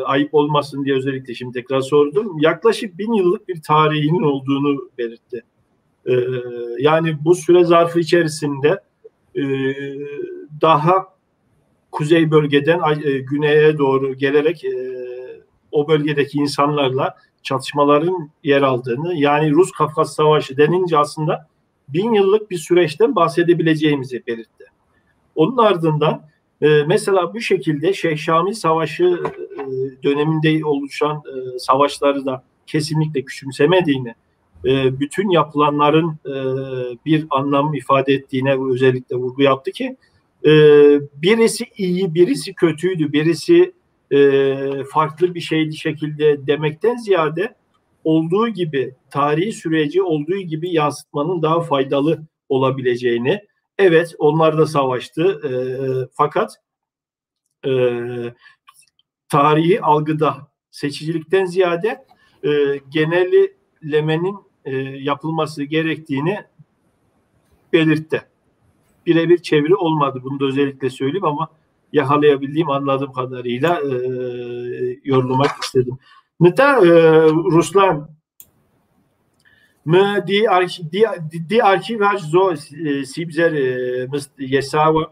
[SPEAKER 2] ayıp olmasın diye özellikle şimdi tekrar sordum. Yaklaşık 1000 yıllık bir tarihinin olduğunu belirtti. Yani bu süre zarfı içerisinde daha kuzey bölgeden güneye doğru gelerek o bölgedeki insanlarla çatışmaların yer aldığını, yani Rus-Kafkas Savaşı denince aslında 1000 yıllık bir süreçten bahsedebileceğimizi belirtti. Onun ardından mesela bu şekilde Şeyh Şamil Savaşı döneminde oluşan savaşları da kesinlikle küçümsemediğini, bütün yapılanların bir anlam ifade ettiğine özellikle vurgu yaptı ki birisi iyi, birisi kötüydü, birisi farklı bir şeydi şekilde demekten ziyade olduğu gibi tarihi süreci olduğu gibi yansıtmanın daha faydalı olabileceğini, evet onlar da savaştı fakat tarihi algıda seçicilikten ziyade genellemenin yapılması gerektiğini belirtti. Birebir çeviri olmadı. Bunu da özellikle söyleyeyim ama yakalayabildiğim, anladığım kadarıyla yorumlamak istedim. Нтӏэ, Руслан, мы ди архивхэр жызоӏэ си бзэр есауэ.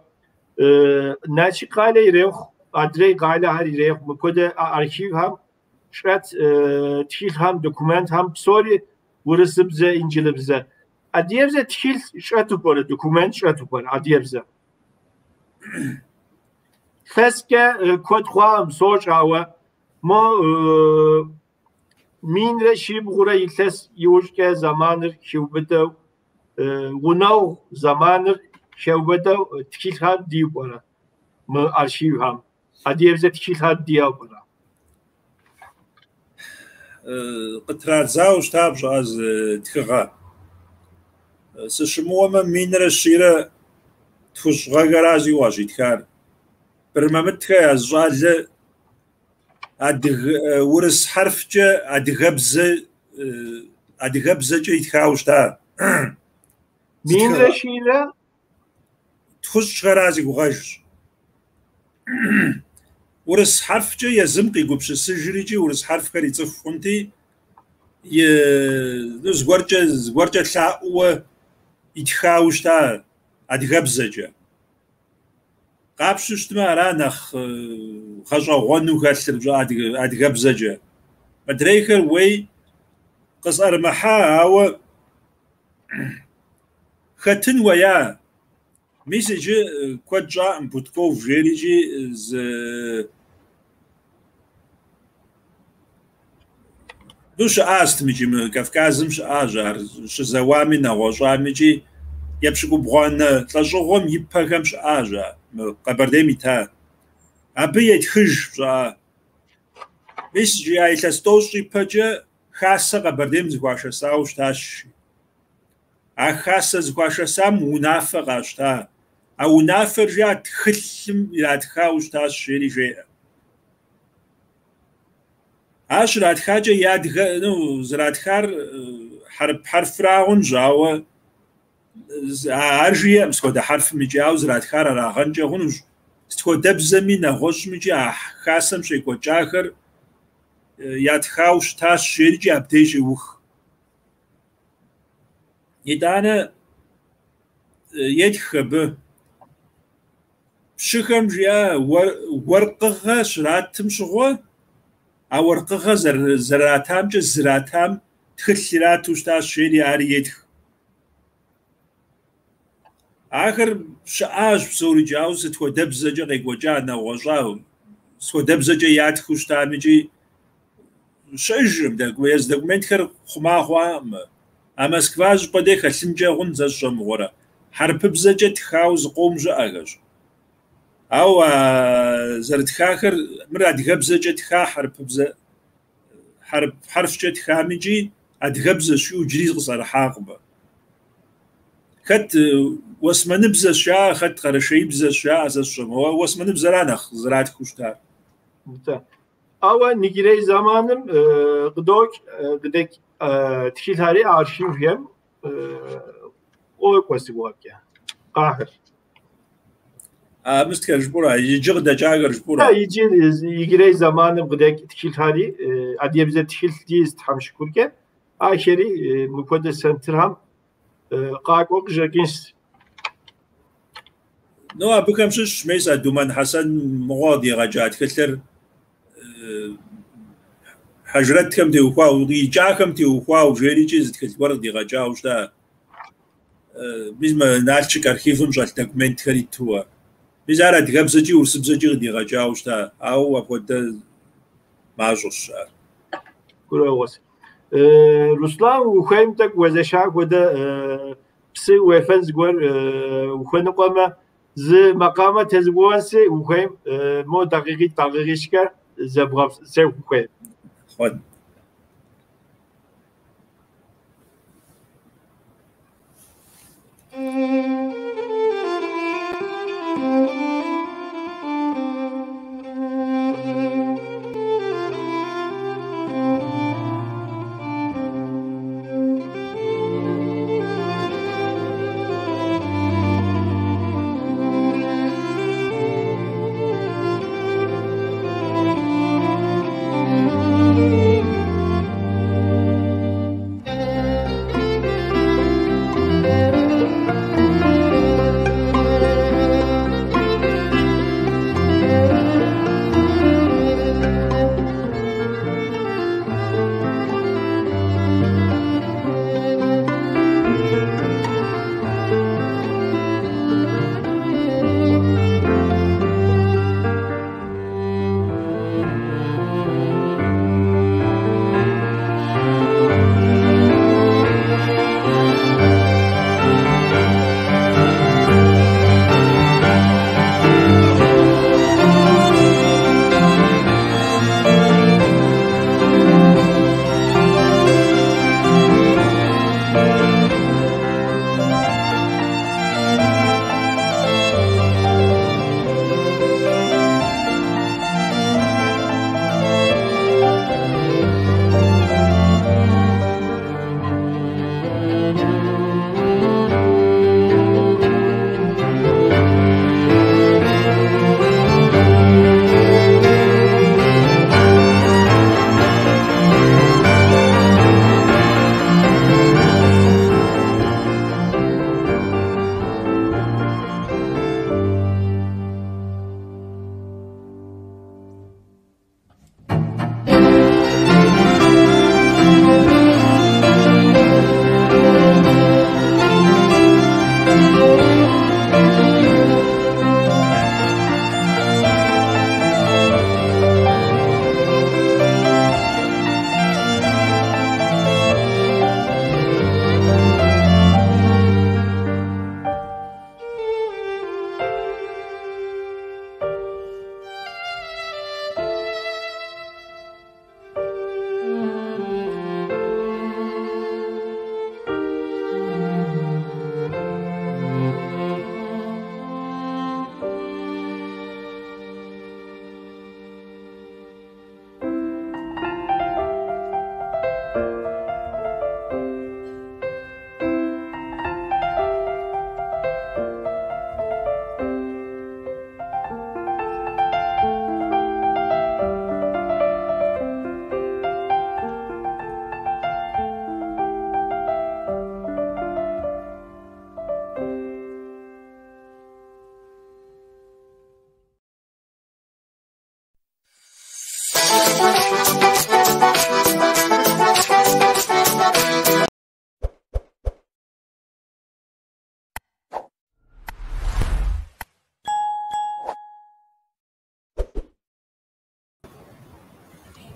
[SPEAKER 2] Налшык къалэ ирехъу, адрей къалэхэр ирехъу, мыпхуэдэ архивхэм щӏэт тхылъхэм, документхэм псори урысыбзэ, инджылыбзэ. Адыгэбзэ тхылъ щӏэту пӏэрэ, документ щӏэту пӏэрэ адыгэбзэ? Илъэскӏэ куэд хъуакъым, сощӏ, ауэ мо 1300 илъэс иужькӏэ зэманыр хиубыдэу, гъунэгъу зэманыр хиубыдэу тхылъхэр диӏэу пӏэрэ мы архивхэм? Адыгэбзэ тхылъхэр диӏэу пӏэрэ?
[SPEAKER 4] Къытрадзауэ щыта пщӏа зы тхыгъэ. Сыщымыуэмэ, 1190 гъэхэращ къыщитхар. Бырмамытхэ я зы щӏалэ адыгэ урыс хьэрфкӏэ адыгэбзэкӏэ итхауэ щыта.
[SPEAKER 2] 1190
[SPEAKER 4] хара си гугъэжщ. Урыс хьэрфкӏэ езым къигупсысыжри икӏи урыс хьэрфхэр ицӏыху хъунти, зыгуэркӏэ лъаӏуэ итхауэ щыта адыгэбзэкӏэ. Къапщтэу щытмэ, ара нэхъ гъэщӏэгъуэну хэлъыр адыгэбзэкӏэ. Мыдрейхэр уей къысӏэрымыхьа, ауэ хэтын уея. Мис иджы куэд щӏаӏым Бутков жери икӏи зы щыӏащ икӏи мы Кавказым щыӏащ ар щызэуами нэгъуэщӏами икӏи 7 лӏэщӏыгъуэм и пэхэм щыӏащ ар мы Къэбэрдейм ита. Абы етхыж пщӏа. Мис иджы а илъэс 90 ипэкӏэ хасэ Къэбэрдейм зыхуашэсауэ щытащ. А хасэ зыхуашэсам унафэ къащта. А унафэр жа тхылъым иратхауэ щытащ, жери жеӏэ. Ар щратхакӏэ ядгэ, зэратхар хьэрып хьэрфра хъунщ, ауэ ар жиӏэм сыт хуэдэ хьэрфым икӏи, ауэ зэратхар арагъэнкӏэ хъунущ. Сыт хуэдэбзэми нэгъуэщӏми икӏи а хасэм щекӏуэкӏахэр ятхауэ щытащ, жери икӏи абдеж щеух. Итӏанэ етх абы. Пщыхэм жиӏа уэркъыгъэ щратым щыгъуэ, а уэркъыгъэ зэратамкӏэ зратам тхылъ ирату щытащ, жери ари етх. Ахэр щыӏащ псори икӏи, ауэ сыт хуэдэбзэкӏэ къекӏуэкӏа нэгъуэщӏа, сыт хуэдэбзэкӏэ ятхыу щытам икӏи щыӏэжкъым, езы документхэр хъума хъуакъым. А Москва щӏыпӏэ дей хэлъынкӏэ хъун зэ сщӏэмыгъуэрэ. Хьэрыпыбзэкӏэ тхауэ зыкъом щыӏэхэщ. Ауэ зэрытхахэр мыр адыгэбзэкӏэ тха хьэрыпыбзэ хьэрып хьэрфкӏэ тхам икӏи адыгэбзэщ жиӏэу иджыри къысӏэрыхьакъым. Хэт уэсмэныбзэщ жаӏэ, хэт къэрэшеибзэщ жаӏэ, сэ сщӏэмыгъуэ. Уэсмэныбзэра нэхъ зэратхыу щытар.
[SPEAKER 2] Ауэ иджырей зэманым къыдокӏ, къыдэкӏ тхылъхэри архивхэм къокӏуэ си гугъэмкӏэ. Къахэр.
[SPEAKER 4] Мыстхэр жыпӏэурэ, иджы къыдэкӏахэр жыпӏэурэ.
[SPEAKER 2] Иджы иджырей зэманым къыдэкӏ тхылъхэри, адыгэбзэ тхылъ диӏэщ Тхьэм шыкуркӏэ, ахэри мыпхуэдэ центрхэм къакӏуэу къыщӏэкӏынщ.
[SPEAKER 4] Абыхэм щыщщ мис а Думэн Хьэсэн мыгъуэ къыдигъэкӏа тхылъыр хьэжрэтхэм теухуауэ, икӏахэм теухуауэ жери икӏи зы тхылъ гуэр къыдигъэкӏауэ щыта. Мис мы Налшык архивым щӏэлъ документхэр итуэ. Мис ар адыгэбзэкӏи урысыбзэкӏи къыдигъэкӏауэ щыта, ауэ апхуэдэ мащӏэщ ар.
[SPEAKER 2] Гурыӏуэгъуэщ. Руслан, ухуейм тӏэкӏу уезэша хуэдэ псы уефэн зыгуэр ухуэныкъуэмэ, зы макъамэ тезгъэуэнси ухуейм мо дакъикъитӏ дакъикъищкӏэ зэбгъэпсэху ухуейм.
[SPEAKER 4] Хъуэн.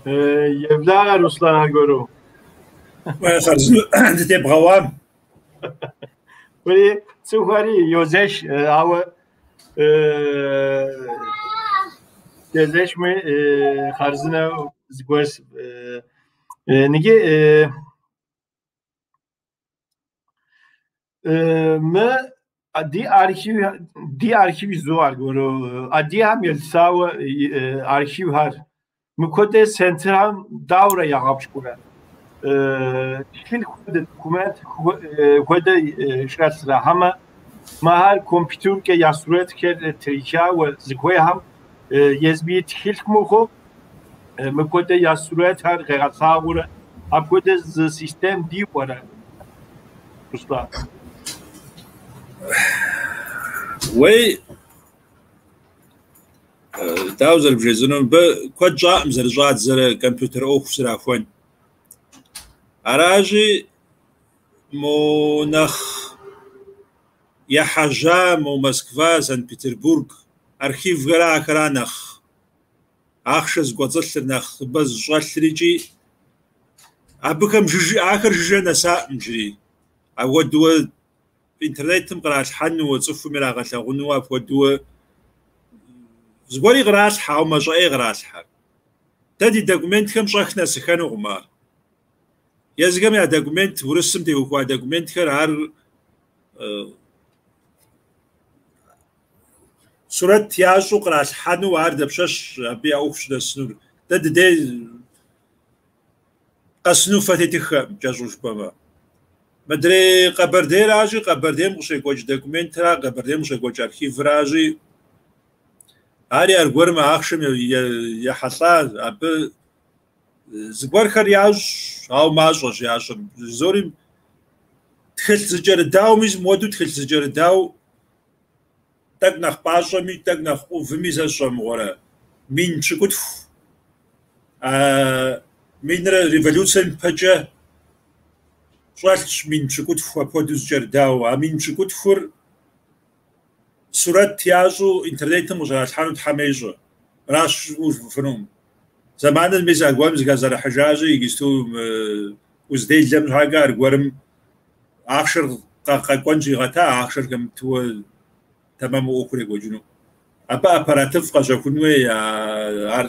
[SPEAKER 2] Еблагъэ, Руслан, аргуэру.
[SPEAKER 4] Хъарзынэу дытебгъэуам.
[SPEAKER 2] Уи цӏыхухэри йозэш, ауэ езэшми хъарзынэу зыгуэр ныги мы ди архив жызоӏэ аргуэру адыгэхэм елъытауэ архивхэр мыпхуэдэ центрхэм дауэрэ ягъэпщкӏурэ? Тхылъ хуэдэ, документ хуэдэ щӏэлърэ? Хьэмэ мыхэр компьютеркӏэ я сурэтхэр трихауэ зыхуейхэм езыми тхылъ мыхъуу мыпхуэдэ я сурэтхэр къегъэлъагъуэрэ? Апхуэдэ зы систем диӏуэрэ, Руслан?
[SPEAKER 4] Уей, дауэ зэрыбжесӏэнур, мыбы куэд щӏакъым зэрыщӏадзэрэ компьютер ӏуэху зэрахуэн. Аращи, мо нэхъ ехьэжьа мо Москва, Санкт-Петербург архивхэра ахэра нэхъ ахъшэ зыкӏуэцӏылъыр, нэхъыбэ зыщӏэлъыр икӏи абыхэм ахэр жыжьэ нэсаӏым иджыри. Апхуэдэуэ интернетым къралъхьэнуэ, цӏыхум ирагъэлъагъунуэ, апхуэдэуэ зыгуэри къралъхьэ, ауэ мащӏэӏей къралъхьэ. Дэ ди документхэм щӏэх нэсыхэнукъым ар. Езыхэм я документ, урысым теухуа документхэр ар сурэт ящӏу къралъхьэну ар дапщэщ абы я ӏуэху щынэсынур. Дэ дыдей къэсыну фэ тетыххэкъым, кӏэщӏу жыпӏэмэ. Мыдрей Къэбэрдейращи, Къэбэрдейм къыщекӏуэкӏ документра, Къэбэрдейм къыщекӏуэкӏ архивращи, ари аргуэрым ахъшэм ехьэлӏа, абы зыгуэрхэр ящӏ, ауэ мащӏэщ ящӏыр. Жызори тхылъ зыкӏэрыдауэ, мис мыуэду тхылъ зыкӏэрыдауэ, тӏэкӏу нэхъ пӏащӏэми, тӏэкӏу нэхъ ӏувми сэ сщӏэмыгъуэрэ. 1090, минрэ революцэм ипэкӏэ щӏэлъщ 1090 апхуэдэу зыкӏэрыдауэ. А 1090-р сурэт ящӏу интернетым къыщӏралъхьэну Тхьэм ещӏэ. Аращ жыпӏэфынукъым. Зэманыр мис аргуэрым зыхэзэрыхьыжащи, иджысту узделэм щхьэкӏэ аргуэрым ахъшэр къэкӏуэн щигъэта, ахъшэр хэмытуэ тэмэму ӏуэхур екӏуэкӏыну. Абы аппаратыфӏ къэщэхун хуей, ар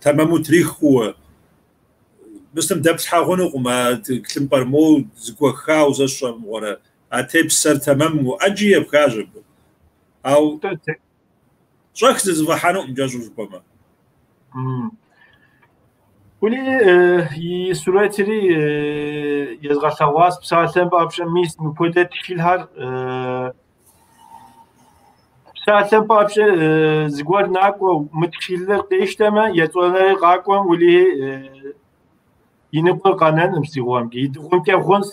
[SPEAKER 4] тэмэму трихыуэ. Мысым дэплъхьэ хъунукъым, а тхылъымпӏэр моуэ зыгуэхауэ сэ сщӏэмыгъуэрэ. А тепсэр тэмэму, ӏэджи епхащ абы. Ауэ щӏэх зызэфӏэхьэнукъым, кӏэщӏу жыпӏэмэ.
[SPEAKER 2] Ули и сурэтри езгъэлъэгъуащ псалъэм папщӏэ, мис мыпхуэдэ тхылъхэр псалъэм папщӏэ зыгуэр накӏуэу мы тхылъыр къищтэмэ, етӏуанэрей къакӏуэм ули и ныкъуэр къэнэнкъым си гугъэмкӏэ. Идыгъункӏэ хъунщ,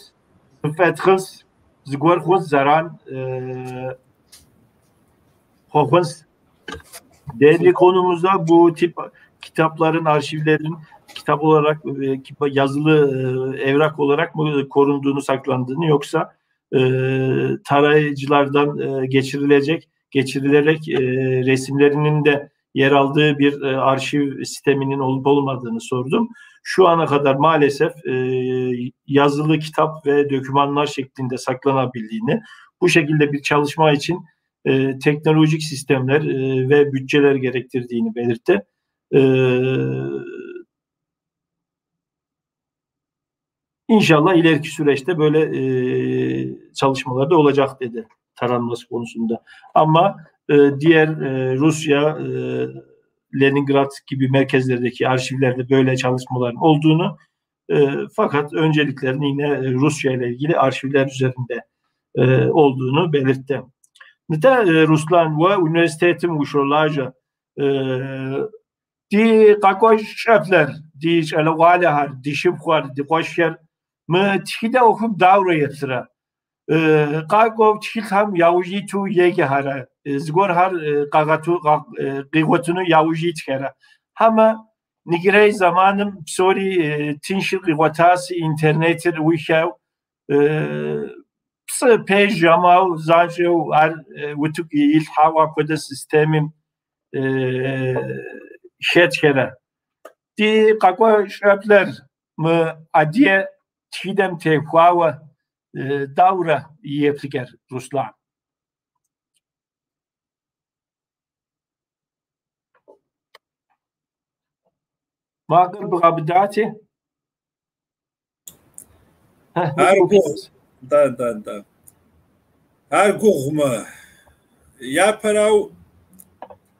[SPEAKER 2] зыфӏетхъынщ, зыгуэр хъунщ, зэран хуэхъунщ. Değerli konumuzda bu tip kitapların, arşivlerin kitap olarak, yazılı evrak olarak mı korunduğunu, saklandığını yoksa tarayıcılardan geçirilerek resimlerinin de yer aldığı bir arşiv sisteminin olup olmadığını sordum. Şu ana kadar maalesef yazılı kitap ve dokümanlar şeklinde saklanabildiğini, bu şekilde bir çalışma için teknolojik sistemler ve bütçeler gerektirdiğini belirtti. İnşallah ileriki süreçte böyle çalışmalar da olacak dedi taranması konusunda. Ama diğer Rusya, Leningrad gibi merkezlerdeki arşivlerde böyle çalışmaların olduğunu, fakat önceliklerin yine Rusya ile ilgili arşivler üzerinde olduğunu belirtti. Нтӏэ, Руслан, уэ университетым ущолажьэ. Ди къэкӏуэж щӏэблэр, ди щӏалэгъуалэхэр, ди шыпхъухэр, ди къуэшхэр мы тхыдэ ӏуэхум дауэрэ еплърэ? Къакӏуэу тхылъхэм яужь иту еджэхэрэ, зыгуэрхэр къигъуэтыну яужь итхэрэ? Хьэмэ иджырей зэманым псори тыншыр къигъуэтащи, интернетыр уихэу пцӏы пэж жамыӏэу занщӏэу ар утыку илъхьауэ апхуэдэ системым хэтхэрэ? Ди къэкӏуэ щӏэблэр мы адыгэ тхыдэм техуауэ даурэ и еплъыкӏэр, Руслан? Макъыр бгъэбыдати.
[SPEAKER 4] Ар гугъу. Нтӏэ, нтӏэ, нтӏэ. Ар гугъумэ, япэрау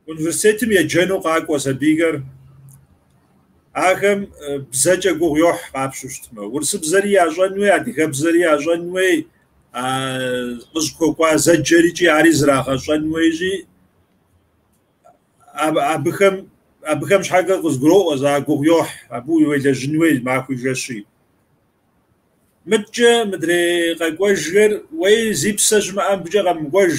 [SPEAKER 4] университетым еджэну къакӏуэ сабийхэр, ахэм бзэкӏэ гугъу йохь къапщтэу щытмэ. Урысыбзэри ящӏэн хуей, адыгэбзэри ящӏэн хуей, къыщӏыхуэкӏуа зэджэр икӏи ари зрагъэщӏэн хуейщи, абыхэм щхьэкӏэ къызгуроӏуэ, сэ ар гугъу йохь, абы уелэжьын хуей махуи жэщи. Мыткӏэ мыдрей къэкӏуэжхэр, уей, зи псэ щымыӏэм мыбыкӏэ къэмыкӏуэж,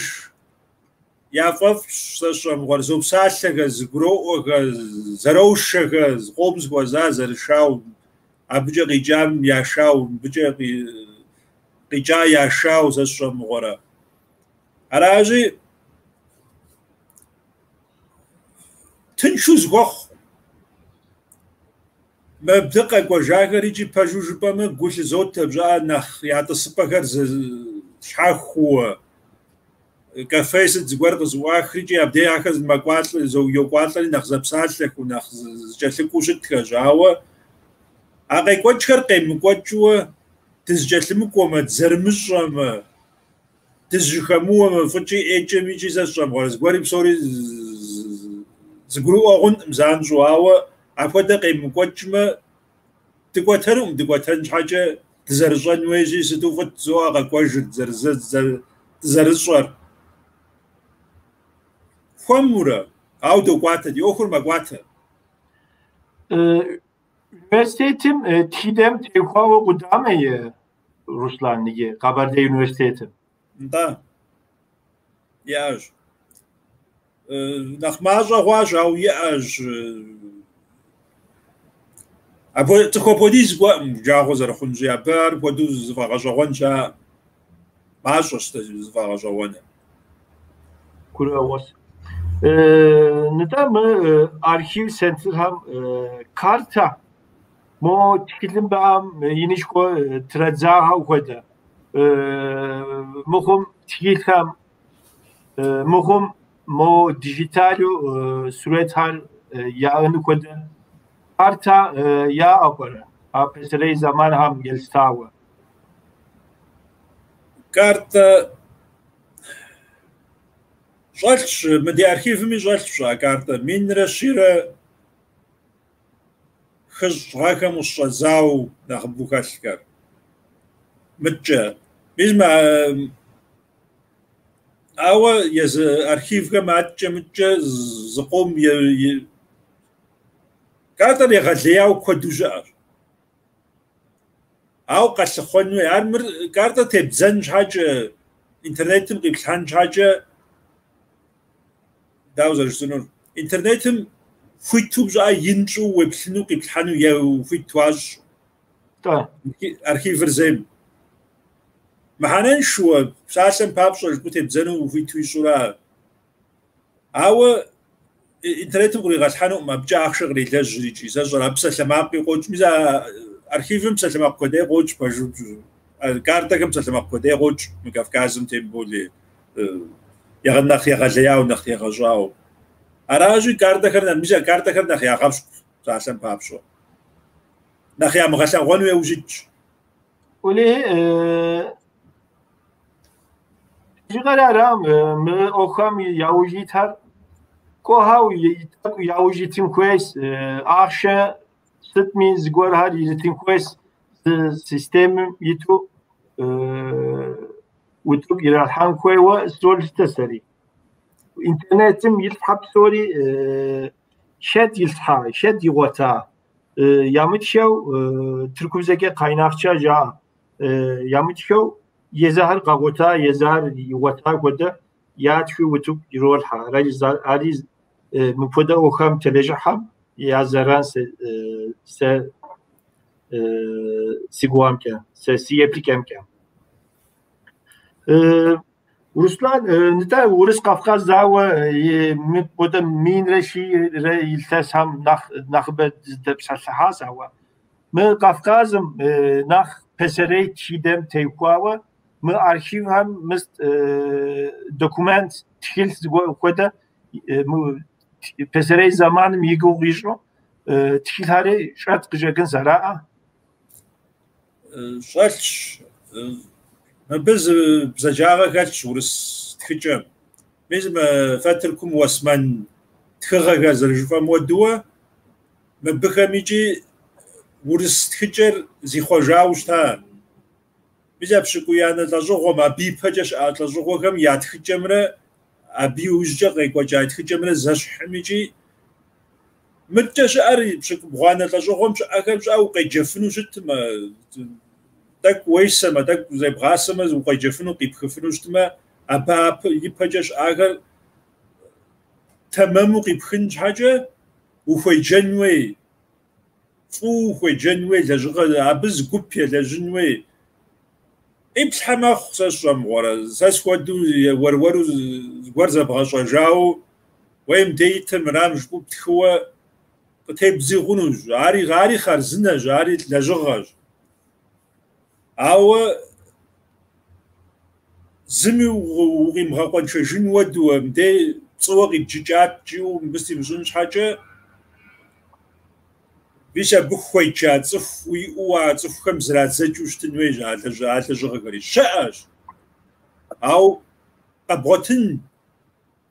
[SPEAKER 4] яфӏэфӏщ, сэ сщӏэ мыгъуэр, зопсалъэхэ, зыгуроӏуэхэ, зэрошэхэ, зыкъом зыхуэза зэрышау, абыкӏэ къикӏам яшау, мыбыкӏэ къикӏа яшау, сэ сщӏэ мыгъуэрэ. Аращи, тыншу зыхуэхъу. Мыбы къэкӏуэжахэр икӏи пэжу жыпӏэмэ, гу лъызотэ, пщӏыӏэ нэхъ я тӏысыпӏэхэр щхьэхууэ, кафе сыт зыгуэр къызэӏуахри икӏи абдей ахэр мэкӏуалӏэ, йокӏуалӏэри нэхъ зэпсалъэхэу, нэхъ зэкӏэлъыкӏуэу щытхэщ. Ауэ а къекӏуэкӏхэр къемыкӏуэкӏыуэ дызэкӏэлъымыкӏуэмэ, дызэрымыщӏэмэ, дызыхэмыуэмэ, фӏыкӏи ӏейкӏэм икӏи сэ сщӏэ мыгъуэр, зыгуэри псори зыгурыӏуэ хъункъым занщӏэу, ауэ апхуэдэ къемыкӏуэкӏмэ, дыкӏуэтэнукъым, дыкӏуэтэн щхьэкӏэ дызэрыщӏэн хуейщи, сыту фӏыт зоӏэ къэкӏуэжыр, дызэрыщӏэр. Хуэмурэ, ауэ докӏуатэ, ди ӏуэхур мэкӏуатэ.
[SPEAKER 2] Университетым тхыдэм теухуауэ къудамэ иӏэ, Руслан, иджы Къэбэрдей университетым?
[SPEAKER 4] Нтӏэ, иӏэщ. Нэхъ мащӏэ хъуащ, ауэ иӏэщ. Цӏыху апхуэдиз кӏуэкъым, жагъуэ зэрыхъунщи, абы ар хуэдэу зыфӏэгъэщӏэгъуэн щыӏэкъым. Мащӏэщ зыфӏэгъэщӏэгъуэныр.
[SPEAKER 2] Гурыӏуэгъуэщ. Нтӏэ, мы архив центрхэм картэ, мо тхылъымпӏэхэм инышхуэ традзахэу хуэдэ, мыхъум тхылъхэм, мыхъум мо дижиталу сурэтхэр яӏэну хуэдэ картэ яӏэ пӏэрэ а пасэрей зэманхэм елъытауэ?
[SPEAKER 4] Картэ щӏэлъщ, мы ди архивми щӏэлъщ а картэ. 1103 гъэхэм къыщыщӏэдзауэ нэхъыбэу хэлъхэр. Мыткӏэ. Мис мы, ауэ езы архивхэм аткӏэ мыткӏэ зыкъом картэр егъэлеяуэ куэду щыӏэщ. Ауэ къэлъыхъуэн хуей. Ар мыр картэ тебдзэн щхьэкӏэ, интернетым къиплъхьэн щхьэкӏэ, дауэ зэрыжысӏэнур? Интернетым хуиту пщӏыӏэ ин пщӏыуэ уеплъыну къиплъхьэну е хуит уащӏ. Архивыр зейм. Мыхьэнэншэуэ, псалъэм папщӏэ жыпӏэу тебдзэну ухуиту ищӏура. Ауэ интернетым къригъэлъхьэнукъым, абыкӏэ ахъшэ кърелэжьыр икӏи. Сэ сщӏэрэ, абы псалъэмакъи къокӏ. Мис а архивым псалъэмакъ куэдей къокӏ, пэжу. Картэхэм псалъэмакъ куэдей къокӏ мы Кавказым тем более нэхъ егъэлеяуэ, нэхъ егъэщӏауэ. Аращи, картэхэр, мис а картэхэр нэхъ ягъэпщкӏу, псалъэм папщӏэ. Нэхъ ямыгъэлъэгъуэну яужь итщ.
[SPEAKER 2] Уэлэхьи, бжыгъэр арам, мы ӏуэхухэм яужь итхэр кӏуэхэу тӏэкӏу яужь итын хуейщ, ахъшэ сытми зыгуэрхэр иритын хуейщ, зы системэм иту утыку иралъхьэн хуейуэ солъытэ сэри. Интернетым илъхьэ псори хэт илъхьа, хэт игъуэта, ямытхэу тыркубзэкӏэ kaynakça жаӏэ, ямытхэу езыхэр къагъуэта, езыхэр игъуэта хуэдэ ятхыу утыку иролъхьэ. Ари мыпхуэдэ ӏуэхухэм телэжьыхьхэм я зэран сэ си гугъэмкӏэ, сэ си еплъыкӏэмкӏэ. Руслан, нтӏэ Урыс-Кавказ зауэ и мыпхуэдэ минрэ щийрэ илъэсхэм нэхъыбэ зыдэпсэлъыхьащ, ауэ мы Кавказым нэхъ пасэрей тхыдэм теухуауэ мы архивхэм мыст документ тхылъ зыгуэр хуэдэ пасэрей зэманым и гугъу ищӏу тхылъхэри щӏэт къыщӏэкӏынщ, араӏэ?
[SPEAKER 4] Щӏэлъщ. Мыбы зы бзаджагъэ хэлъщ урыс тхыкӏэм. Мис мы фэ Тыркум уэсмэн тхыгъэхэр зэрыжыфӏэм хуэдэуэ, мыбыхэм икӏи урыс тхыкӏэр зихъуэжауэ щыта. Мис а пщыкӏуиянэ лӏэщӏыгъуэм, абы ипэкӏэ щыӏа лӏэщӏыгъуэхэм я тхыкӏэмрэ абы иужькӏэ къекӏуэкӏа тхыкӏэмрэ зэщхьым икӏи мыткӏэ щыӏэр пщыкӏубгъуанэ лӏэщӏыгъуэм щыӏэхэм щыӏэ укъеджэфыну щытмэ, тӏэкӏу уесэмэ, тӏэкӏу зебгъасэмэ, укъеджэфыну, къипхыфыну щытмэ, абы ипэкӏэ щыӏахэр тэмэму къипхын щхьэкӏэ ухуеджэн хуей, фӏыуэ ухуеджэн хуей лэжьыгъэ, абы зы гуп елэжьын хуей. Къиплъхьэ мэхъу, сэ сщӏэмыгъуэрэ, сэ схуэдэу уэр-уэру зыгуэр зэбгъэщӏэжауэ, уей мыдей итыр мырам жыпӏэу птхыуэ къытебдзи хъунущ. Ари хъарзынэщ, ари лэжьыгъэщ. Ауэ зыми укъимыгъэкъуэншэжын хуэдэу, мыдей пцӏыуэ къибджыкӏат жиӏэу мыбы симыщӏын щхьэкӏэ, мис абы хуеджа цӏыху уиӏэу а цӏыхухэм зрадзэкӏыу щытын хуейщ а лэжьыгъэхэри. Щыӏэщ. Ауэ къэбгъуэтын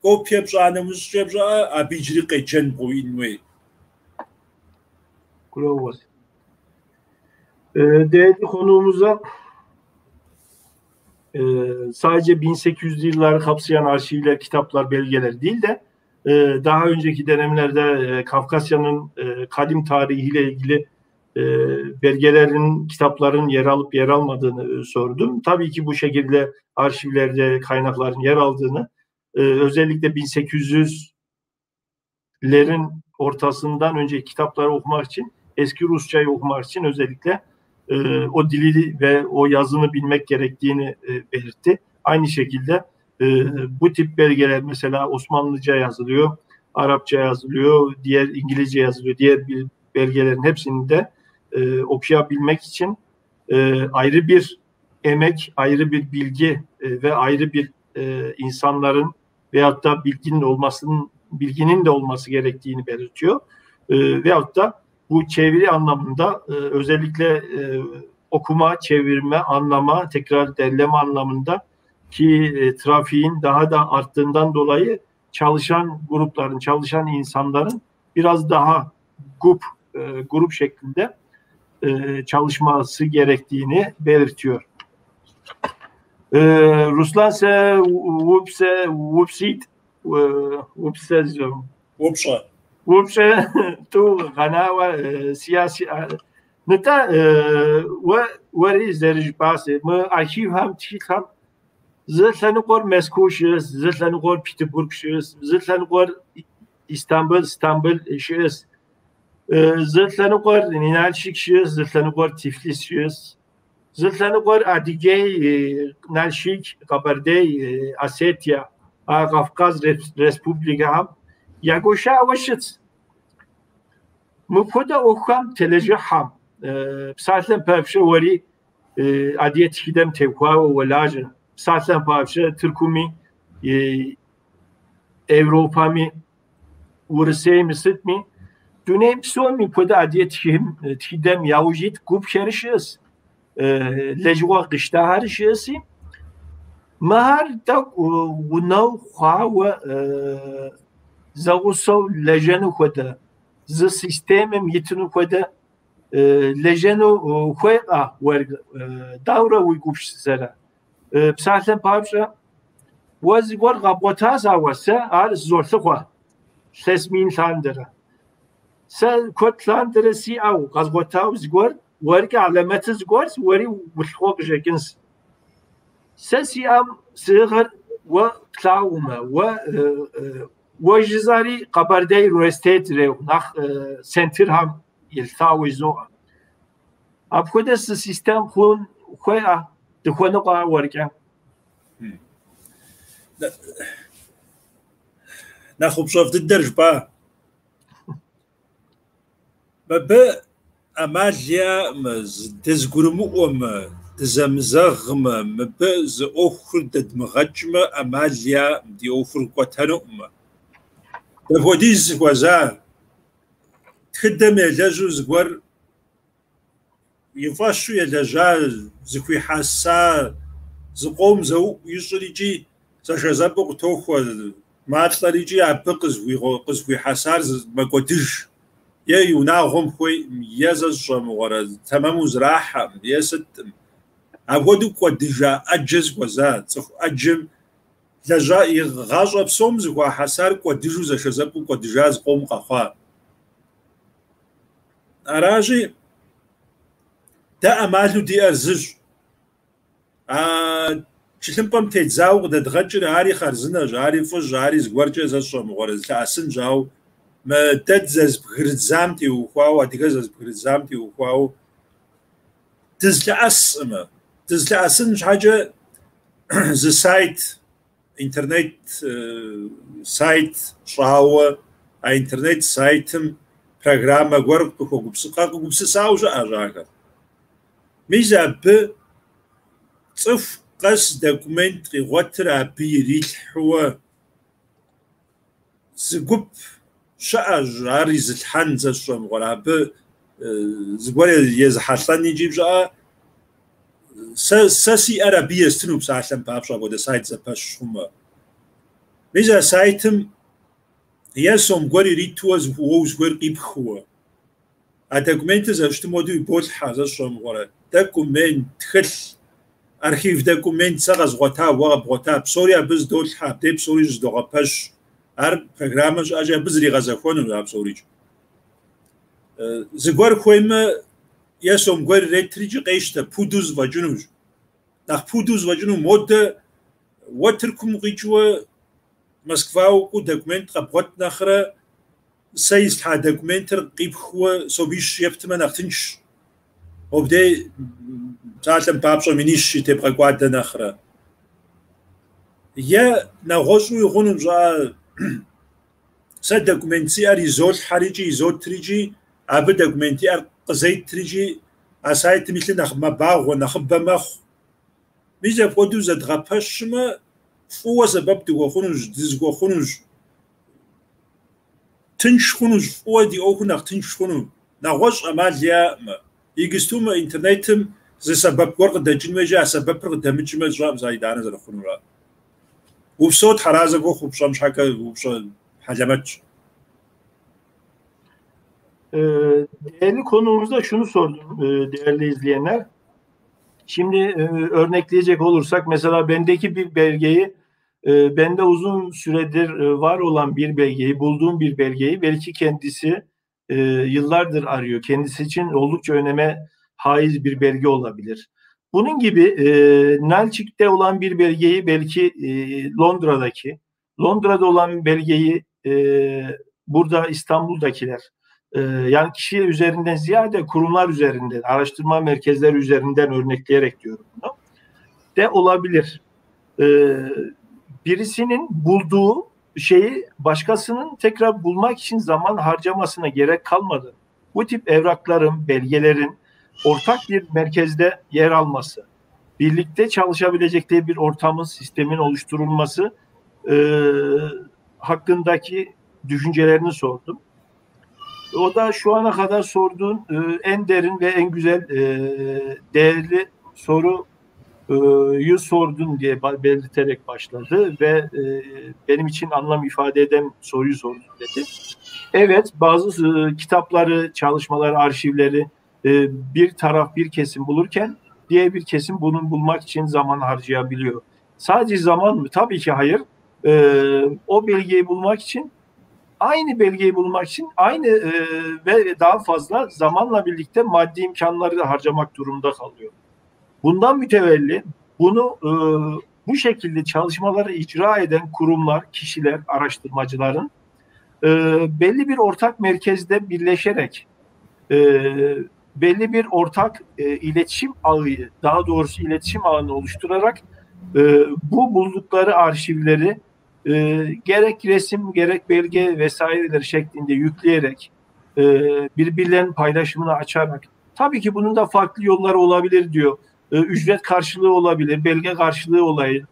[SPEAKER 4] копие пщӏа нэмыщӏкӏэ пщӏэӏэ, абы иджыри къеджэн бгъуиӏын хуей.
[SPEAKER 2] Гурыӏуэгъуэщ. Değerli konuğumuza sadece 1800'lü yılları kapsayan arşivler, kitaplar, belgeler değil de daha önceki dönemlerde Kafkasya'nın kadim tarihiyle ilgili belgelerin, kitapların yer alıp yer almadığını sordum. Tabii ki bu şekilde arşivlerde kaynakların yer aldığını, özellikle 1800'lerin ortasından önce kitapları okumak için, eski Rusçayı okumak için özellikle o dili ve o yazını bilmek gerektiğini belirtti. Aynı şekilde bu tip belgeler mesela Osmanlıca yazılıyor, Arapça yazılıyor, diğer İngilizce yazılıyor, diğer belgelerin hepsini de okuyabilmek için ayrı bir emek, ayrı bir bilgi ve ayrı bir insanların veyahut da bilginin de olması gerektiğini belirtiyor. Veyahut da bu çeviri anlamında özellikle okuma, çevirme, anlama, tekrar derleme anlamında ki trafiğin daha da arttığından dolayı çalışan grupların, çalışan insanların biraz daha grup şeklinde çalışması gerektiğini belirtiyor. Ruslan se wupse wupsit wupse
[SPEAKER 4] Упщӏэ.
[SPEAKER 2] Упщӏэ тӏу гъэнауэ сiyasi нтӏэ уэри зэрыжыпӏаси мы архивхэм тхылъхэм зы лъэныкъуэр Мэзкуу щыӏэс, зы лъэныкъуэр Петербург щыӏэс, зы лъэныкъуэр Истамбыл, Стамбыл щыӏэс, зы лъэныкъуэр Налшык щыӏэс, зы лъэныкъуэр Тифлис щыӏэс, зы лъэныкъуэр Адыгей, Налшык, Къэбэрдей, Осетия, а Кавказ республикэхэм ягуэшауэ щытщ. Мыпхуэдэ ӏуэхухэм телэжьыхьхэм, псалъэм папщӏэ уэри адыгэ тхыдэм теухуауэ уолажьэ. Псалъэм папщӏэ Тыркуми, Европэми, Урысейми сытми, дунейм псоми мыпхуэдэ адыгэ тхыдэм яужь ит гупхэри щыӏэс, лэжьыгъэ къищтахэри щыӏэси, мыхэр тӏэкӏу гъунэгъу хъуауэ зэгъусэу лэжьэну хуэдэ, зы системэм итыну хуэдэ лэжьэну хуейкъэ уэр, дауэрэ уи гупсысэрэ? Псалъэм папщӏэ, уэ зыгуэр къэбгъуэтащ, ауэ сэ ар золъыхъуэ илъэс мин лъандэрэ. Сэ куэд лъандэрэ сиӏэу къэзгъуэтауэ зыгуэр, уэркӏэ алэмэтыр зыгуэр, уэри улъыхъуэ къыщӏэкӏынщ. Сэ сиӏэм сыӏыгъыр уэ плъагъумэ, уэ жызӏэри Къэбэрдей университет ирехъу, нэхъ центрхэм елъытауэ жызоӏэ. Апхуэдэ зы систем хъун хуейӏэ, дыхуэныкъуэ уэркӏэ?
[SPEAKER 4] Нэхъ упщӏэфӏ дыдэр жыпӏа. Мыбы ӏэмал яӏэкъым, дызэгурымыӏуэмэ, дызэмызэгъмэ, мыбы зы ӏуэхур дэдмыгъэкӏмэ, ӏэмал яӏэкъым, ди ӏуэхур кӏуэтэнукъым. Дапхуэдиз сыхуэза, тхыдэм елэжьу зыгуэр и фӏэщу елэжьа, зыхуихьэса, зыкъом зэуӏу ищӏыр икӏи зэшэзэпӏэу къытохуэ малӏэр икӏи абы къызыхуихьэсар мэкӏуэдыж. Е и унагъуэм хуейкъым, е зэ зыщӏэмыгъуэрэ тэмэму зэрахьэкъым, е сыткъым. Апхуэдэу кӏуэдыжа ӏэджэ сыхуэза, цӏыху ӏэджэм лэжьа и гъащӏэ псом зыхуахьэсар кӏуэдыжу зэшэзэпӏэу кӏуэдыжа зыкъом къэхъуа. Аращи, дэ ӏэмалу диӏэр зыщ. А тхылъымпӏэм тедзауэ къыдэдгъэкӏыр ари хъарзынэщ, ари фӏыщ, ари зыгуэркӏэ зэ сщӏэмыгъуэрэ зылъэӏэсынщ, ауэ мы дэ дызэзыбгырыдзам теухуауэ, адыгэ зэзыбгырыдзам теухуауэ дызылъэӏэскъымэ. Дызылъэӏэсын щхьэкӏэ зы сайт, интернет сайт щӏауэ, а интернет сайтым программэ гуэр къыгупсысауэ щыӏэщ ахэр. Мис абы цӏыху къэс документ къигъуэтыр абы ирилъхьэуэ зы гуп щыӏэщ, ар изылъхьэн зэ сщӏэмыгъуэр, абы зыгуэр езыхьэлӏэн икӏи пщӏыӏэ. Сэ сиӏэр абы естыну псалъэм папщӏэ апхуэдэ сайт зэпэщ хъумэ. Мис а сайтым е сом гуэр иритуэ уэ узыхуейр къипхыуэ. А документыр зэрыщытым хуэдэу иболъхьэ зэ сщӏэмыгъуэрэ. Документ, тхылъ, архив документ сэ къэзгъуэта, уэ къэбгъуэта, псори абы зыдолъхьэ, абдей псори щызыдогъэпэщ. Ар программэ щыӏэщи, абы зригъэзэхуэнущ а псорикӏ. Зыгуэр хуеймэ, е сом гуэр иретрикӏи къещтэ, пуду зэфӏэкӏынущ. Нэхъ пуду зэфӏэкӏыну модэ уэ Тыркум укъикӏыуэ Москва укӏуэу документ къэбгъуэт нэхърэ сэ ислъхьа документыр къипхыуэ сомищ ептымэ нэхъ тыншщ. Мобдей псалъэм папщӏэ минищ тебгъэкӏуадэ нэхърэ. Е нэгъуэщӏуи хъуну пщӏыӏэ, сэ документ сиӏэр изолъхьэрикӏи изотрикӏи, абы документ иӏэр къызетрикӏи, а сайтым илъыр нэхъ мэбагъуэ, нэхъыбэ мэхъу. Мис апхуэдэу зэдгъэпэщмэ, фӏыуэ сэбэп дыхуэхъунущ, дызыхуэхъунущ. Тынш хъунущ, фӏыуэ ди ӏуэхур нэхъ тынш хъуну. Нэгъуэщӏ ӏэмал яӏэкъым. Иджысту мы интернетым зы сэбэп гуэр къыдэкӏын хуейщи, а сэбэпыр къыдэмыкӏмэ, сщӏэкъым сэ итӏанэ зэрыхъунур. Упсэу Тхьэразэ пхухъу упщӏэм щхьэкӏэ упщӏэ хьэлэмэтщ.
[SPEAKER 2] Değerli konuğumuza şunu sordum değerli izleyenler. Şimdi örnekleyecek olursak mesela bendeki bir belgeyi, bende uzun süredir var olan bir belgeyi, bulduğum bir belgeyi belki kendisi yıllardır arıyor. Kendisi için oldukça öneme haiz bir belge olabilir. Bunun gibi Nalçik'te olan bir belgeyi belki Londra'daki, Londra'da olan belgeyi burada İstanbul'dakiler, yani kişi üzerinden ziyade kurumlar üzerinden, araştırma merkezleri üzerinden örnekleyerek diyorum bunu, de olabilir. Birisinin bulduğu şeyi başkasının tekrar bulmak için zaman harcamasına gerek kalmadı. Bu tip evrakların, belgelerin ortak bir merkezde yer alması, birlikte çalışabilecekleri bir ortamın, sistemin oluşturulması hakkındaki düşüncelerini sordum. O da şu ana kadar sorduğun en derin ve en güzel değerli soruyu sordun diye belirterek başladı ve benim için anlam ifade eden soruyu sordun dedi. Evet, bazı kitapları, çalışmaları, arşivleri bir taraf bir kesim bulurken diğer bir kesim bunu bulmak için zaman harcayabiliyor. Sadece zaman mı? Tabii ki hayır. O belgeyi bulmak için, aynı belgeyi bulmak için aynı ve daha fazla zamanla birlikte maddi imkanları da harcamak durumunda kalıyor. Bundan mütevelli bunu bu şekilde çalışmaları icra eden kurumlar, kişiler, araştırmacıların belli bir ortak merkezde birleşerek belli bir ortak iletişim ağı, daha doğrusu iletişim ağını oluşturarak Bu buldukları arşivleri gerek resim gerek belge vesaireler şeklinde yükleyerek birbirlerinin paylaşımını açarak, tabii ki bunun da farklı yolları olabilir diyor. Ücret karşılığı olabilir, belge karşılığı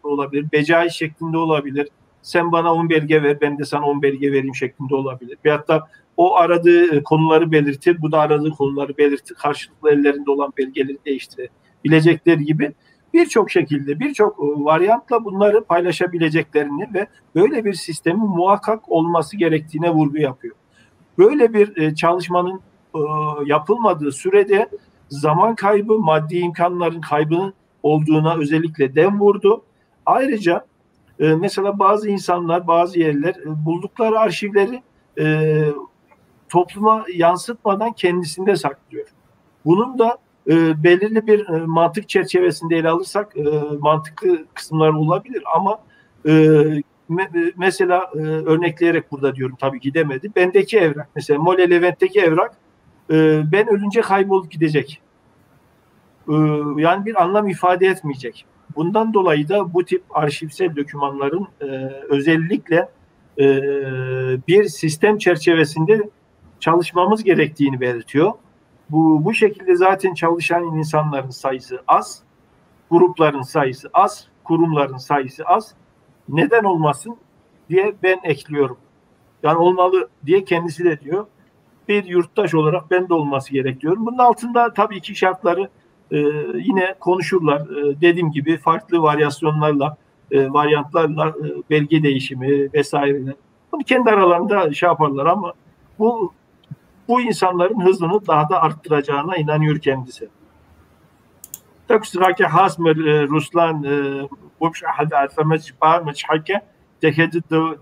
[SPEAKER 2] olabilir, becai şeklinde olabilir. Sen bana 10 belge ver, ben de sana 10 belge vereyim şeklinde olabilir. Veyahut da o aradığı konuları belirtir, bu da aradığı konuları belirtir. Karşılıklı ellerinde olan belgeleri değiştirebilecekler gibi birçok şekilde, birçok varyantla bunları paylaşabileceklerini ve böyle bir sistemin muhakkak olması gerektiğine vurgu yapıyor. Böyle bir çalışmanın yapılmadığı sürede zaman kaybı, maddi imkanların kaybının olduğuna özellikle dem vurdu. Ayrıca mesela bazı insanlar, bazı yerler buldukları arşivleri topluma yansıtmadan kendisinde saklıyor. Bunun da belirli bir mantık çerçevesinde ele alırsak mantıklı kısımlar olabilir ama mesela örnekleyerek burada diyorum, tabii ki demedi. Bendeki evrak, mesela Mole Levent'teki evrak ben ölünce kaybolup gidecek. Yani bir anlam ifade etmeyecek. Bundan dolayı da bu tip arşivsel dokümanların özellikle bir sistem çerçevesinde çalışmamız gerektiğini belirtiyor. Bu şekilde zaten çalışan insanların sayısı az, grupların sayısı az, kurumların sayısı az. Neden olmasın diye ben ekliyorum. Yani olmalı diye kendisi de diyor. Bir yurttaş olarak ben de olması gerek diyorum. Bunun altında tabii ki şartları yine konuşurlar. Dediğim gibi farklı varyasyonlarla, varyantlarla belge değişimi vesaireler. Bunu kendi aralarında şey yaparlar ama bu insanların hızını daha da arttıracağına inanıyor kendisi. تكسرك حاسم Ruslan وبش أحد أثمج بار مش حكى تكاد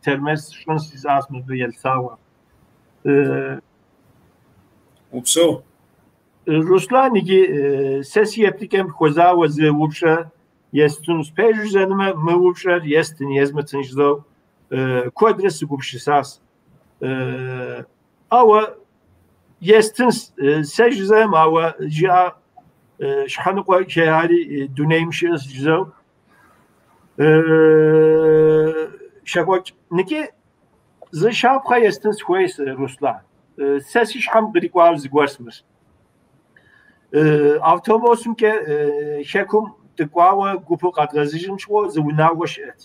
[SPEAKER 2] ترمس شون سيزاس من بيلساوا
[SPEAKER 4] وبسو
[SPEAKER 2] Ruslan iki ses yeptikem xoza ve wubşa yestun pejzenme mı wubşa yestin yezmetin jzo kodres gubşisas awa yestin sejzem awa ja شحنقوا شهاري دونيم شيس جزو شاكوك نكي زي شابخا يستن سويس روسلا سسي شحم قريقوا زغورسمس автобусым ке шекум дыкӏуауэ гупу къэдгъэзыжым щыгъуэ зы унагъуэ щыӏэт.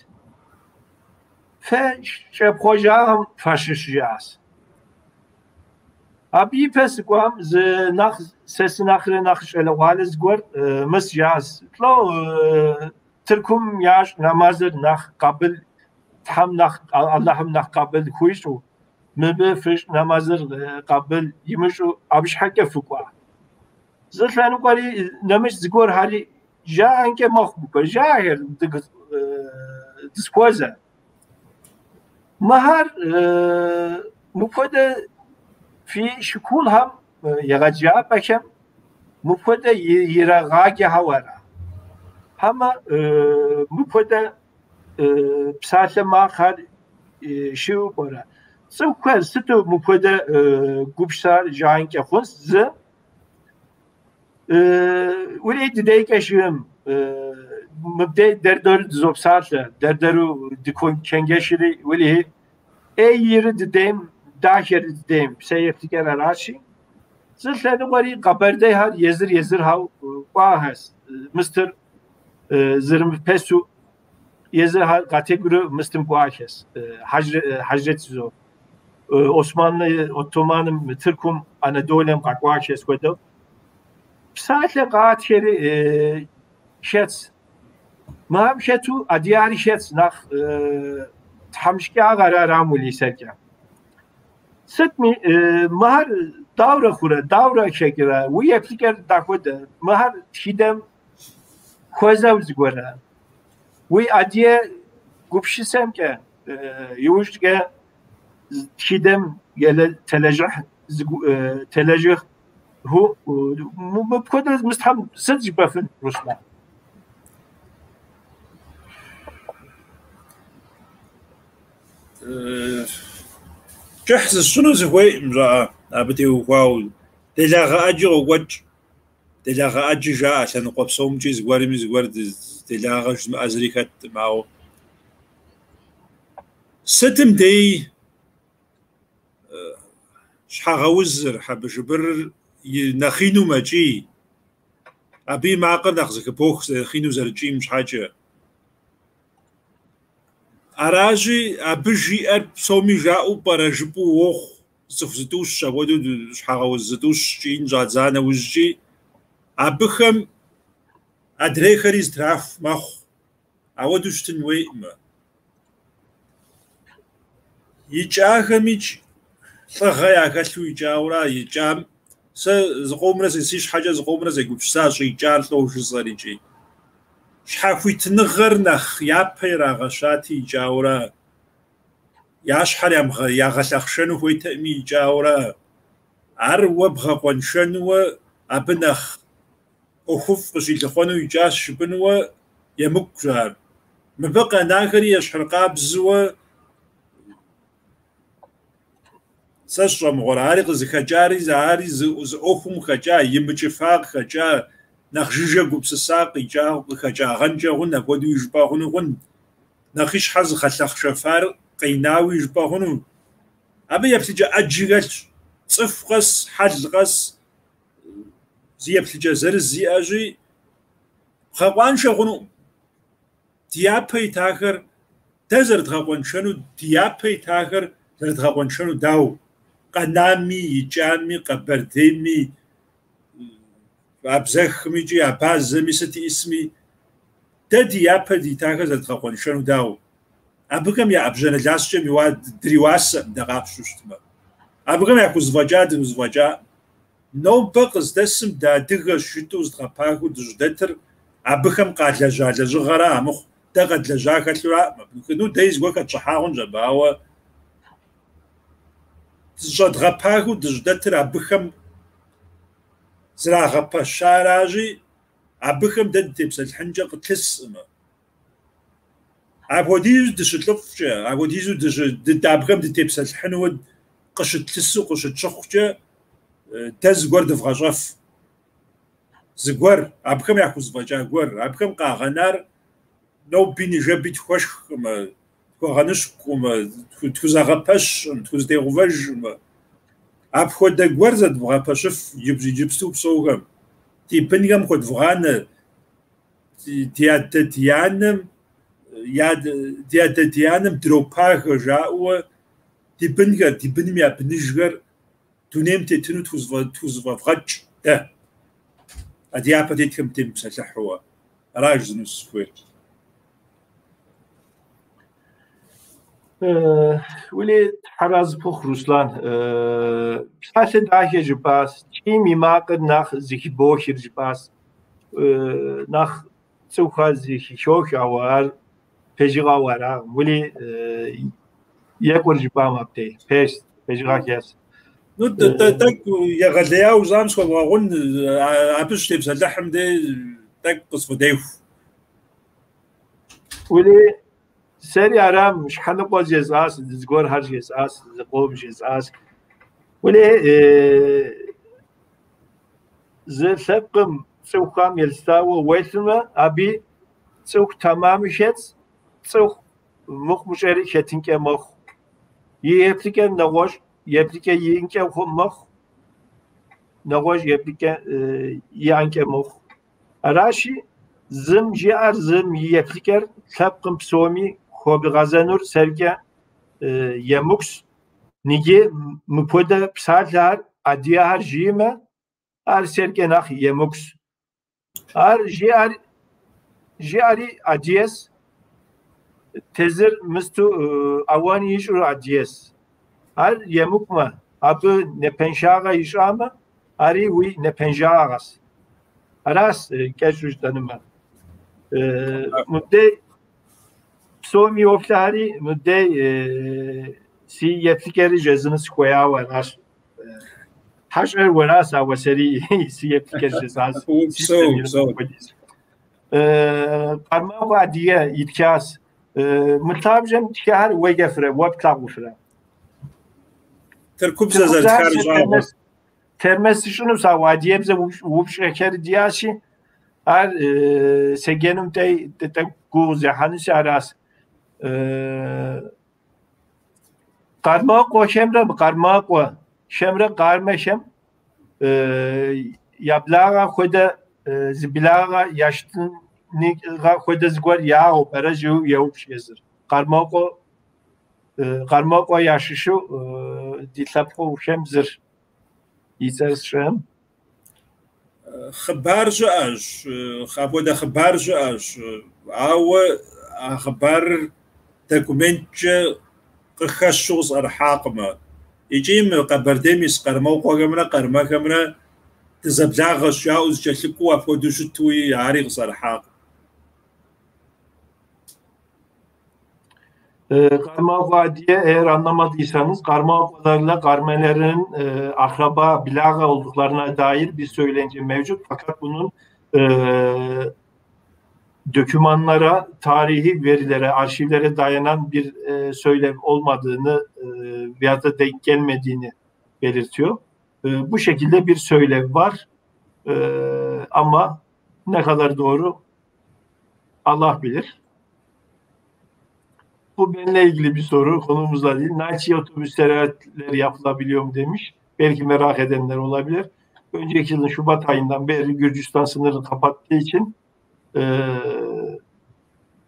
[SPEAKER 2] Фэ щӏэпхъуэжахэм фащыщ жаӏащ. Абы ипэ сыкӏуам зы нэхъ сэ сынэхърэ нэхъ щӏалэгъуалэ зыгуэр мыс жаӏащ. Лӏо Тыркум ящӏ нэмэзыр нэхъ къабыл, Тхьэм нэхъ, Аллахьым нэхъ къабыл хуищӏу, мыбы фыщӏ нэмэзыр къабыл имыщӏу абы щхьэкӏэ фыкӏуа. Зы лъэныкъуэри нэмыщӏ зыгуэрхэри жаӏэнкӏэ мэхъу мыхэр, жаӏэхэр дысхуэзэ. Мыхэр мыпхуэдэ фи школхэм, егъэджапӏэхэм мыпхуэдэ ирагъаджэхэу ара? Хьэмэ мыпхуэдэ псалъэ макъхэр щыӏэу пӏэрэ? Цӏыхухэр сыту мыпхуэдэ гупсысэр жаӏэнкӏэ хъунщ зы Урей дыдейкӏэ щыӏэм мыбдей дэр-дэру дызопсалъэ, дэр-дэру дыкчэнджэщри уэлэхьи ӏейри дыдейм, дахэри дыдейм, сэ еплъыкӏэр аращи. Зы лъэныкъуэри къэбэрдейхэр езыр-езырхэу кӏуахэщ. Мыстыр зэрымыпэсу езырхэр къатегурэ мыстым кӏуахэщ. Хьэжрэт зо. Османлы, Оттоманым, Тыркум, Анадолэм къэкӏуахэщ хуэдэу. Псалъэ къатхэри хэтщ. Мыхэм хэту адыгэри хэтщ нэхъ тхьэмыщкӏагъэр арам уэлэхьи сэркӏэ. Сытми мыхэр даурэ хъурэ, даурэ хэкӏрэ, уи еплъыкӏэр дахуэдэ. Мыхэр тхыдэм хуэзэу зыгуэрэ. Уи адыгэ гупсысэмкӏэ иужькӏэ тхыдэм телэжьыхь هو мыпхуэдэ мыстхьэм сыт жыпӏэфын, Руслан?
[SPEAKER 4] Кӏыхь зысщӏыну сыхуейкъым, жаӏэ, абы теухуауэ. Делагъэ ӏэджи къокӏуэкӏ. Делагъэ ӏэджи жаӏэ лъэныкъуэ псомкӏи зыгуэрми зыгуэр делагъэ жызымыӏэ зыри хэткъым, ауэ сытым дей щхьэгъэузыр, хьэбыршыбырыр нэхъ ину мэкӏий. Абы и макъыр нэхъ зэхыбох нэхъ ину зэрыкӏийм щхьэкӏэ. Аращи, абы жиӏэр псоми жаӏэу пӏэрэ жыпӏэу уохъу. Цӏыху зытӏущ, апхуэдэу щхьэгъэуз зытӏущ кӏиин щӏадза нэужькӏи, абыхэм адрейхэри зытраху мэхъу. Ауэдэу щытын хуейкъымэ. Икӏахэмикӏ лӏыгъэ яхэлъу икӏауэра, икӏам сэ зыкъомрэ си щхьэкӏэ зыкъомрэ сегупсыса щӏикӏар лӏо жысӏэр икӏи. Щхьэхуитыныгъэр нэхъ япэ ирагъэщати икӏауэра. Я щхьэр ягъэлъэхъшэну хуейтэкъыми икӏауэра. Ар уэ бгъэкъуэншэнуэ абы нэхъ ӏуэхуфӏ къыщилъыхъуэну икӏащ жыпӏэнуэ емыкӏущ ар. Мыбы къэнахэри ещхьыркъабзэуэ сэ сщӏэмыгъуэрэ, ари къызыхэкӏари, ари зы ӏуэхум къыхэкӏа, имыкӏыфа къыхэкӏа, нэхъ жыжьэ гупсыса къикӏа къыхэкӏагъэнкӏэ хъун, апхуэдэуи жыпӏэ хъуну хъун, нэхъ и щхьэр зыгъэлъэхъшэфар къинауи жыпӏэ хъуну. Абы еплъыкӏэ ӏэджи хэлъщ. Цӏыху къэс, хьэл къэс зы еплъыкӏэ зырыз иӏэщи, бгъэкъуаншэ хъунукъым. Ди япэ итахэр дэ зэрыдгъэкъуэншэну, ди япэ итахэр зэрыдгъэкъуэншэну дауэ? Къэнами, икӏами, Къэбэрдейми, абзэхми икӏи абазэми сыт иӏисми, дэ ди япэ итахэр зэрыдгъэкъуэншэну дауэ? Абыхэм я ӏэбжьанэ ласкӏэм дриуасэкъым дэ къапщтэу щытмэ. Абыхэм яхузэфӏэкӏа дыхузэфӏэкӏаӏым. Нобэ къыздэсым дэ адыгэщ жытӏэу зыдгъэпагэу дыщӏыдэтыр абыхэм къалэжьа лэжьыгъэра амыхъу, дэ къэдлэжьа хэлъураӏым абы. Ну, дэи зыгуэр хэтщӏыхьа хъунщ абы, ауэ зыщӏэдгъэпагэу дыщӏыдэтыр абыхэм зрагъэпэщаращи, абыхэм дэ дытепсэлъыхьынкӏэ къытлъыскъымэ. Апхуэдизу дыщылӏыфӏкӏэ, апхуэдизу абыхэм дытепсэлъыхьыну къыщытлъысу къыщытщыхъукӏэ, дэ зыгуэр дывгъэщӏэф. Зыгуэр, абыхэм яхузэфӏэкӏа гуэр, абыхэм къагъэнар ноби ныжэби тхуэшхкъымэ, тхуэгъэныщкӏукъымэ, тхузэгъэпэщкъым, тхузэтегъэувэжкъымэ. Апхуэдэ гуэр зэдвгъэпэщыф иджыпсту псохэм. Ди бынхэм хуэдвгъанэ, ди адэ ди анэм, ди адэ ди анэм дропагэ жаӏэуэ ди бынхэр, ди быным я быныжхэр дунейм тетыну тхузэфӏэвгъэкӏ дэ. А ди япэ тетхэм дытемыпсэлъыхьуэ. Ара жысӏэну сызыхуейр.
[SPEAKER 2] Уэли тхьэразы пхухъу, Руслан. Псалъэ дахэ жыпӏащ, кӏийм и макъыр нэхъ зэхыбохыр жыпӏащ. Нэхъ цӏыхухэр зэхихох, ауэ ар пэжыгъэу аракъым. Уэли екӏур жыпӏам абдей. Пэжщ, пэжыгъэ хэлъщ.
[SPEAKER 4] Ну, тӏэкӏу егъэлеяуэ жысӏам схуэбгъэгъун, абы щытепсэлъыхьым дей тӏэкӏу къысфӏыдеху.
[SPEAKER 2] Уэли сэри арам щхьэныкъуэ жесӏащ, зыгуэрхэр жесӏащ, зыкъом жесӏащ. Уэли зы лъэпкъым цӏыхухэм елъытауэ уелъымэ, абы цӏыху тэмами хэтщ, цӏыху мыхъумыщӏэри хэтынкӏэ мэхъу. И еплъыкӏэр нэгъуэщӏ еплъыкӏэ иӏэнкӏэ мэхъу, нэгъуэщӏ еплъыкӏэ иӏэнкӏэ мэхъу. Аращи, зым жиӏэр, зым и еплъыкӏэр лъэпкъым псоми хуэбгъэзэнур сэркӏэ емыкӏущ. Ныджы мыпхуэдэ псалъэхэр адыгэхэр жиӏэмэ, ар сэркӏэ нэхъ емыкӏущ. Ар жиӏэри адыгэщ, тезыр мысту ауан ищӏу адыгэщ. Ар емыкӏумэ, абы напэншагъэ ищӏамэ, ари уи напэншагъэщ. Аращ кӏэщӏу жытӏэнумэ. Мыбдей псоми йоплъэхэри, мыбдей си еплъыкӏэри жезыну сыхуеяуэ аращ. Хьэщӏэр уэращ, ауэ сэри си еплъыкӏэр жесӏащ. Къармэкъуэ Адыгэ итхащ. Мы лъабжьэм тхахэр уеджэфрэ, уэ плъагъуфрэ?
[SPEAKER 4] Тыркубзэ зэрытхар ищӏагъуэ.
[SPEAKER 2] Термес сщӏынущ, ауэ адыгэбзэ упщӏэхэр диӏащи, ар седжэнум тӏэкӏу гугъу зехьэнущи аращ. Къармокъуэхэмрэ Къармокъуэхэмрэ Къармэхэм я благъэ хуэдэ зы благъэ ящытыныгъэ хуэдэ зыгуэр яӏэу пӏэрэ жиӏэу еупщӏ езыр. Къармокъуэ ящыщу ди лъэпкъыхэм зыр и цӏэр сщӏэм.
[SPEAKER 4] Хъыбар щыӏэщ, апхуэдэ хъыбар щыӏэщ, ауэ а хъыбарыр документкӏэ къыхэщу къысӏэрыхьакъымэ. Икӏи мы Къэбэрдейм ис Къармокъуэхэмрэ Къармэхэмрэ дызэблагъэщ жаӏэу зэкӏэлъыкӏуэу апхуэдэу щытуи ари къысӏэрыхьакъым.
[SPEAKER 2] Karmakwa diye eğer anlamadıysanız Karmakwalarla Karmelerin akraba, bilaga olduklarına dair bir söylence mevcut. Fakat bunun dokümanlara, tarihi verilere, arşivlere dayanan bir söylev olmadığını veya da denk gelmediğini belirtiyor. Bu şekilde bir söylev var. Ama ne kadar doğru Allah bilir. Bu benimle ilgili bir soru, konumuzla değil. Nalçik'e otobüsler yapılabiliyor mu demiş. Belki merak edenler olabilir. Önceki yılın Şubat ayından beri Gürcistan sınırını kapattığı için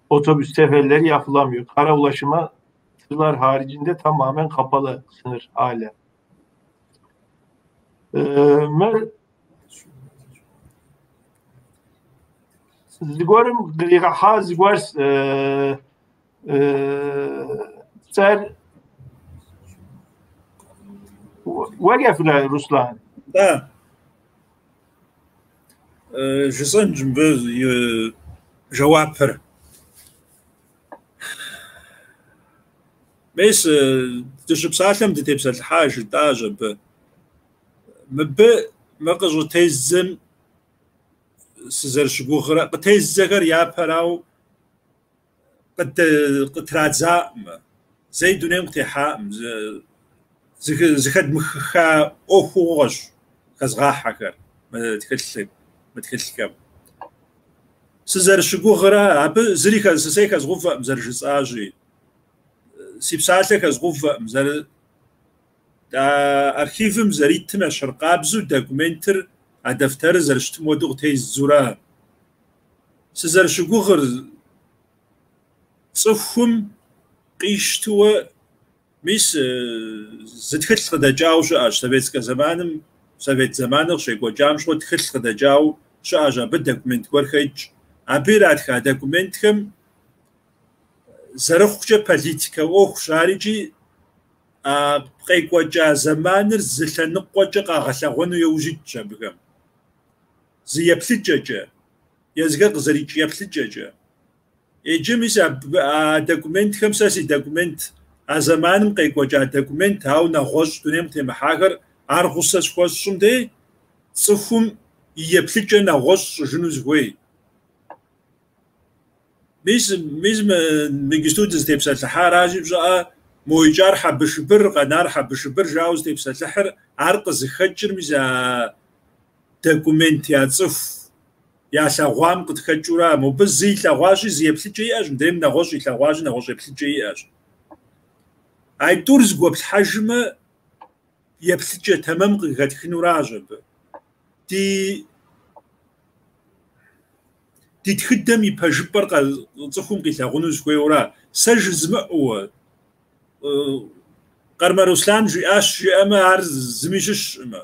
[SPEAKER 2] otobüs seferleri yapılamıyor. Kara ulaşıma tırlar haricinde tamamen kapalı sınır halen. Zigor'um ha zigor Ser وقف Ruslan.
[SPEAKER 4] Да. Жысӏэнщ мыбы и жэуапыр. Мес дыщыпсалъэм дытепсэлъыхьа жытӏащ абы. Мыбы мы къыщӏытездзэм сызэрыщыгугърэ къытездзэхэр япэрауэ къытрадзаӏым, зэи дунейм къытехьаӏым, зыхэдмыхыха ӏуэхугъуэщ хэзгъахьэхэр мы тхылъхэм. Сызэрыщыгугърэ абы зыри сысей хэзгъувэӏым зэрыжысӏащи, си псалъэ хэзгъувэӏым, архивым зэритым ещхьыркъабзэу документыр а дэфтэрыр зэрыщытым хуэдэу къытездзэурэ. Сызэрыщыгугъыр цӏыхум къищтыуэ мис зы тхылъ къыдэкӏауэ щыӏэщ советскэ зэманым, совет зэманыр къыщекӏуэкӏам щыгъуэ тхылъ къыдэкӏауэ щыӏэщ, абы документ гуэрхэр итщ. Абы иратха документхэм зэрыхъукӏэ политикэ ӏуэхущ ар икӏи а къекӏуэкӏа зэманыр зы лъэныкъуэкӏэ къагъэлъэгъуэну яужь итщ абыхэм. Зы еплъыкӏэкӏэ, езыхэр къызэрикӏ еплъыкӏэкӏэ. Иджы мис а документхэм сэ си документ, а зэманым къекӏуэкӏа документ, ауэ нэгъуэщӏ дунейм къытемыхьахэр ар гъусэ схуэсщӏым дей цӏыхум и еплъыкӏэ нэгъуэщӏ щӏыжыну зыхуей. Мис мы иджысту дызытепсэлъыхьаращи пщӏыӏэ, мо икӏар хьэбышыбыр, къэнар хьэбышыбыр жауэ зытепсэлъыхьыр, ар къызыхэкӏыр мис а документ я цӏыху ялъэгъуам къытхэкӏыурэ. Мобы зы илъэгъуащи зы еплъыкӏэ иӏэщ, мыдрейм нэгъуэщӏ илъэгъуащи нэгъуэщӏ еплъыкӏэ иӏэщ. Айтӏур зыгуэплъхьэжмэ, еплъыкӏэ тэмэм къыхэтхынуращ абы. Ди тхыдэм и пэжыпӏэр цӏыхум къилъагъуну зыхуейуэра. Сэ жызмыӏэуэ, Къармэ Руслан жиӏащ жиӏэмэ, ар зыми щыщкъымэ.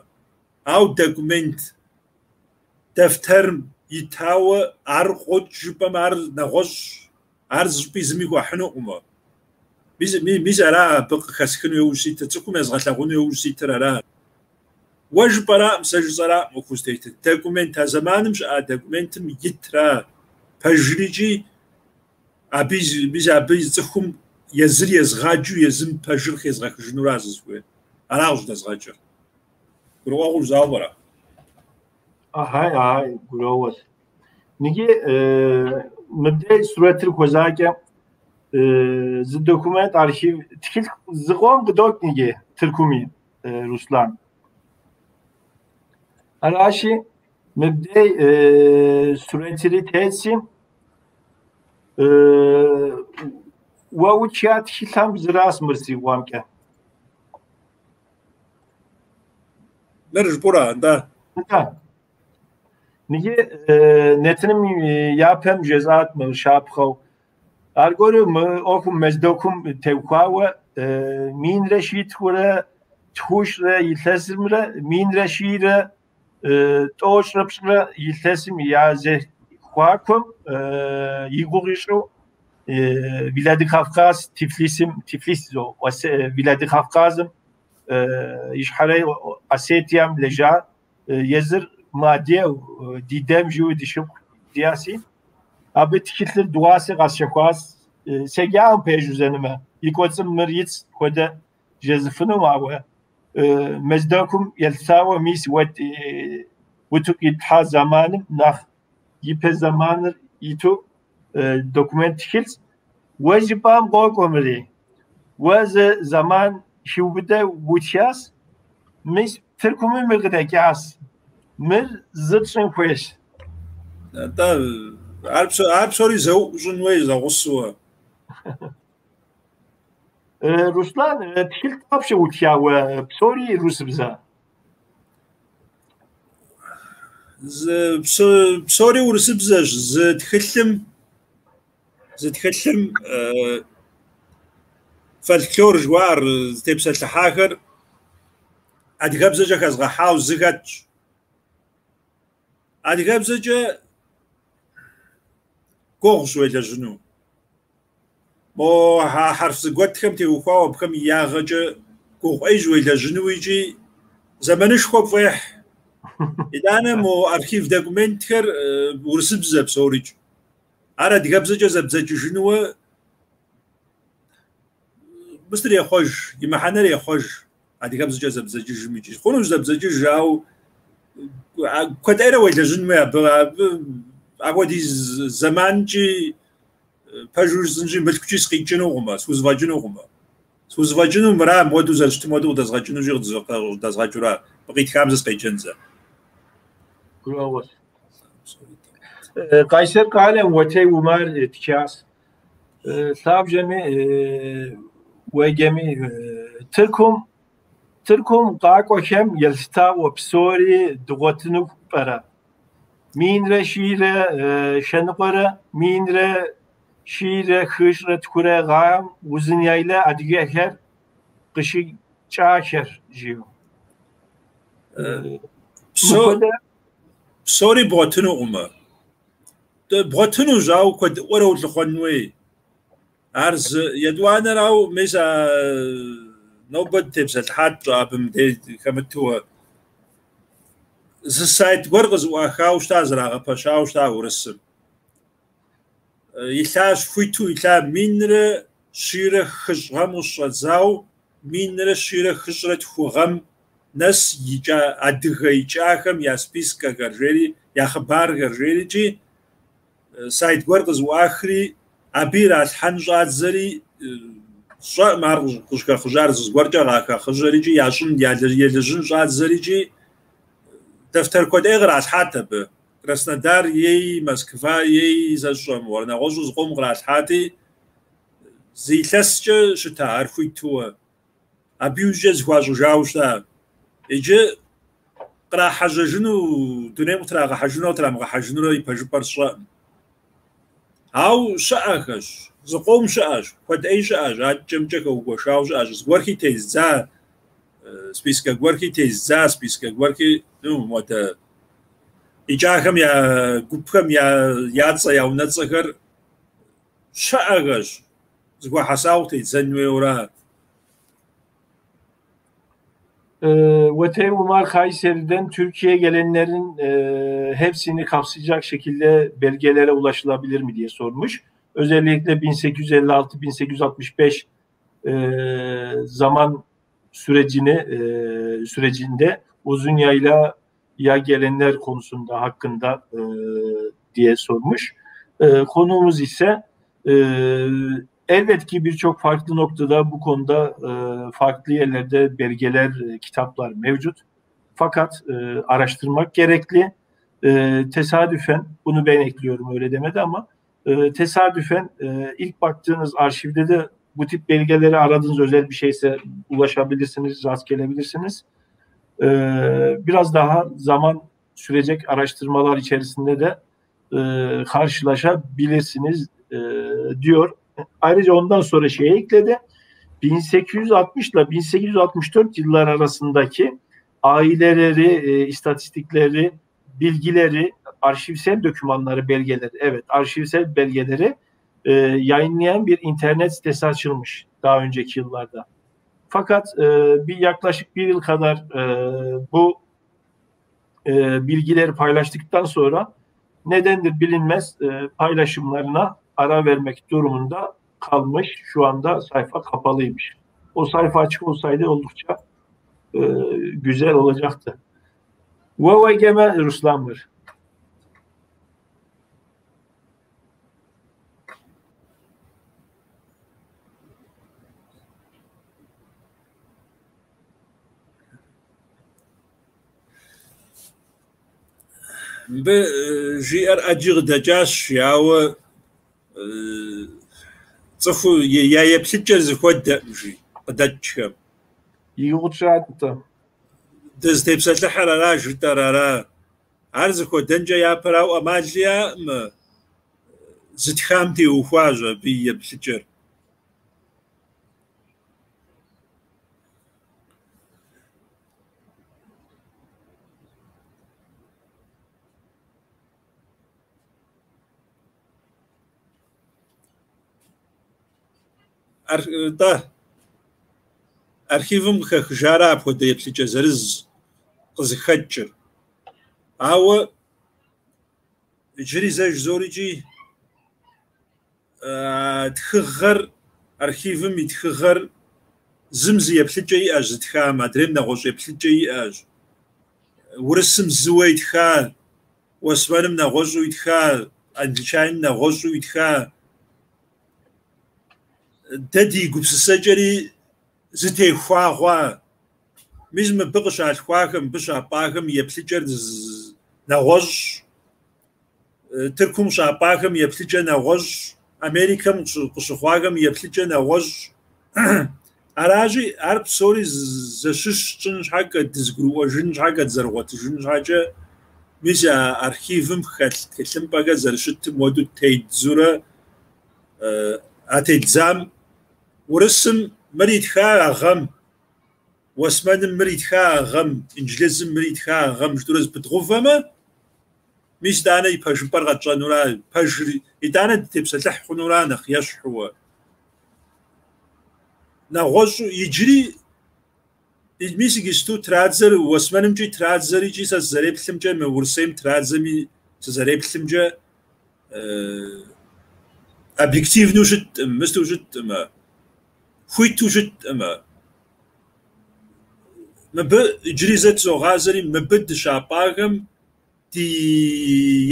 [SPEAKER 4] Ауэ документ дэфтэрым итауэ ар къокӏ жыпӏэмэ, ар нэгъуэщӏ, ар зыщӏыпӏи зыми хуэхьынукъымэ. Мис ара абы къыхэсхыну яужь ситыр, цӏыхум езгъэлъагъуну яужь ситыр ара. Уэ жыпӏэраӏым, сэ жысӏэраӏым ӏуэху зытетыр. Документ а зэманым щыӏа документым итра пэжыр икӏи абы мис абы цӏыхум езыр езгъаджэу езым пэжыр хезгъэхыжынура сызыхуейр. Ара къыщӏыдэзгъэкӏыр. Гурыӏуэгъуэу жысӏауэ пӏэрэ?
[SPEAKER 2] Ахай, ахай, гурыӏуэгъуэщ. Ниги мыбдеж сурэтыр хуэзакӏэ зы документ архив тхылъ зыкъом къыдокӏ ниги Тыркуми, Руслан. Аращи, мыбдей сурэтри тетси, уэ утха тхылъхэм зыращ мыр си гугъэмкӏэ.
[SPEAKER 4] Мыр жыпӏэура, нтӏэ?
[SPEAKER 2] Нтӏэ. Иджы нэтыным япэм жесӏат мыр щапхъэу. Аргуэру мы ӏуэхум Мэздэгум теухуауэ 1193 илъэсымрэ 1142 илъэсым я зэхуакум и гугъу ищӏу Владикавказ, Тифлисым, Тифлис, Владикавказым, Ищхьэрэ Осетием лэжьа езыр мыадыгэу ди дэм жиӏэу ди шыпхъу диӏэси, абы тхылъыр дыгъуасэ къэсщэхуащ. Седжакъым пэжу зэнымэ, и кӏуэцӏым мыр итщ хуэдэ жезыфынум, ауэ Мэздэгум елъытауэ мис уэ утыку иплъхьа зэманым нэхъ ипэ зэманыр иту документ тхылъщ. Уэ жыпӏам къокӏуэ мыри. Уэ зы зэман хиубыдэ утхащ, мис Тыркуми мыр къыдэкӏащ. Мыр зы тщӏын хуейщ.
[SPEAKER 4] Нтӏэ, ар псори зэуӏу щӏын хуейщ зэгъусэу.
[SPEAKER 2] Руслан, тхылъ дапщэ утха уэ, псори русыбзэ?
[SPEAKER 4] Псори урысыбзэщ. Зы тхылъым фольклор жыхуаӏэр зытепсэлъыхьахэр адыгэбзэкӏэ хэзгъэхьауэ зы хэтщ. Адыгэбзэкӏэ гугъущ уелэжьыну. Мо а хьэрф зэгуэтхэм теухуауэ абыхэм и ягъэкӏэ гугъу ӏейщ уелэжьыну икӏи зэманышхуэ пфӏехь. Итӏанэ мо архив документхэр урысыбзэ псорикӏ. Ар адыгэбзэкӏэ зэбдзэкӏыжынуэ мыстыр ехъуэж, и мыхьэнэр ехъуэж адыгэбзэкӏэ зэбдзэкӏыжым икӏи. Хъунущ зэбдзэкӏыж, ауэ куэд ӏейрэ уелэжьын хуей абы. Абы апхуэдиз зэманкӏи пэжу жысӏэнщи, мылъкукӏи сыкъикӏынукъымэ, схузэфӏэкӏынукъымэ. Схузэфӏэкӏыну мыра, мыуэду зэрыщытым хуэдэу къыдэзгъэкӏынущи, къыдэзгъэкӏыура. Мы къитхам зэ сыкъеджэн зэ.
[SPEAKER 2] Гурыӏуэгъуэщ. Къайсэр къалэм Уэтей Умар тхащ. Лъабжьэми уеджэми Тыркум къакӏуэхэм елъытауэ псори дгъуэтыну пӏэрэ? 1190 1142 гъэм Узуняйлэ адыгэхэр къыщикӏахэр жиӏэу.
[SPEAKER 4] Псори бгъуэтынукъымэ. Бгъуэтынущ, ауэ куэдыӏуэрэ улъыхъуэн хуей. Ар зы етӏуанэр, ауэ мис а нобэ дытепсэлъыхьат пщӏэ абы мыдей хэмытуэ. Зы сайт гуэр къызэӏуахауэ щыта, зэрагъэпэщауэ щыта урысым. Илъащ, хуиту илъа 1104 гъэм къыщыщӏэдзауэ 1142 гъэм нэс икӏа адыгэ икӏахэм я спискэхэр жери, я хъыбархэр жерикӏи, сайт гуэр къызэӏуахри, абы иралъхьэн щӏадзэри, сщӏэкъым ар къыщӏыхэхъыжьар, зыгуэркӏэ къахэхъыжьэрикӏи, ящӏын, елэжьын щӏадзэрикӏи, дэфтэр куэд ӏей къралъхьат абы. Краснодар ей, Москва ей, сэ сщӏэм, уэр нэгъуэщӏу зыкъом къралъхьати, зы илъэскӏэ щыта ар хуитуэ. Абы иужькӏэ зыхуащӏыжауэ щыта. Иджы кърахьэжьэжыну, дунейм къытрагъэхьэжынурэ трамыгъэхьэжынурэ и пэжыпӏэр сщӏэкъым. Ауэ щыӏэхэщ, зыкъом щыӏэщ, куэд ӏей щыӏэщ, аткӏэмкӏэ хэугуэшауэ щыӏэщ. Зыгуэрхи тездза, спискэ гуэрхи тездза, спискэ гуэрхи, ну, мыуэдэ икӏахэм я гупхэм я цӏэ, я унэцӏэхэр щыӏэхэщ, зыхуэхьэсауэ тедзэн хуейуэра.
[SPEAKER 2] Уэтей Умар Kayseri'den Türkiye'ye gelenlerin hepsini kapsayacak şekilde belgelere ulaşılabilir mi diye sormuş. Özellikle 1856-1865 zaman sürecinde Uzunyayla gelenler konusunda hakkında diye sormuş. Konuğumuz ise elbet ki birçok farklı noktada bu konuda farklı yerlerde belgeler, kitaplar mevcut. Fakat araştırmak gerekli. Tesadüfen, bunu ben ekliyorum, öyle demedi ama tesadüfen ilk baktığınız arşivde de bu tip belgeleri aradığınız özel bir şeyse ulaşabilirsiniz, rast gelebilirsiniz. Biraz daha zaman sürecek araştırmalar içerisinde de karşılaşabilirsiniz diyor. Ayrıca ondan sonra şeyi ekledi. 1860 ile 1864 yıllar arasındaki aileleri, istatistikleri, bilgileri, arşivsel dokümanları, belgeleri, evet arşivsel belgeleri yayınlayan bir internet sitesi açılmış daha önceki yıllarda. Fakat bir yaklaşık bir yıl kadar bu bilgileri paylaştıktan sonra nedendir bilinmez paylaşımlarına ara vermek durumunda kalmış. Şu anda sayfa kapalıymış. O sayfa açık olsaydı oldukça güzel olacaktı. Vavageme Ruslanmır.
[SPEAKER 4] Мыбы жиӏэр ӏэджи къыдэкӏащ, ауэ цӏыху я еплъыкӏэр зыхуэдэӏым, жи, къыдэкӏхэм.
[SPEAKER 2] Игъукӏат-тӏэ.
[SPEAKER 4] Дызытепсэлъыхьыр ара, жытӏэр ара. Ар зыхуэдэнкӏэ япэрауэ ӏэмал яӏэкъым, зытхам теухуащ абы и еплъыкӏэр. Тӏэ, архивым къыхэхыжара апхуэдэ еплъыкӏэ зырыз къызыхэкӏыр. Ауэ иджыри зэ жызоӏэр икӏи тхыгъэр, архивым и тхыгъэр зым зы еплъыкӏэ иӏэщ зытхам, адрейм нэгъуэщӏ еплъыкӏэ иӏэщ. Урысым зыуэ итха, уэсмэным нэгъуэщӏу итха, англичаным нэгъуэщӏу итха. Дэ ди гупсысэкӏэри зытехуа хъуа. Мис мыбы къыщалъхуахэм, мыбы щапӏахэм еплъыкӏэр нэгъуэщӏ, Тыркум щапӏахэм еплъыкӏэ нэгъуэщӏ, Америкэм къыщыхъуахэм еплъыкӏэ нэгъуэщӏ. Аращи, ар псори зэщыщ тщӏын щхьэкӏэ, дызэгурыӏуэжын щхьэкӏэ, дызэрыгъуэтыжын щхьэкӏэ, мис а архивым хэлъ тхылъымпӏэхэр зэрыщытым хуэдэу теддзурэ а теддзам урысым мыр итха а гъэм, уэсмэным мыр итха а гъэм, инджылызым мыр итха а гъэм жытӏэурэ зэпыдгъэувэмэ, мис итӏанэ и пэжыпӏэр къэтщӏэнура, пэжыр итӏанэ дытепсэлъыхь хъунура нэхъ ещхьууэ. Нэгъуэщӏу иджыри мис иджысту традзэр уэсмэнымкӏи традзэр икӏи сэ сызэреплъымкӏэ, мы Урысейм традзэми сызэреплъымкӏэ объективну щыткъым, мысту щыткъым, хуиту щыткъым. Мыбы иджыри зэ тызогъазэри, мыбы дыщапӏахэм ди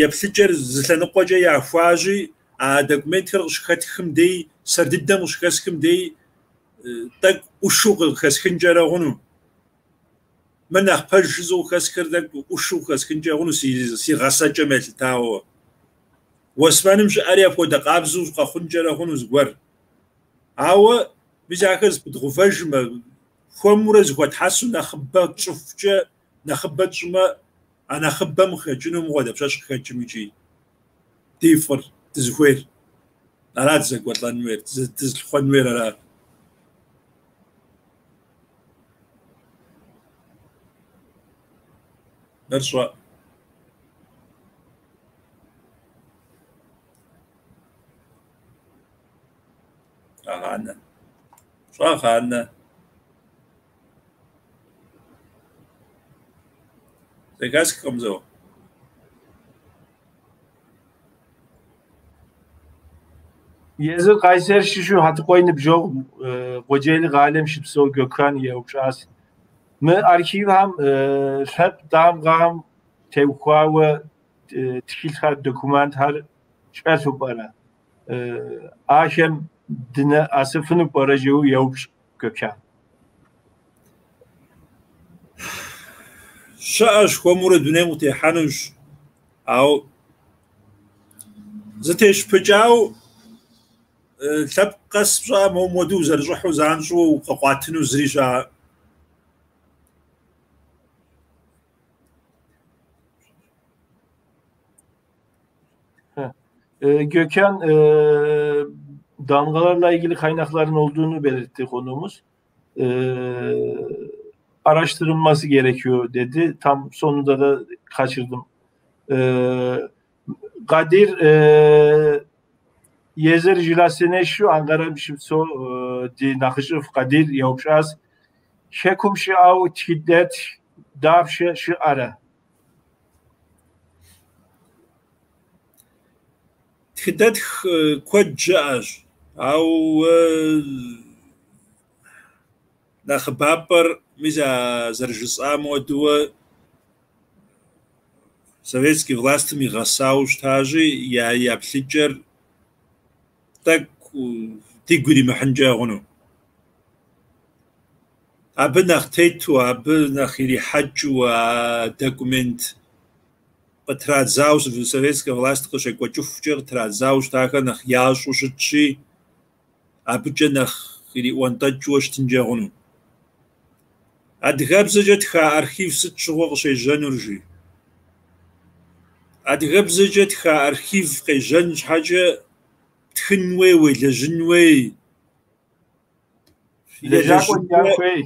[SPEAKER 4] еплъыкӏэр зы лъэныкъуэкӏэ яхуащи, а документхэр къыщыхэтхым дей, сэр дыдэм къыщыхэсхым дей, тӏэкӏу ӏушу къыхэсхынкӏэрэ хъуну. Мыр нэхъ пэж жызэу къыхэсхыр тӏэкӏу ӏушу къыхэсхынкӏэ хъуну си гъэсэкӏэм елъытауэ. Уэсмэным щыӏэри апхуэдэ къабзэу къэхъункӏэрэ хъуну зыгуэр. Ауэ мис ахэр зэпыдгъэувэжмэ, хуэмурэ зыхуэтхьэсу нэхъыбэ тщӏыхукӏэ, нэхъыбэ тщӏымэ, а нэхъыбэм къыхэкӏыну мыгъуэ дапщэщ къыхэкӏым икӏи ди фӏыр, дызыхуейр. Ара дызэкӏуэлӏэн хуейр, дызылъыхъуэн хуейр ара. Мыр щӏэ. Къэгъанэ. Щӏэгъанэ. Зэхэсхкъым зо.
[SPEAKER 2] Езыр Къайсэр щыщу Хьэтыкъуей ныбжьэгъу Къуэджэли къалэм щыпсэу Гёкхан еупщӏащ. Мы архивхэм лъэпкъ дамыгъэхэм теухуауэ тхылъхэр, документхэр щӏэлъу пӏэрэ? Ахэм дынэӏэсыфыну пӏэрэ жиӏэу еупщӏ Гёкхан.
[SPEAKER 4] Щыӏэщ, хуэмурэ дунейм къытехьэнущ, ауэ зэтещыпыкӏауэ лъэпкъ къэс пщӏа моуэ модэу узэрыщӏыхьу занщӏэу укъыкъуатыну зыри щыӏэӏым.
[SPEAKER 2] Gökhan damgalarla ilgili kaynakların olduğunu belirtti konuğumuz. Araştırılması gerekiyor dedi. Tam sonunda da kaçırdım. Kadir езыр Жыласэнэшу Анкъэрэм щыпсэу ди нэхъыжьыфӏ Къадир еупщӏащ: Хэкум щыӏэу тхыдэтх дапщэ щыӏэрэ?
[SPEAKER 4] Тхыдэтх куэд щыӏэщ, ауэ нэхъыбапӏэр мис а зэрыжысӏам хуэдэуэ советский властым игъэсауэ щытащи, я еплъыкӏэр тӏэкӏу дигу иримыхьынчӏэ хъуну. Абы нэхъ тету, абы нэхъ ирихьэкӏыу а документ къытрадзауэ советскэ власть къыщекӏуэкӏыхукӏэ къытрадзауэ щытахэр нэхъ ящӏэу щытщи, абыкӏэ нэхъ ириӏуэнтӏэкӏыуэ щытынчӏэ хъуну. Адыгэбзэкӏэ тха архив сыт щыгъуэ къыщежьэнур жи? Адыгэбзэкӏэ тха архив къежьэн щхьэкӏэ птхын хуей, уелэжьын хуей.
[SPEAKER 2] Лэжьакӏуэ диӏэн хуей.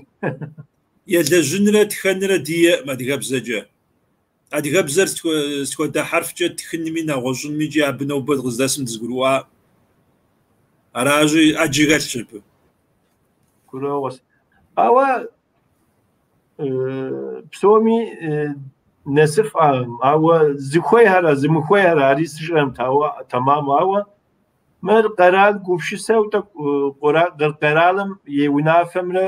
[SPEAKER 4] Елэжьынрэ тхэнрэ диӏэӏым адыгэбзэкӏэ. Адыгэбзэр сыт хуэдэ хьэрфкӏэ тхынми нэгъуэщӏынмикӏи абы нобэ къыздэсым дызэгурыӏуа. Аращи, ӏэджи хэлъщ абы.
[SPEAKER 2] Гурыӏуэгъуэщ. Ауэ псоми нэсыфӏэкъым, ауэ зыхуейхэр, зымыхуейхэр ари сщӏэм тэмэму, ауэ мыр къэрал гупсысэу тӏэкӏу къэралым и унафэмрэ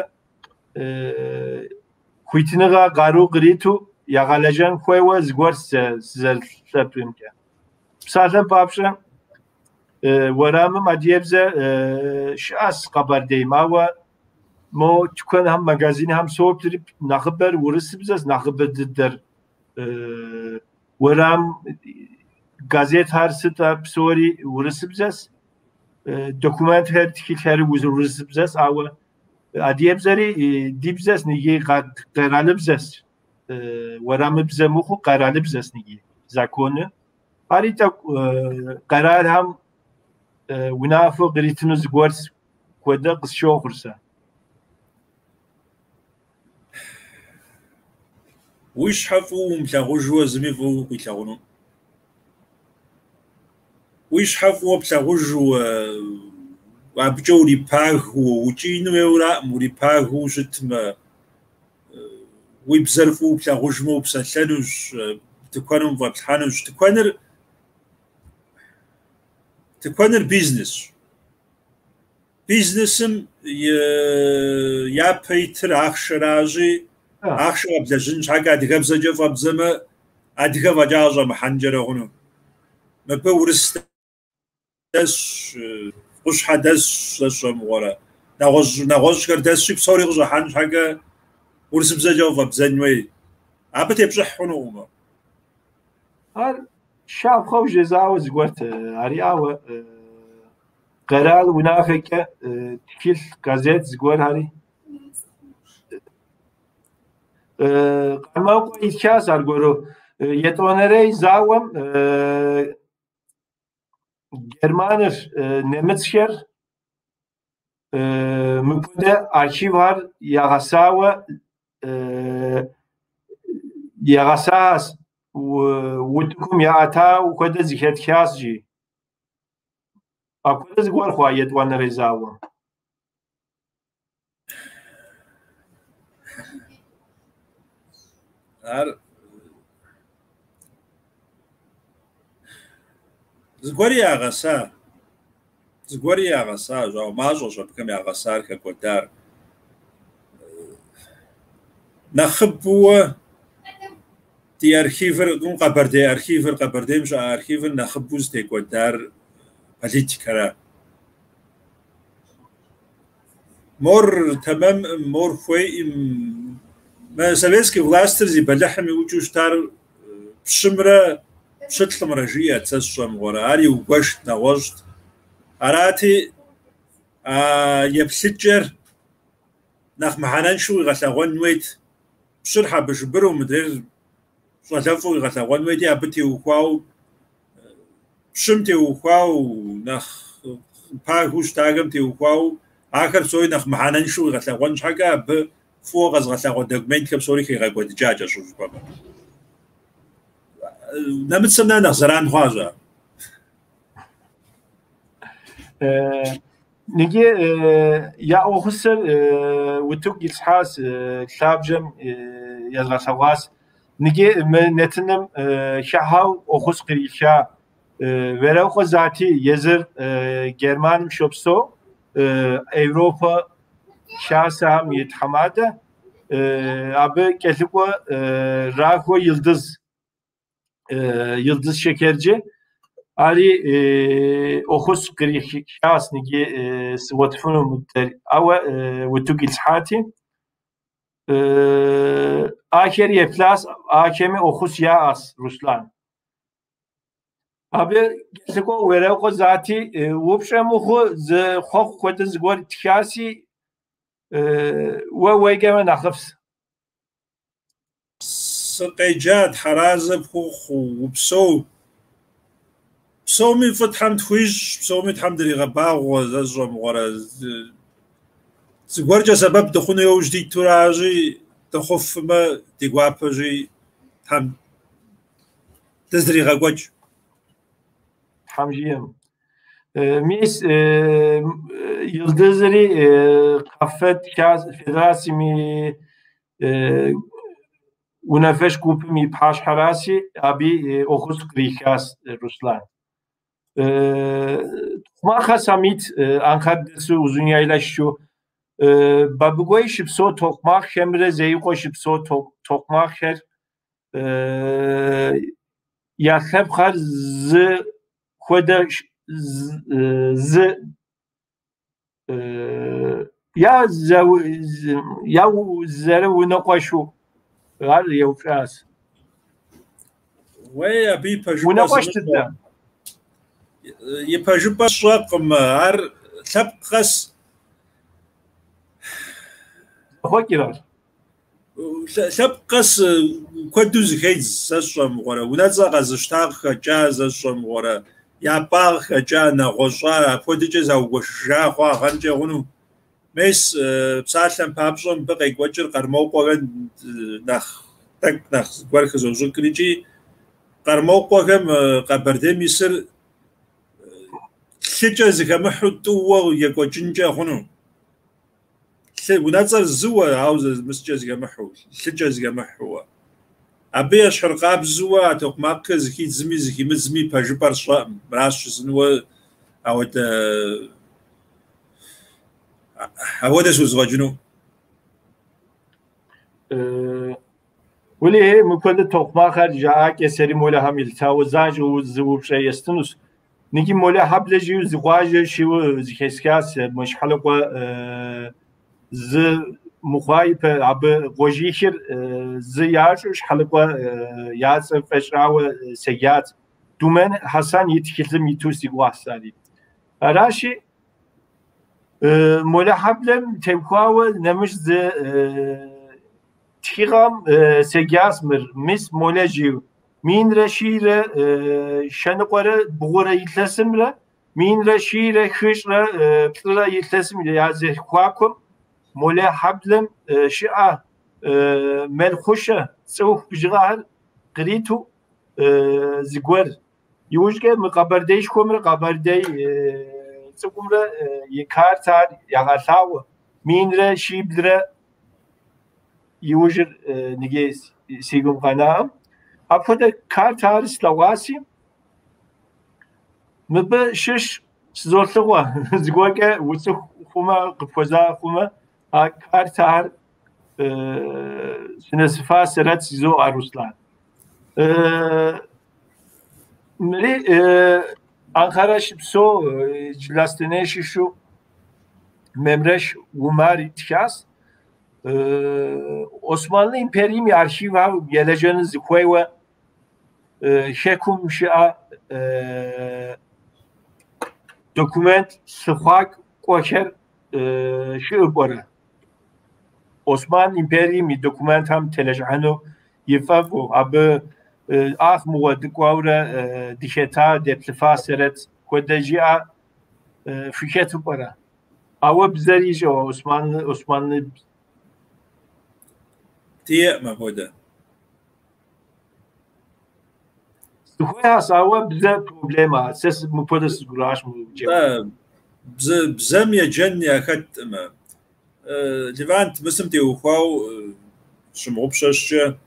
[SPEAKER 2] хуитыныгъэ къару къриту ягъэлэжьэн хуейуэ зыгуэр сызэрылъэпӏымкӏэ. Псалъэм папщӏэ, уэрамым адыгэбзэ щыӏэщ Къэбэрдейм, ауэ мо тыкуэнхэм, магазинхэм соплъри нэхъыбэр урысыбзэщ, нэхъыбэ дыдэр. Уэрам газетхэр сыт псори урысыбзэщ, документхэр, тхылъхэри урысыбзэщ, ауэ адыгэбзэри ди бзэщ, ныги къэралыбзэщ, уэрамыбзэ мыхъуу къэралыбзэщ ныги законы. Ари тӏэкӏу къэралхэм унафэ къритыну зыгуэр хуэдэ къысщохъур сэ.
[SPEAKER 4] Уи щхьэ фӏыуэ умылъагъужуэ зыми фӏыуэ укъилъагъуну. Уи щхьэ фӏыуэ плъагъужуэ, абыкӏэ урипагэу, укӏиину хуейуэраӏым, урипагэу щытмэ, уи бзэр фӏыуэ плъагъужмэ упсэлъэнущ, тыкуэным фӏэплъхьэнущ. Тыкуэныр бизнесщ. Бизнесым япэ итыр ахъшэращи, ахъшэ къэблэжьын щхьэкӏэ адыгэбзэкӏэ фӏэбдзэмэ, адыгэ фӏэкӏа къыщӏэмыхьэнкӏэрэ хъуну. Мыбы урыс дэсщ, къущхьэ дэсщ, сэ сщӏэмыгъуэрэ. Нэгъуэщӏхэр дэсщи, псори къыщӏыхьэн щхьэкӏэ урысыбзэкӏэ къыфӏэбдзэн хуей. Абы тепщӏыхь хъунукъым.
[SPEAKER 2] Ар щапхъэу жезауэ зыгуэрт ари, ауэ къэрал унафэкӏэ тхылъ, газет зыгуэрхэри. Къармэукъуэ итхащ аргуэру етӏуанэрей зауэм Германыр, нэмыцхэр мыпхуэдэ архивхэр ягъэсауэ ягъэсащ, утыкум яӏэта хуэдэ зэхэтхащ жи. Апхуэдэ зыгуэр хъуа етӏуанэрей зауэм?
[SPEAKER 4] Ар зыгуэри ягъэса, зыгуэри ягъэсащ, ауэ мащӏэщ абыхэм ягъэсар, хэкӏуэдар. Нэхъыбэуэ ди архивыр, Къэбэрдей архивыр, Къэбэрдейм щыӏэ архивыр нэхъыбэу зытекӏуэдар политикэра. Мор тэмэмӏым, мор хуейӏым, Мы советский властыр зи бэлыхьым иукӏыу щытар пщымрэ пщылӏымрэ жиӏэт, сэ сщӏэ мыгъуэрэ. Ар иугуэшт, нэгъуэщӏт. Арати, а еплъыкӏэр нэхъ мыхьэнэншэу къигъэлъэгъуэн хуейт. Пщыр хьэбыршыбыру, мыдрейр щӏалэфӏу къигъэлъэгъуэн хуейти, абы теухуауэ, пщым теухуауэ, нэхъ пагэу щытахэм теухуауэ, ахэр псори нэхъ мыхьэнэншэу къигъэлъэгъуэн щхьэкӏэ, абы фӏыуэ къэзыгъэлъагъуэ документхэр псори хигъэкӏуэдыкӏа кӏэщӏу жыпӏэмэ. Нэмыцэм нэ нэхъ зэран хъуащ ар.
[SPEAKER 2] Ныджы я ӏуэхусыр утыку илъхьащ, лъабжьэм езгъэлъэгъуащ. Ныджы мы нэтыным хыхьэу ӏуэхус къриха Вэрокъуэ Зати езыр Германым щопсэу, Европэ Хасэхэм и тхьэмадэ. Абы кӏэлъыкӏуэ Рахуэ Йылдыз, Йылдыз Шекерджи. Ари ӏуэхус кърихащ, ныджы сыгъуэтыфыну мыдэ, ауэ утыку илъхьати. Ахэр еплъащ, ахэми ӏуэхус яӏащ Руслан. Абы кӏэлъыкӏуэ Вэрокъуэ Зати упщӏэ мыхъу зы хъуэхъу хуэдэ зыгуэр тхаси, уэ уеджэмэ нэхъыфӏщ.
[SPEAKER 4] Сыкъеджа, Тхьэразэ пхухъу, упсэу. Псоми фӏы Тхьэм тхуищӏ, псоми Тхьэм дригъэбагъуэ, сэ сщӏэ мыгъуэрэ. Зыгуэркӏэ сэбэп дыхъуну яужь дитуращи, дыхъуфмэ, ди гуапэщи, Тхьэм дыздригъэкӏуэкӏ.
[SPEAKER 2] Тхьэм жиӏэм. Мис Йылдызри КАФФЕД Федерацэм и унафэщӏ гупым и пащхьэраси, абы ӏуэхус кърихащ Руслан. Токъумакъхэ Самит Анкара дэсу Узуняйла щыщу Бабыгуей щыпсэу Токъумакъхэмрэ Зеикъуэ щыпсэу Токъумакъхэр я лъэпкъхэр зы хуэдэ зы я зэрыунэкъуэшу ар еупщӏащ.
[SPEAKER 4] Уей, абы и пэжыпӏэ
[SPEAKER 2] Унэкъуэш дыдэ.
[SPEAKER 4] И пэжыпӏэ сщӏэкъым, ар лъэпкъ къэс.
[SPEAKER 2] Зэхъуэкӏыр ар.
[SPEAKER 4] Лъэпкъ къэс куэду зыхедз, сэ сщӏэ мыгъуэрэ. Унэцӏэ къэзыщта къыхэкӏа, сэ сщӏэ мыгъуэрэ. Япӏа къыхэкӏа, нэгъуэщӏа, апхуэдэкӏэ заугуэшыжа хъуагъэнкӏэ хъуну. Мес, псалъэм папщӏэ, мыбы къекӏуэкӏыр Къэрмокъуэхэм нэхъ тӏэкӏу нэхъ зыгуэр хызощӏыкӏыр икӏи Къэрмокъуэхэм Къэбэрдейм исыр лъыкӏэ зыхэмыхьу тӏууэ екӏуэкӏынкӏэ хъуну. Лъы унэцӏэр зыуэ, ауэ зэмыскӏэ зыхэмыхьу, лъыкӏэ зыхэмыхьууэ. Абы ещхьыркъабзэуэ а Токъумакъхэр зыхидзми зыхимыдзми пэжыпӏэр сщӏэкъым. Мыращ жысӏэнуэ апхуэдэ схузэфӏэкӏыну.
[SPEAKER 2] Уэлэхьи, мыпхуэдэ Токъумакъхэр жаӏакӏэ сэри Молэхэм елъытауэ занщӏэу зы упщӏэ естынущ. Ныджы Молэ хьэблэ жиӏэу зы къуажэ щыӏэу зэхэсхащ, мы Щхьэлыкъуэ зы мыхъуа ипэ абы къуажихыр зы ящӏу Щхьэлыкъуэ я цӏэр фӏэщӏауэ седжат. Думэн Хьэсэн и тхылъым иту си гугъэщ ари. Аращи, Молэ хьэблэм теухуауэ нэмыщӏ зы тхыгъэм седжащ мыр. Мис Молэ жиӏэу. 1192 илъэсымрэ 1143 илъэсым я зэхуакум Молэ хьэблэм щыӏэ мэл хъушэ цӏыху бжыгъэхэр къриту зыгуэр. Иужькӏэ мы Къэбэрдеишхуэмрэ Къэбэрдей цӏыкӏумрэ и картэр ягъэлъагъуэ. 1100 иужьыр ныджы си гум къэнаӏым. Апхуэдэ картэр слъэгъуаси, мыбы щыщ сызолъыхъуэ, зыгуэркӏэ уцӏыху хъумэ, къыпхуэза хъумэ, а картэр сынэсыфа сэрэт жызоӏэ Руслан. Мыри Анкара щыпсэу Джылахъстэней щыщу Мемрэш Умар итхащ. Османлы империем и архивхэм елэжьэну зыхуейуэ хэкум щыӏэ документ лъыхъуакӏуэхэр щыӏэу пӏэрэ? Осман империем и документхэм телэжьыхьыну ифӏэфӏу, абы ах мыгъуэ дыкӏуэурэ дыхэта, деплъыфа сэрэт хуэдэ жиӏэ фыхэту пӏэрэ? Ауэ бзэр ищӏэу Османлы
[SPEAKER 4] Диӏэкъым апхуэдэ.
[SPEAKER 2] Сыхуейщ, ауэ бзэ проблемэ. Сэ мыпхуэдэ сызгуращ мы
[SPEAKER 4] Нтӏэ, бзэм еджэн яхэткъым. Левант мысым теухуауэ щымыгъупщэщкӏэ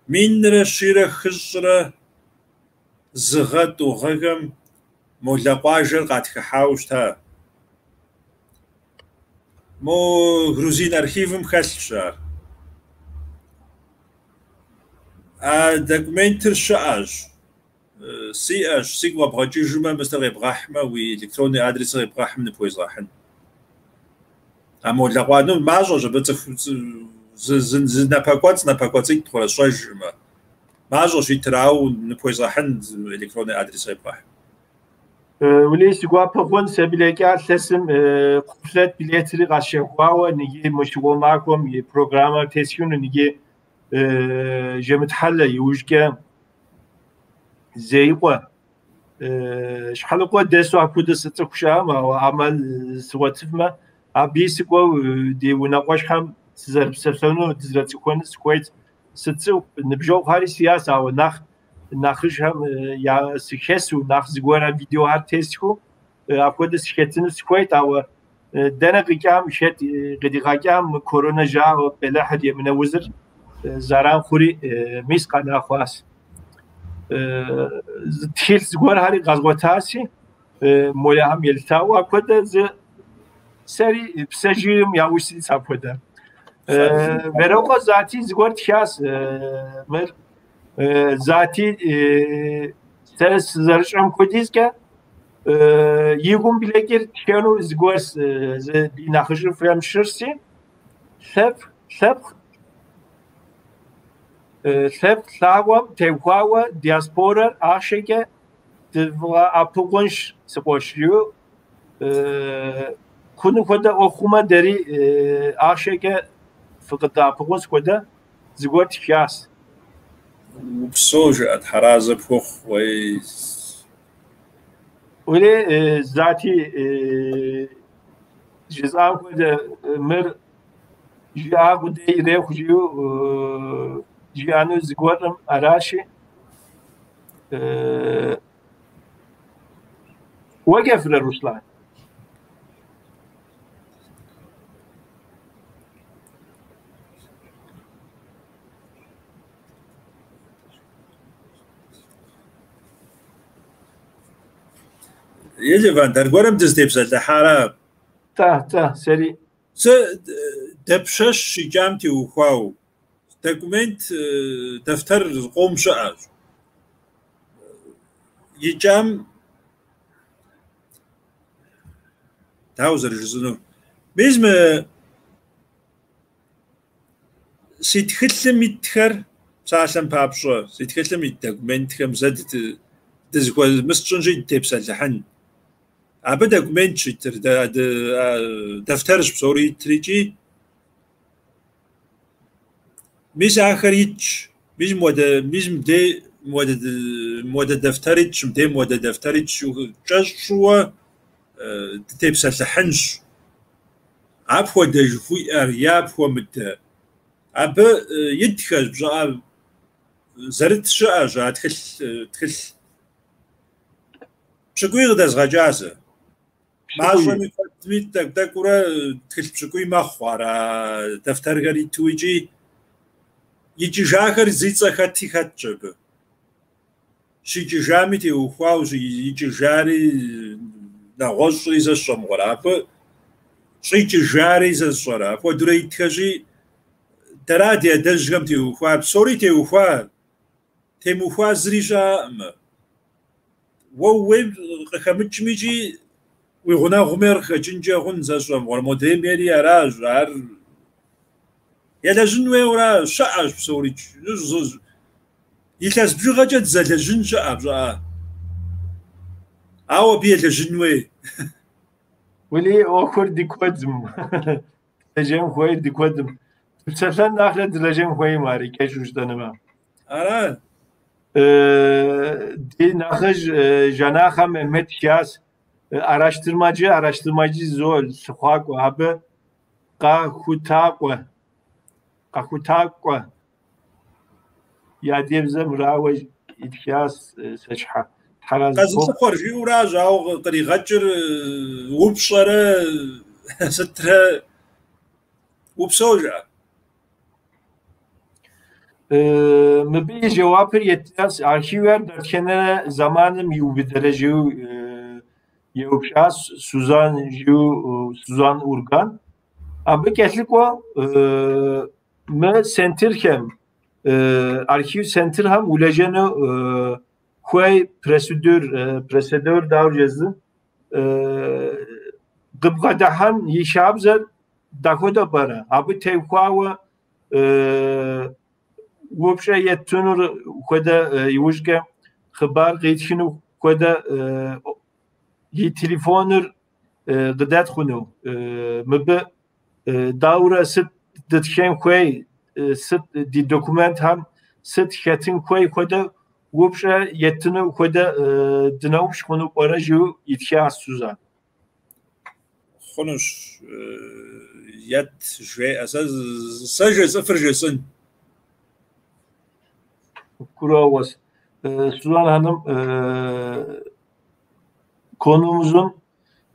[SPEAKER 4] 1101 гъэ 2 гъэхэм Молэ къуажэр къатхыхьауэ щыта. Мо грузин архивым хэлъщ ар. А документыр щыӏэщ, сиӏэщ, сигу къэбгъэкӏыжмэ, мыстыр къебгъэхьмэ, уи электронный адресыр къебгъэхьым ныпхуезгъэхьын. А Молэ къуажэ, ну, мащӏэщ абы цӏыху зы напэкӏуэцӏ, напэкӏуэцӏитӏ хъурэ сщӏэжмэ. Мащӏэщ итыр, ауэ ныпхуезгъэхьын электронный адрес къебгъэхь.
[SPEAKER 2] Уэлей си гуапэ хъун, сэ блэкӏа илъэсым кхъухьлъэт билетри къэсщэхуауэ, ныги мы щыгъуэ махуэм и программэр тесхыну, ныги Жэмытхьэлэ иужькӏэ Зеикъуэ. Щхьэлыкъуэ дэсу апхуэдэ сыцӏыху щыӏэм, ауэ ӏэмал сыгъуэтыфмэ, абыи сыкӏуэу ди унэкъуэшхэм сызэрыпсэлъэну, дызэрыцӏыхуэну сыхуейт. Сыцӏыху, ныбжьэгъухэри сиӏэщ, ауэ нэхъ нэхъыжьхэм я сыхэсу, нэхъ зыгуэрэ видеохэр тесхыу апхуэдэ сыхэтыну сыхуейт, ауэ дэнэ къикӏам, хэт къыдигъэкӏам мы корона жаӏэу бэлыхьыр емынэ узыр зэран хъури мис къэна хъуащ. Тхылъ зыгуэрхэри къэзгъуэтащи, молэхэм елъытауэ апхуэдэ зы сэри псэжьым яужь ситщ апхуэдэ. Вэрокъуэ Зати зыгуэр тхащ, мыр Зати сэ сызэрыщӏэм хуэдизкӏэ и гум блэкӏыр тхэну зыгуэр зы ди нэхъыжьыфӏхэм щыщщи, лъэпкъ лъагъуэм теухуауэ диаспорэр ахъшэкӏэ дывгъэӏэпыкъунщ, си къуэш, жиӏэу хъуну хуэдэ ӏуэху хъумэ, дэри ахъшэкӏэ фыкъыдэӏэпыкъунщ хуэдэ зыгуэр тхащ.
[SPEAKER 4] Упсэу, жыӏэ, Тхьэразэ пхухъу, уей.
[SPEAKER 2] Уэлей, Зати жысӏам хуэдэ мыр жиӏа къудей ирехъу жиӏэу жиӏэну зыгуэрым аращи. Уэ кӏэфрэ, Руслан?
[SPEAKER 4] Е, Левант, аргуэрым дызытепсэлъыхьара?
[SPEAKER 2] Та, та, сэри.
[SPEAKER 4] Сэ дапщэщ щикӏам теухуауэ документ, дэфтэр зыкъом щыӏэщ. Икӏам дауэ зэрыжысӏэнур? Мис мы си тхылъым итхэр, псалъэм папщӏэ, си тхылъым ит документхэм зэ дызыхуэмысщӏынщи дытепсэлъыхьын. Абы документ щитыр, дэфтэрщ псори итыр икӏи. Мис ахэр итщ, мис мыуэдэ, мис мыдей мыуэдэ дэфтэр итщ, мыдей мыуэдэ дэфтэр итщ, кӏэщӏууэ дытепсэлъыхьынщ. Апхуэдэ жыхуиӏэр е апхуэмыдэ. Абы итхэщ, пщӏыӏэ зэрыт щыӏэщ а тхылъ пщыкӏуий къыдэзгъэкӏа сэ. Мащӏэми куэдми тӏэкӏу-тӏэкӏуурэ тхылъ пщыкӏуий мэхъу ар а дэфтэрхэр иту икӏи икӏыжахэр зи цӏэ хэти хэтщ абы. Щикӏыжами теухуауэ, икӏыжари нэгъуэщӏри сэ сщӏэмыгъуэрэ. Абы щӏикӏыжари сэ сщӏэрэ. Апхуэдэурэ итхэщи, дэра ди адэжьхэм теухуа, псори теухуа, темыухуа зыри щыӏэкъым. Уэ ууейм къыхэмыкӏми икӏи уи гъунэгъум ар къыхэкӏынкӏэ хъун сэ сщӏэмыгъуэрэ. Модрейм ери аращ, ар Елэжьын хуейуэра щыӏэщ псорикӏ. Илъэс бжыгъэкӏэ дызэлэжьын щыӏэ пщӏыӏэ. Ауэ абы елэжьын хуей.
[SPEAKER 2] Уэли ӏуэхур ди куэдым. Дылэжьэн хуейр ди куэдым. Дыпсэлъэн нэхърэ дылэжьэн хуейм ари кӏэщӏу жытӏэнумэ.
[SPEAKER 4] Ара?
[SPEAKER 2] Ди нэхъыжь Жанахъэ Мехмет тхащ araştırmacı, araştırmacı зо лъыхъуакӏуэ, абы къэхутакӏуэ, къэхутакӏуэ и адыгэбзэмрауэ итхащ сэ щхьэ. Тхьэразэ пхухъу.
[SPEAKER 4] Къэзылъыхъуэр жиӏэуращ, ауэ къригъэкӏыр упщӏэрэ сытрэ упсэу жыӏэ.
[SPEAKER 2] Мыбы и жэуапыр еттащ архивхэр дэтхэнэ зэманым иубыдэрэ жиӏэу еупщӏащ Сузан жиӏэу Сузан Урган. Абы кӏэлъыкӏуэу мы центрхэм, архив центрхэм улэжьэну хуей процедур, процедур дауэ жезӏэн, къыбгъэдыхьэн и хабзэр дапхуэдэу пӏэрэ? Абы теухуауэ упщӏэ еттынур хуэдэ иужькӏэ хъыбар къитхыну хуэдэ и телефоныр къыдэт хъуну. Мыбы дауэрэ сыт дытхэн хуей, сыт ди документхэм сыт хэтын хуей хуэдэ упщӏэ еттыну хуэдэ дыноупщӏ хъуну пӏэрэ жиӏэу итхащ Сузан.
[SPEAKER 4] Хъунущ, ет жеӏэ. Сэ жесӏэфыр жесӏэн.
[SPEAKER 2] Гурыӏуэгъуэщ. Suzan Hanım konuğumuzun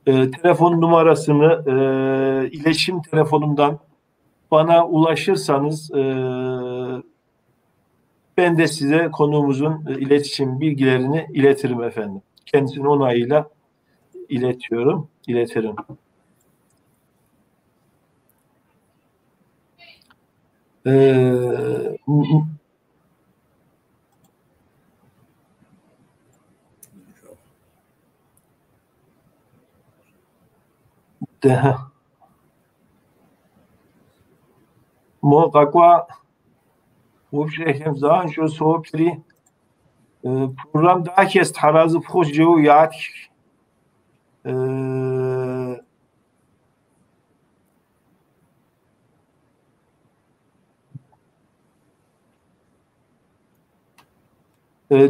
[SPEAKER 2] telefon numarasını iletişim telefonumdan bana ulaşırsanız ben de size konuğumuzun iletişim bilgilerini iletirim efendim. Kendisinin onayıyla iletiyorum, iletirim. Мо къэкӏуа упщӏэхэм занщӏэу соплъри, программ дахэщ, Тхьэразэ пхухъу жиӏэу ятх.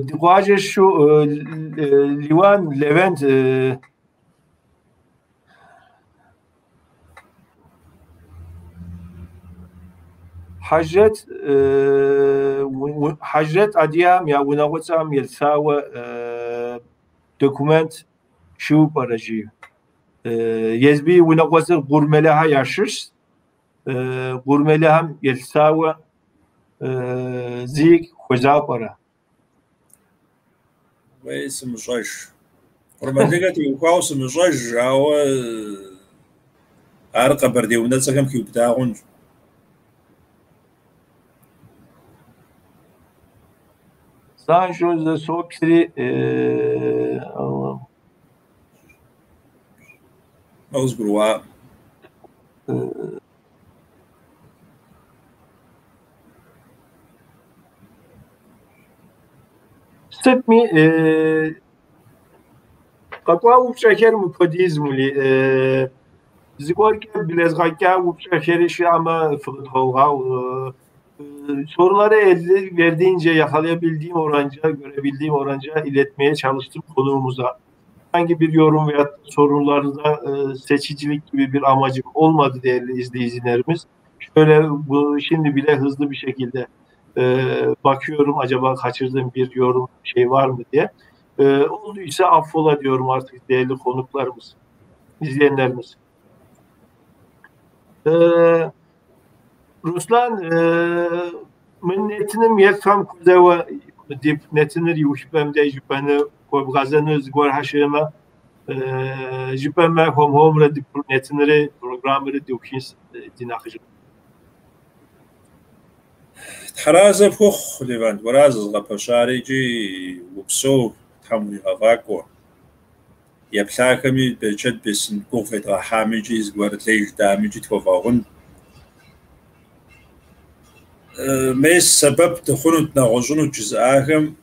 [SPEAKER 2] Ди къуажэ щыщу Лиуан Левент Хьэжрэт Хьэжрэт адыгэм я унагъуэцӏэм елъытауэ документ щыӏэу пӏэрэ жиӏэу. Езыми и унагъуэцӏэр Къурмэлэхэ ящыщщ. Къурмэлэхэм елъытауэ зыи хуэза пӏэрэ?
[SPEAKER 4] Уей, сымыщӏэж. Къурмэлыгэ теухуауэ сымыщӏэж, ауэ ар къэбэрдей унэцӏэхэм хиубыда хъунщ.
[SPEAKER 2] Занщӏэу зэ соплъри,
[SPEAKER 4] Къызгурыӏуакъым.
[SPEAKER 2] Сытми, къэкӏуа упщӏэхэр мыпхуэдизым, Ули. Зыгуэркӏэ блэзгъэкӏа упщӏэхэри щыӏэмэ, фыкъытхуэвгъэгъу. Soruları elde verdiğince, yakalayabildiğim oranca, görebildiğim oranca iletmeye çalıştım konuğumuza. Herhangi bir yorum veya sorularda seçicilik gibi bir amacım olmadı değerli izleyicilerimiz. Şöyle bu şimdi bile hızlı bir şekilde bakıyorum acaba kaçırdığım bir yorum şey var mı diye. Olduysa affola diyorum artık değerli konuklarımız, izleyenlerimiz. Ruslan мы нэтыным елътхэм хуэзэуэ ди нэтыныр иухыпӏэм деж жыпӏэну хуэбгъэзэну зыгуэрхэр щыӏэмэ, жыпӏэмэ хуэм-хуэмурэ ди нэтынри программэри дыухынщ ди нэхъыжьым.
[SPEAKER 4] Тхьэразэ пхухъу, Левент, уэра зэзыгъэпэщар икӏи упсэу, Тхьэм уригъэфӏакӏуэ. Еплъахэми берычэт бесын гугъу федгъэхьам икӏи зыгуэр лей жытӏам икӏи тхуэвгъэгъун. Мес сэбэп дыхъунут, нэгъуэщӏынут жызыӏахэм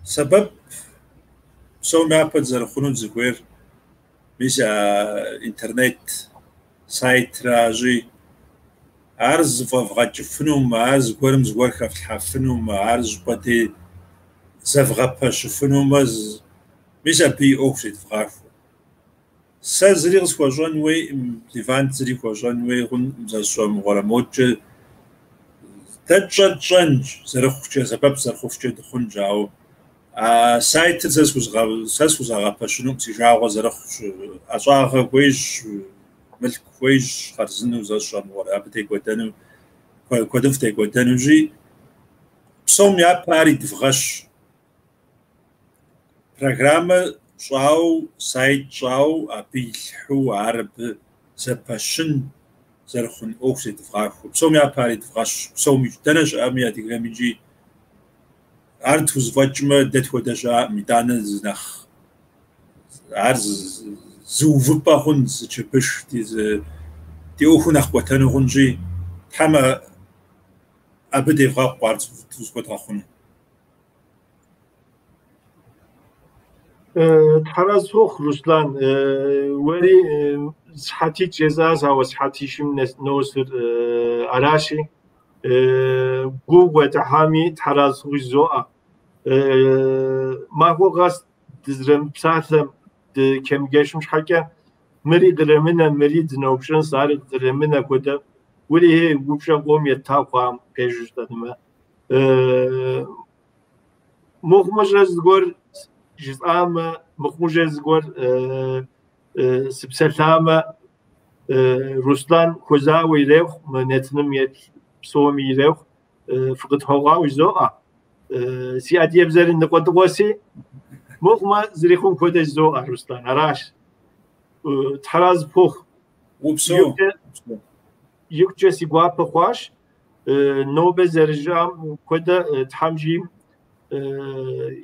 [SPEAKER 4] сэбэп псом япэ дызэрыхъунут зыхуейр. Мис а интернет сайтращи, ар зыфӏэвгъэкӏыфынумэ, ар зыгуэрым зыгуэр хэфлъхьэфынумэ, ар зыщӏыпӏэ дей зэвгъэпэщыфынумэ, мис абы и ӏуэху зедвгъахуэ. Сэ зыри къысхуэщӏэн хуейӏым, Левант зыри хуэщӏэн хуей хъункъым, сэ сщӏэ мыгъуэрэ модкӏэ. Дэ тщӏэр тщӏэнщ, зэрыхъукӏэ, сэбэп зэрыхъуфкӏэ дыхъунщ, ауэ а сайтыр сэ схузэгъэпэщынукъым, си жагъуэ зэрыхъущ. ӏэщӏагъэ хуейщ, мылъку хуейщ, хъарзынэу сэ сщӏэ мыгъуэрэ, абы текӏуэдэну, куэдыфӏ текӏуэдэнущи, псом япэ ар идвгъэщ. Программэ щӏауэ, сайт щӏауэ, абы илъхьу, ар абы зэпэщын зэрыхъун ӏуэху зедвгъахуэ. Псом япэ ар идвгъэщ, псомикӏ, дэнэ щыӏэми адыгэм икӏи ар тхузэфӏэкӏмэ, дэ тхуэдэ щыӏэкъым, итӏанэ зы нэхъ ар зы увыпӏэ хъун, зы чырбыш, ди ӏуэхур нэхъ кӏуэтэну хъунщи, Тхьэм абы девгъэкъу ар зыхуэдгъэхъуну.
[SPEAKER 2] Тхьэразэ сохъу, Руслан, уэри сыхьэтитӏ жесӏащ, ауэ сыхьэтищым носыр аращи, гугъу уедгъэхьами, тхьэразэ сохъу жызоӏэ. Махуэ къэс дызэрымыпсалъэм, дычэнджэщым щхьэкӏэ, мыри къремынэ, мыри дыноупщӏынщ, ари къремынэ хуэдэ. Уэри упщӏэ къом етта хъуам, пэжу жытӏэнумэ. Мыхъумыщӏэ зыгуэр жысӏамэ, мыхъумыщӏэ зыгуэр сыпсэлъамэ, Руслан хуэзауэ ирехъу, мы нэтыным еплъ псоми ирехъу, фыкъытхуэгъуауэ жызоӏэ. Си адыгэбзэри ныкъуэдыкъуэси, мыхъумэ зэрихъум хуэдэ жызоӏэ, Руслан, аращ. Тхьэразэ пхухъу.
[SPEAKER 4] Упсэу.
[SPEAKER 2] Икъукӏэ си гуапэ хъуащ. Нобэ зэрыжаӏам хуэдэ Тхьэм жиӏэм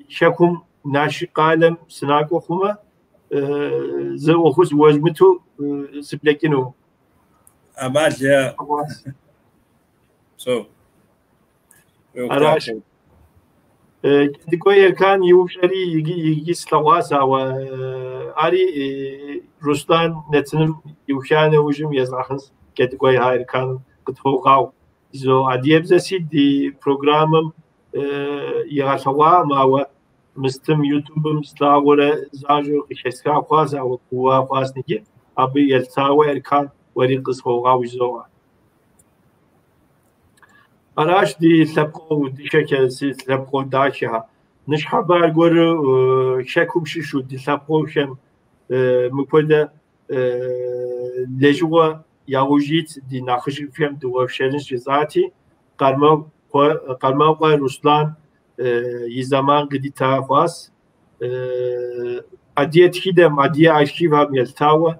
[SPEAKER 2] хэкум Налшык къалэм сынакӏуэ хъумэ, зы ӏуэху уэзмыту сыблэкӏыну.
[SPEAKER 4] Ӏэмал яӏэ. Псэу.
[SPEAKER 2] Аращ. Кӏэдыкӏуей Еркан и упщӏэри иджы слъэгъуащ, ауэ ари Руслан нэтыным иуха нэужьым езгъэхьынщ Кӏэдыкӏуей Еркан къытхуогъэгъу. Адыгэбзэси ди программэм игъэлъэгъуакъым, ауэ мыстым Ютубым слъагъурэ занщӏэу къыхэсха хъуащ, ауэ гува хъуащ иджы. Абы елъытауэ Еркан уэри къысхуогъэгъу жызоӏэ. Аращ ди лъэпкъыу дыщэхэ, си лъэпкъыу дахэхэ. Ныщхьэбэ аргуэру хэкум щыщу ди лъэпкъыухэм мыпхуэдэ лэжьыгъэ яужь ит ди нэхъыжьхэм дыуэршэрынщ жысӏати, Къармэкъуэ Руслан и зэман къыдита хъуащ. Адыгэ тхыдэм, адыгэ архивхэм елъытауэ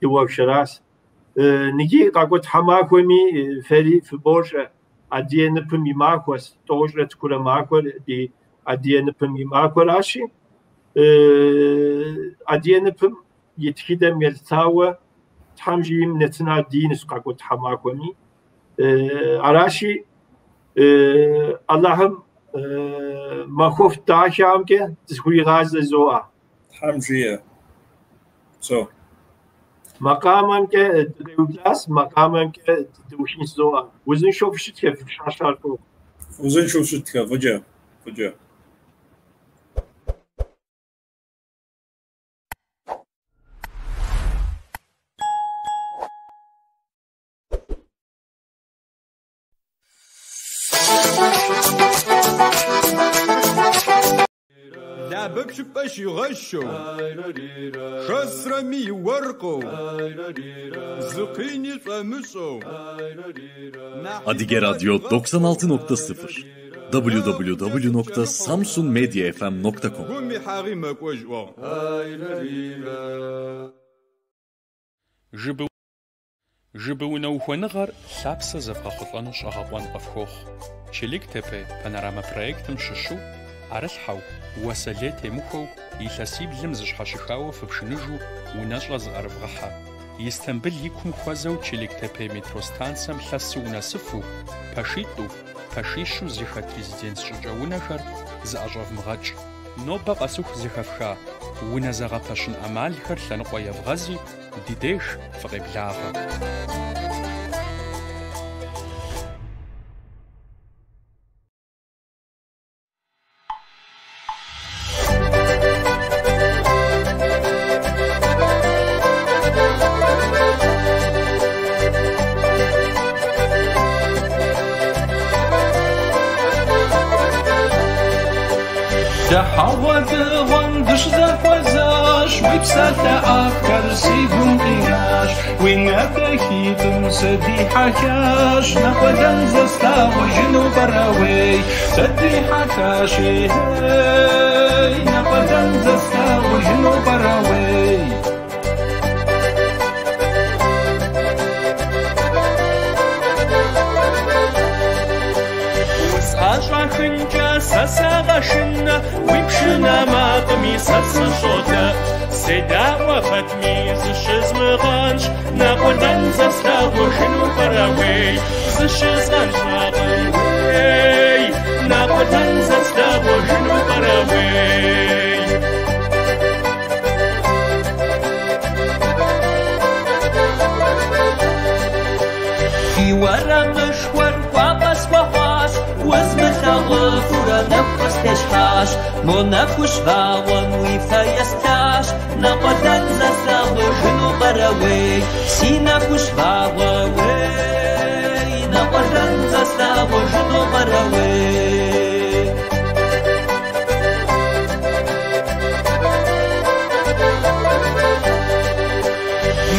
[SPEAKER 2] дыуэршэращ. Ныджы къакӏуэ тхьэмахуэми фэри фыбощӏэ, адыгэ ныпым и махуэщ, 93 махуэр ди адыгэ ныпым и махуэращи, адыгэ ныпым и тхыдэм елъытауэ Тхьэм жиӏэм нэтынхэр диинущ къакӏуэ тхьэмахуэми. Аращи, Аллахьым махуэфӏ дахэхэмкӏэ дызыхуригъазэ жызоӏэ.
[SPEAKER 4] Тхьэм жиӏэ. Псэу.
[SPEAKER 2] Макъамэмкӏэ дыкъеублащ, макъамэмкӏэ дыухын жызоӏэ. Узыншэу фыщытхэ, фи пщащэр фӏыуэ.
[SPEAKER 4] Узыншэу фыщытхэ, фӏыкӏэ, фӏыкӏэ.
[SPEAKER 5] Лабэ пщыпӏэ щигъэщу, шэсрэми и уэркъыу, зы къини шӏомыщӏэу.
[SPEAKER 6] Adige Radyo 96.0 www.samsunmediafm.com
[SPEAKER 5] Гум ихьагъи мэкӏожь ӏуагъ.
[SPEAKER 7] Жыбыунэ ухуэныгъэр лъапсэ зэвгъэхъулӏэну щӏэгъэкъуэн къыфхуохъу. Челиктепе панорама проектым щыщу ӏэрылъхьэу, уасэ лей темыхуэу, илъэсиблым зыщхьэщыхауэ фыпшыныжу унэщӏэ зыӏэрывгъэхьэ. Истамбыл и кум хуэзэу Челиктепе метро станцэм лъэсу унэсыфу, пэшитӏу, пэшищу зэхэт резиденс щӏыкӏэ унэхэр зыӏэщӏэвмыгъэкӏ. Нобэ къэсыху зэхэфха унэ зэгъэпэщын ӏэмалхэр лъэныкъуэ евгъэзи, ди деж фыкъеблагъэ.
[SPEAKER 5] Дэ хьэгъуэлӏыгъуэм дыщызэхуэзащ, уи псалъэ ӏэфӏхэр си гум къинащ, уи нэ дахитӏым сыдихьэхащ, нэкъуэлэн зэслъагъужыну пӏэрэ уей, сыдихьэхащи, ей, нэкъуэлэн зэслъагъужыну пӏэрэ уей.
[SPEAKER 7] УсӀэщӀахынкӀэ сэ сагъэшынэ, уи пшынэ макъми сэ сыщӀодэӀу. СедаӀуэ пэтми зыщызмыгъэнщӀ, нэкъуэлэн зэслъагъужыну пӀэрэ уей, зыщызгъэнщӀакъым уей, нэкъуэлэн зэслъагъужыну пӀэрэ уей.
[SPEAKER 8] Фи уэрамышхуэр кӀуапӀэ схуэхъуащ, узмылъагъуфурэ нэху къыстещхьащ, мо нэхущ вагъуэм уи фэ еслъащ, нэкъуэлэн зэслъагъужыну пӀэрэ уей, си нэхущ вагъуэ уей, нэкъуэлэн зэслъагъужыну пӀэрэ уей.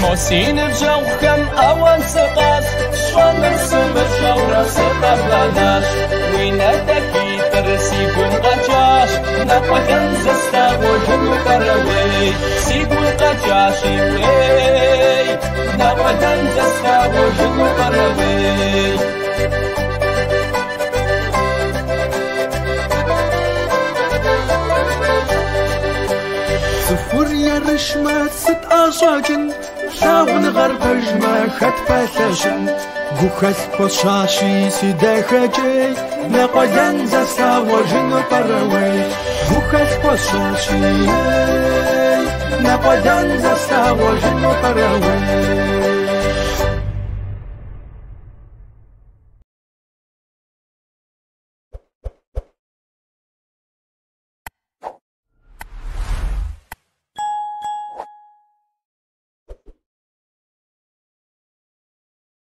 [SPEAKER 5] Мо си ныбжьэгъухэм ауан сыкъащ, сщӏэнур сымыщӏэурэ сыкъэбгъэнащ, уи нэ дахитӏыр си гум къэкӏащ, нэкъуэлэн зэслъагъужыну пӏэрэ уей, си гум къэкӏащи уей, нэкъуэлэн зэслъагъужыну пӏэрэ уей.
[SPEAKER 9] Цӏыхур ерыщмэ сыт ӏэщӏэкӏын, лъагъуныгъэр пэжмэ хэт пэлъэщын, гухэлъ хуэсщӏащи си дахэкӏей, нэкъуэлэн зэслъагъужыну пӏэрэ уей, гухэлъ хуэсщӏащи, ей, нэкъуэлэн зэслъагъужыну пӏэрэ уей.